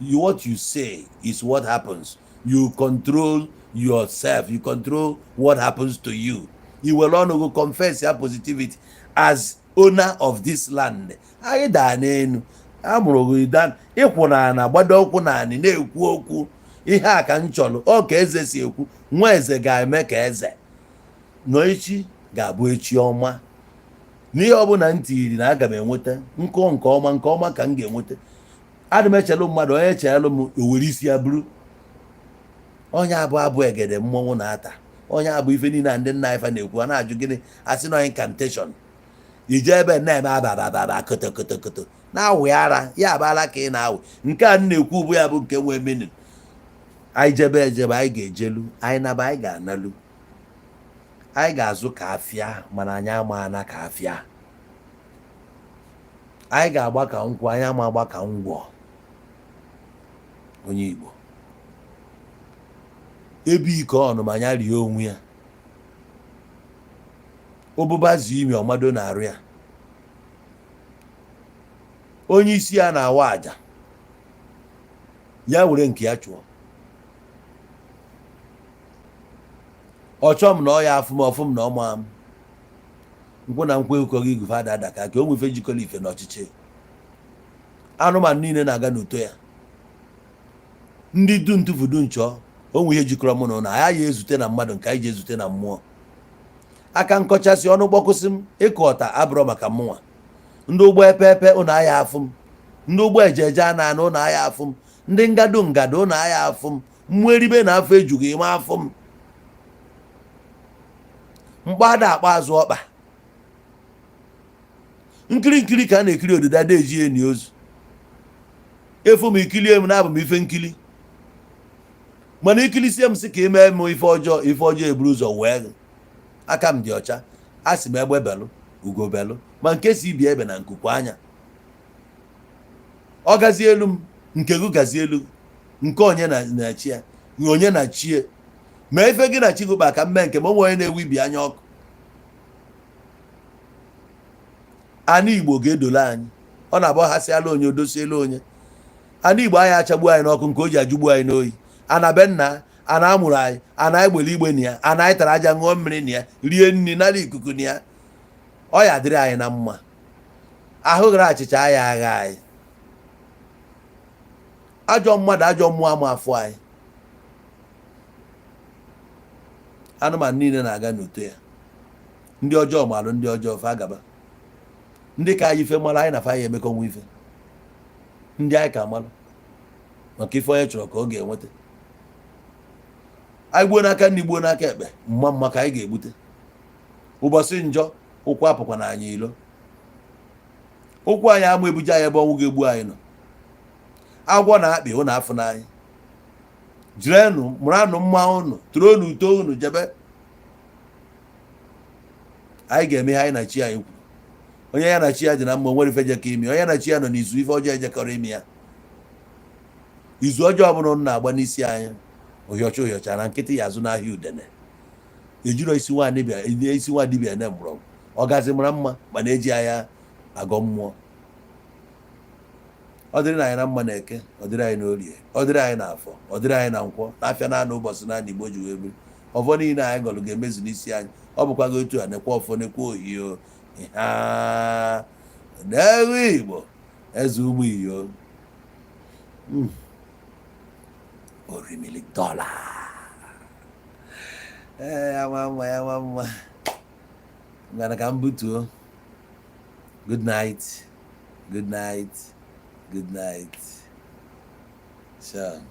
You, what you say is what happens. You control yourself, you control what happens to you. I were ọnụ gị confess ya positivity as owner of this land. Anyị daa n'elu amụrụ gị dan ịkwụ na ana, gbado ụkwụ na anị na-ekwu okwu. Ihe a ka m chọrọ. Ọ ka eze si ekwu, nwa eze ga-eme ka eze nọ. Echi ga-abụ echi ọma. N'ihe ọbụla m tiri na aga m enweta nkụ nke ọma, nke ọma ka m ga-enweta. Adị m echelụ mmadụ, onye echelụ m owere isi ya bụrụ onye abụ abụ egede mmọnwụ na-ata onye abụ ife niile a ndị nna ife na-ekwu. A na-ajụ gịnị, asị na incantation. Ije ebe na-eme ababababa kotokotokoto na-awụ ara ya abala ka ị na-awụ. Nke a m na-ekwu bụ ya bụ nke nwee meaning. Anyị jebe ejebe, anyị ga-ejelu. Anyị naba, anyị ga-analu. Anyị ga-azụ ka afịa, mana anyị ama ana ka afịa. Anyị ga-agba ka nkwụ, anyị ama agba ka ngwọ. Onye Igbo ebe ike ọnụma ya rie onwe ya, ụbụba zuo imi ọmado na-arụ ya. Onye isi ya na-awa aja ya were nke ya chụọ. Ọchọ m na ọ ya afụ m ọfụ m na ọma m nkwụ na nkwụ ekweghị igufe ada ada ka o nwefe jikọrọ ife n'ọchịchị. Anụmanụ niile na-aga n'uto ya. Ndị du ntụfu du nchọ onwe ihe jikọrọ mụ na ụlọ anyị ya ezute na mmadụ nke anyị ji ezute na mmụọ. Aka nkọchasị ọnụ gbọkụsị m ịkụ ọta abụrọ maka mụnwa. Ndị ụgbọ epeepe ụnụ aya afụ m, ndị ụgbọ ejeje ana ana ụnụ aya afụ m, ndị ngado ngado ụnụ aya afụ m. Mmụọ eribe na afọ ejughị ime afụ m. Mkpada akpa azụ ọkpa nkiri nkiri ka a na-ekiri odida deji eni ozu. Efu m ikilie m na-abụ m ife nkili, mana ikilisie m sị ka ị mee m ife ọjọọ, ife ọjọọ eburu ụzọ wee gị. Aka m dị ọcha. A sị m egbe belụ, ugo belụ, ma nke si ibi ebe na nkukwu anya. Ọ gazie elu m, nke gị gazie elu, nke onye na chi ya, onye na chie ma ife gị na chi gị kpa ka mme nke ma onwe onye na-ewu ibi anya ọkụ. Ana Igbo ga-edolo anyị. Ọ na-abụ hasịala onye odosiela onye. Ana Igbo anyị achagbu anyị n'ọkụ nke o ji ajụgbu anyị n'oyi. Ana be nna ana amụrụ anyị, ana egbele igbe na ya, ana anyị tara aja ṅụọ mmiri na ya, rie nri nara ikuku na ya, ọ ya dịrị anyị na mma. Ahụ ghara achịcha anyị agha anyị. Ajọ mmadụ, ajọ mmụọ ama afụ anyị. Anụmanụ niile na-aga n'uto ya. Ndị ọjọọ malụ ndị ọjọọ fa gaba. Ndị ka anyị ife mara anyị na fa ya emekọnwa ife. Ndị anyị ka malụ maka ife onye chọrọ ka ọ ga-enweta. Anyị gbuo n'aka nri, gbuo n'aka ekpe, mma mma ka anyị ga-egbute. Ụbọchị njọ ụkwụ apụkwa na anyị ilo. Ụkwụ anyị ama ebuje anyị ebe ọnwụ ga-egbu anyị nọ. Agwọ na-akpị ụnụ afụ n'anyị. Jirenụ mụranụ mma ụnụ, tụrụ uto ụnụ jebe. Anyị ga-eme ihe anyị na chi anyị kwuru. Onye ya na chi ya dị na mma, nwere ife jekọ imi. Onye na chi ya nọ n'izu, ife ọjọọ ejekọrọ imi ya. Izu ọjọọ ọbụla ụnụ na-agba n'isi anyị, ụhịọcha ụhịọcha na nkịtị ya azụ n'ahịa udene. Ejiro isi nwa dibịa, isi nwa dibịa ne mgbọrọgwụ. Ọ gazi mara mma, mana eji anya agọ mmụọ. Ọ dịrị anyị na mma na eke, ọ dịrị anyị n'orie, ọ dịrị anyị n'afọ, ọ dịrị anyị na nkwọ, n'afịa naanị ụbọchị naanị Igbo ji wee biri. Ọfọ niile anyị gọlụ ga-emezu n'isi anyị. Ọ bụkwa gị otu a nekwa ọfọ, nekwa ohio ha n'egwu Igbo, eze ụmụ iyo. Orimili dọla. Ee, ya nwa mma, ya nwa mma. Ngwana ka m butuo. Good night, good night, good night. Sure.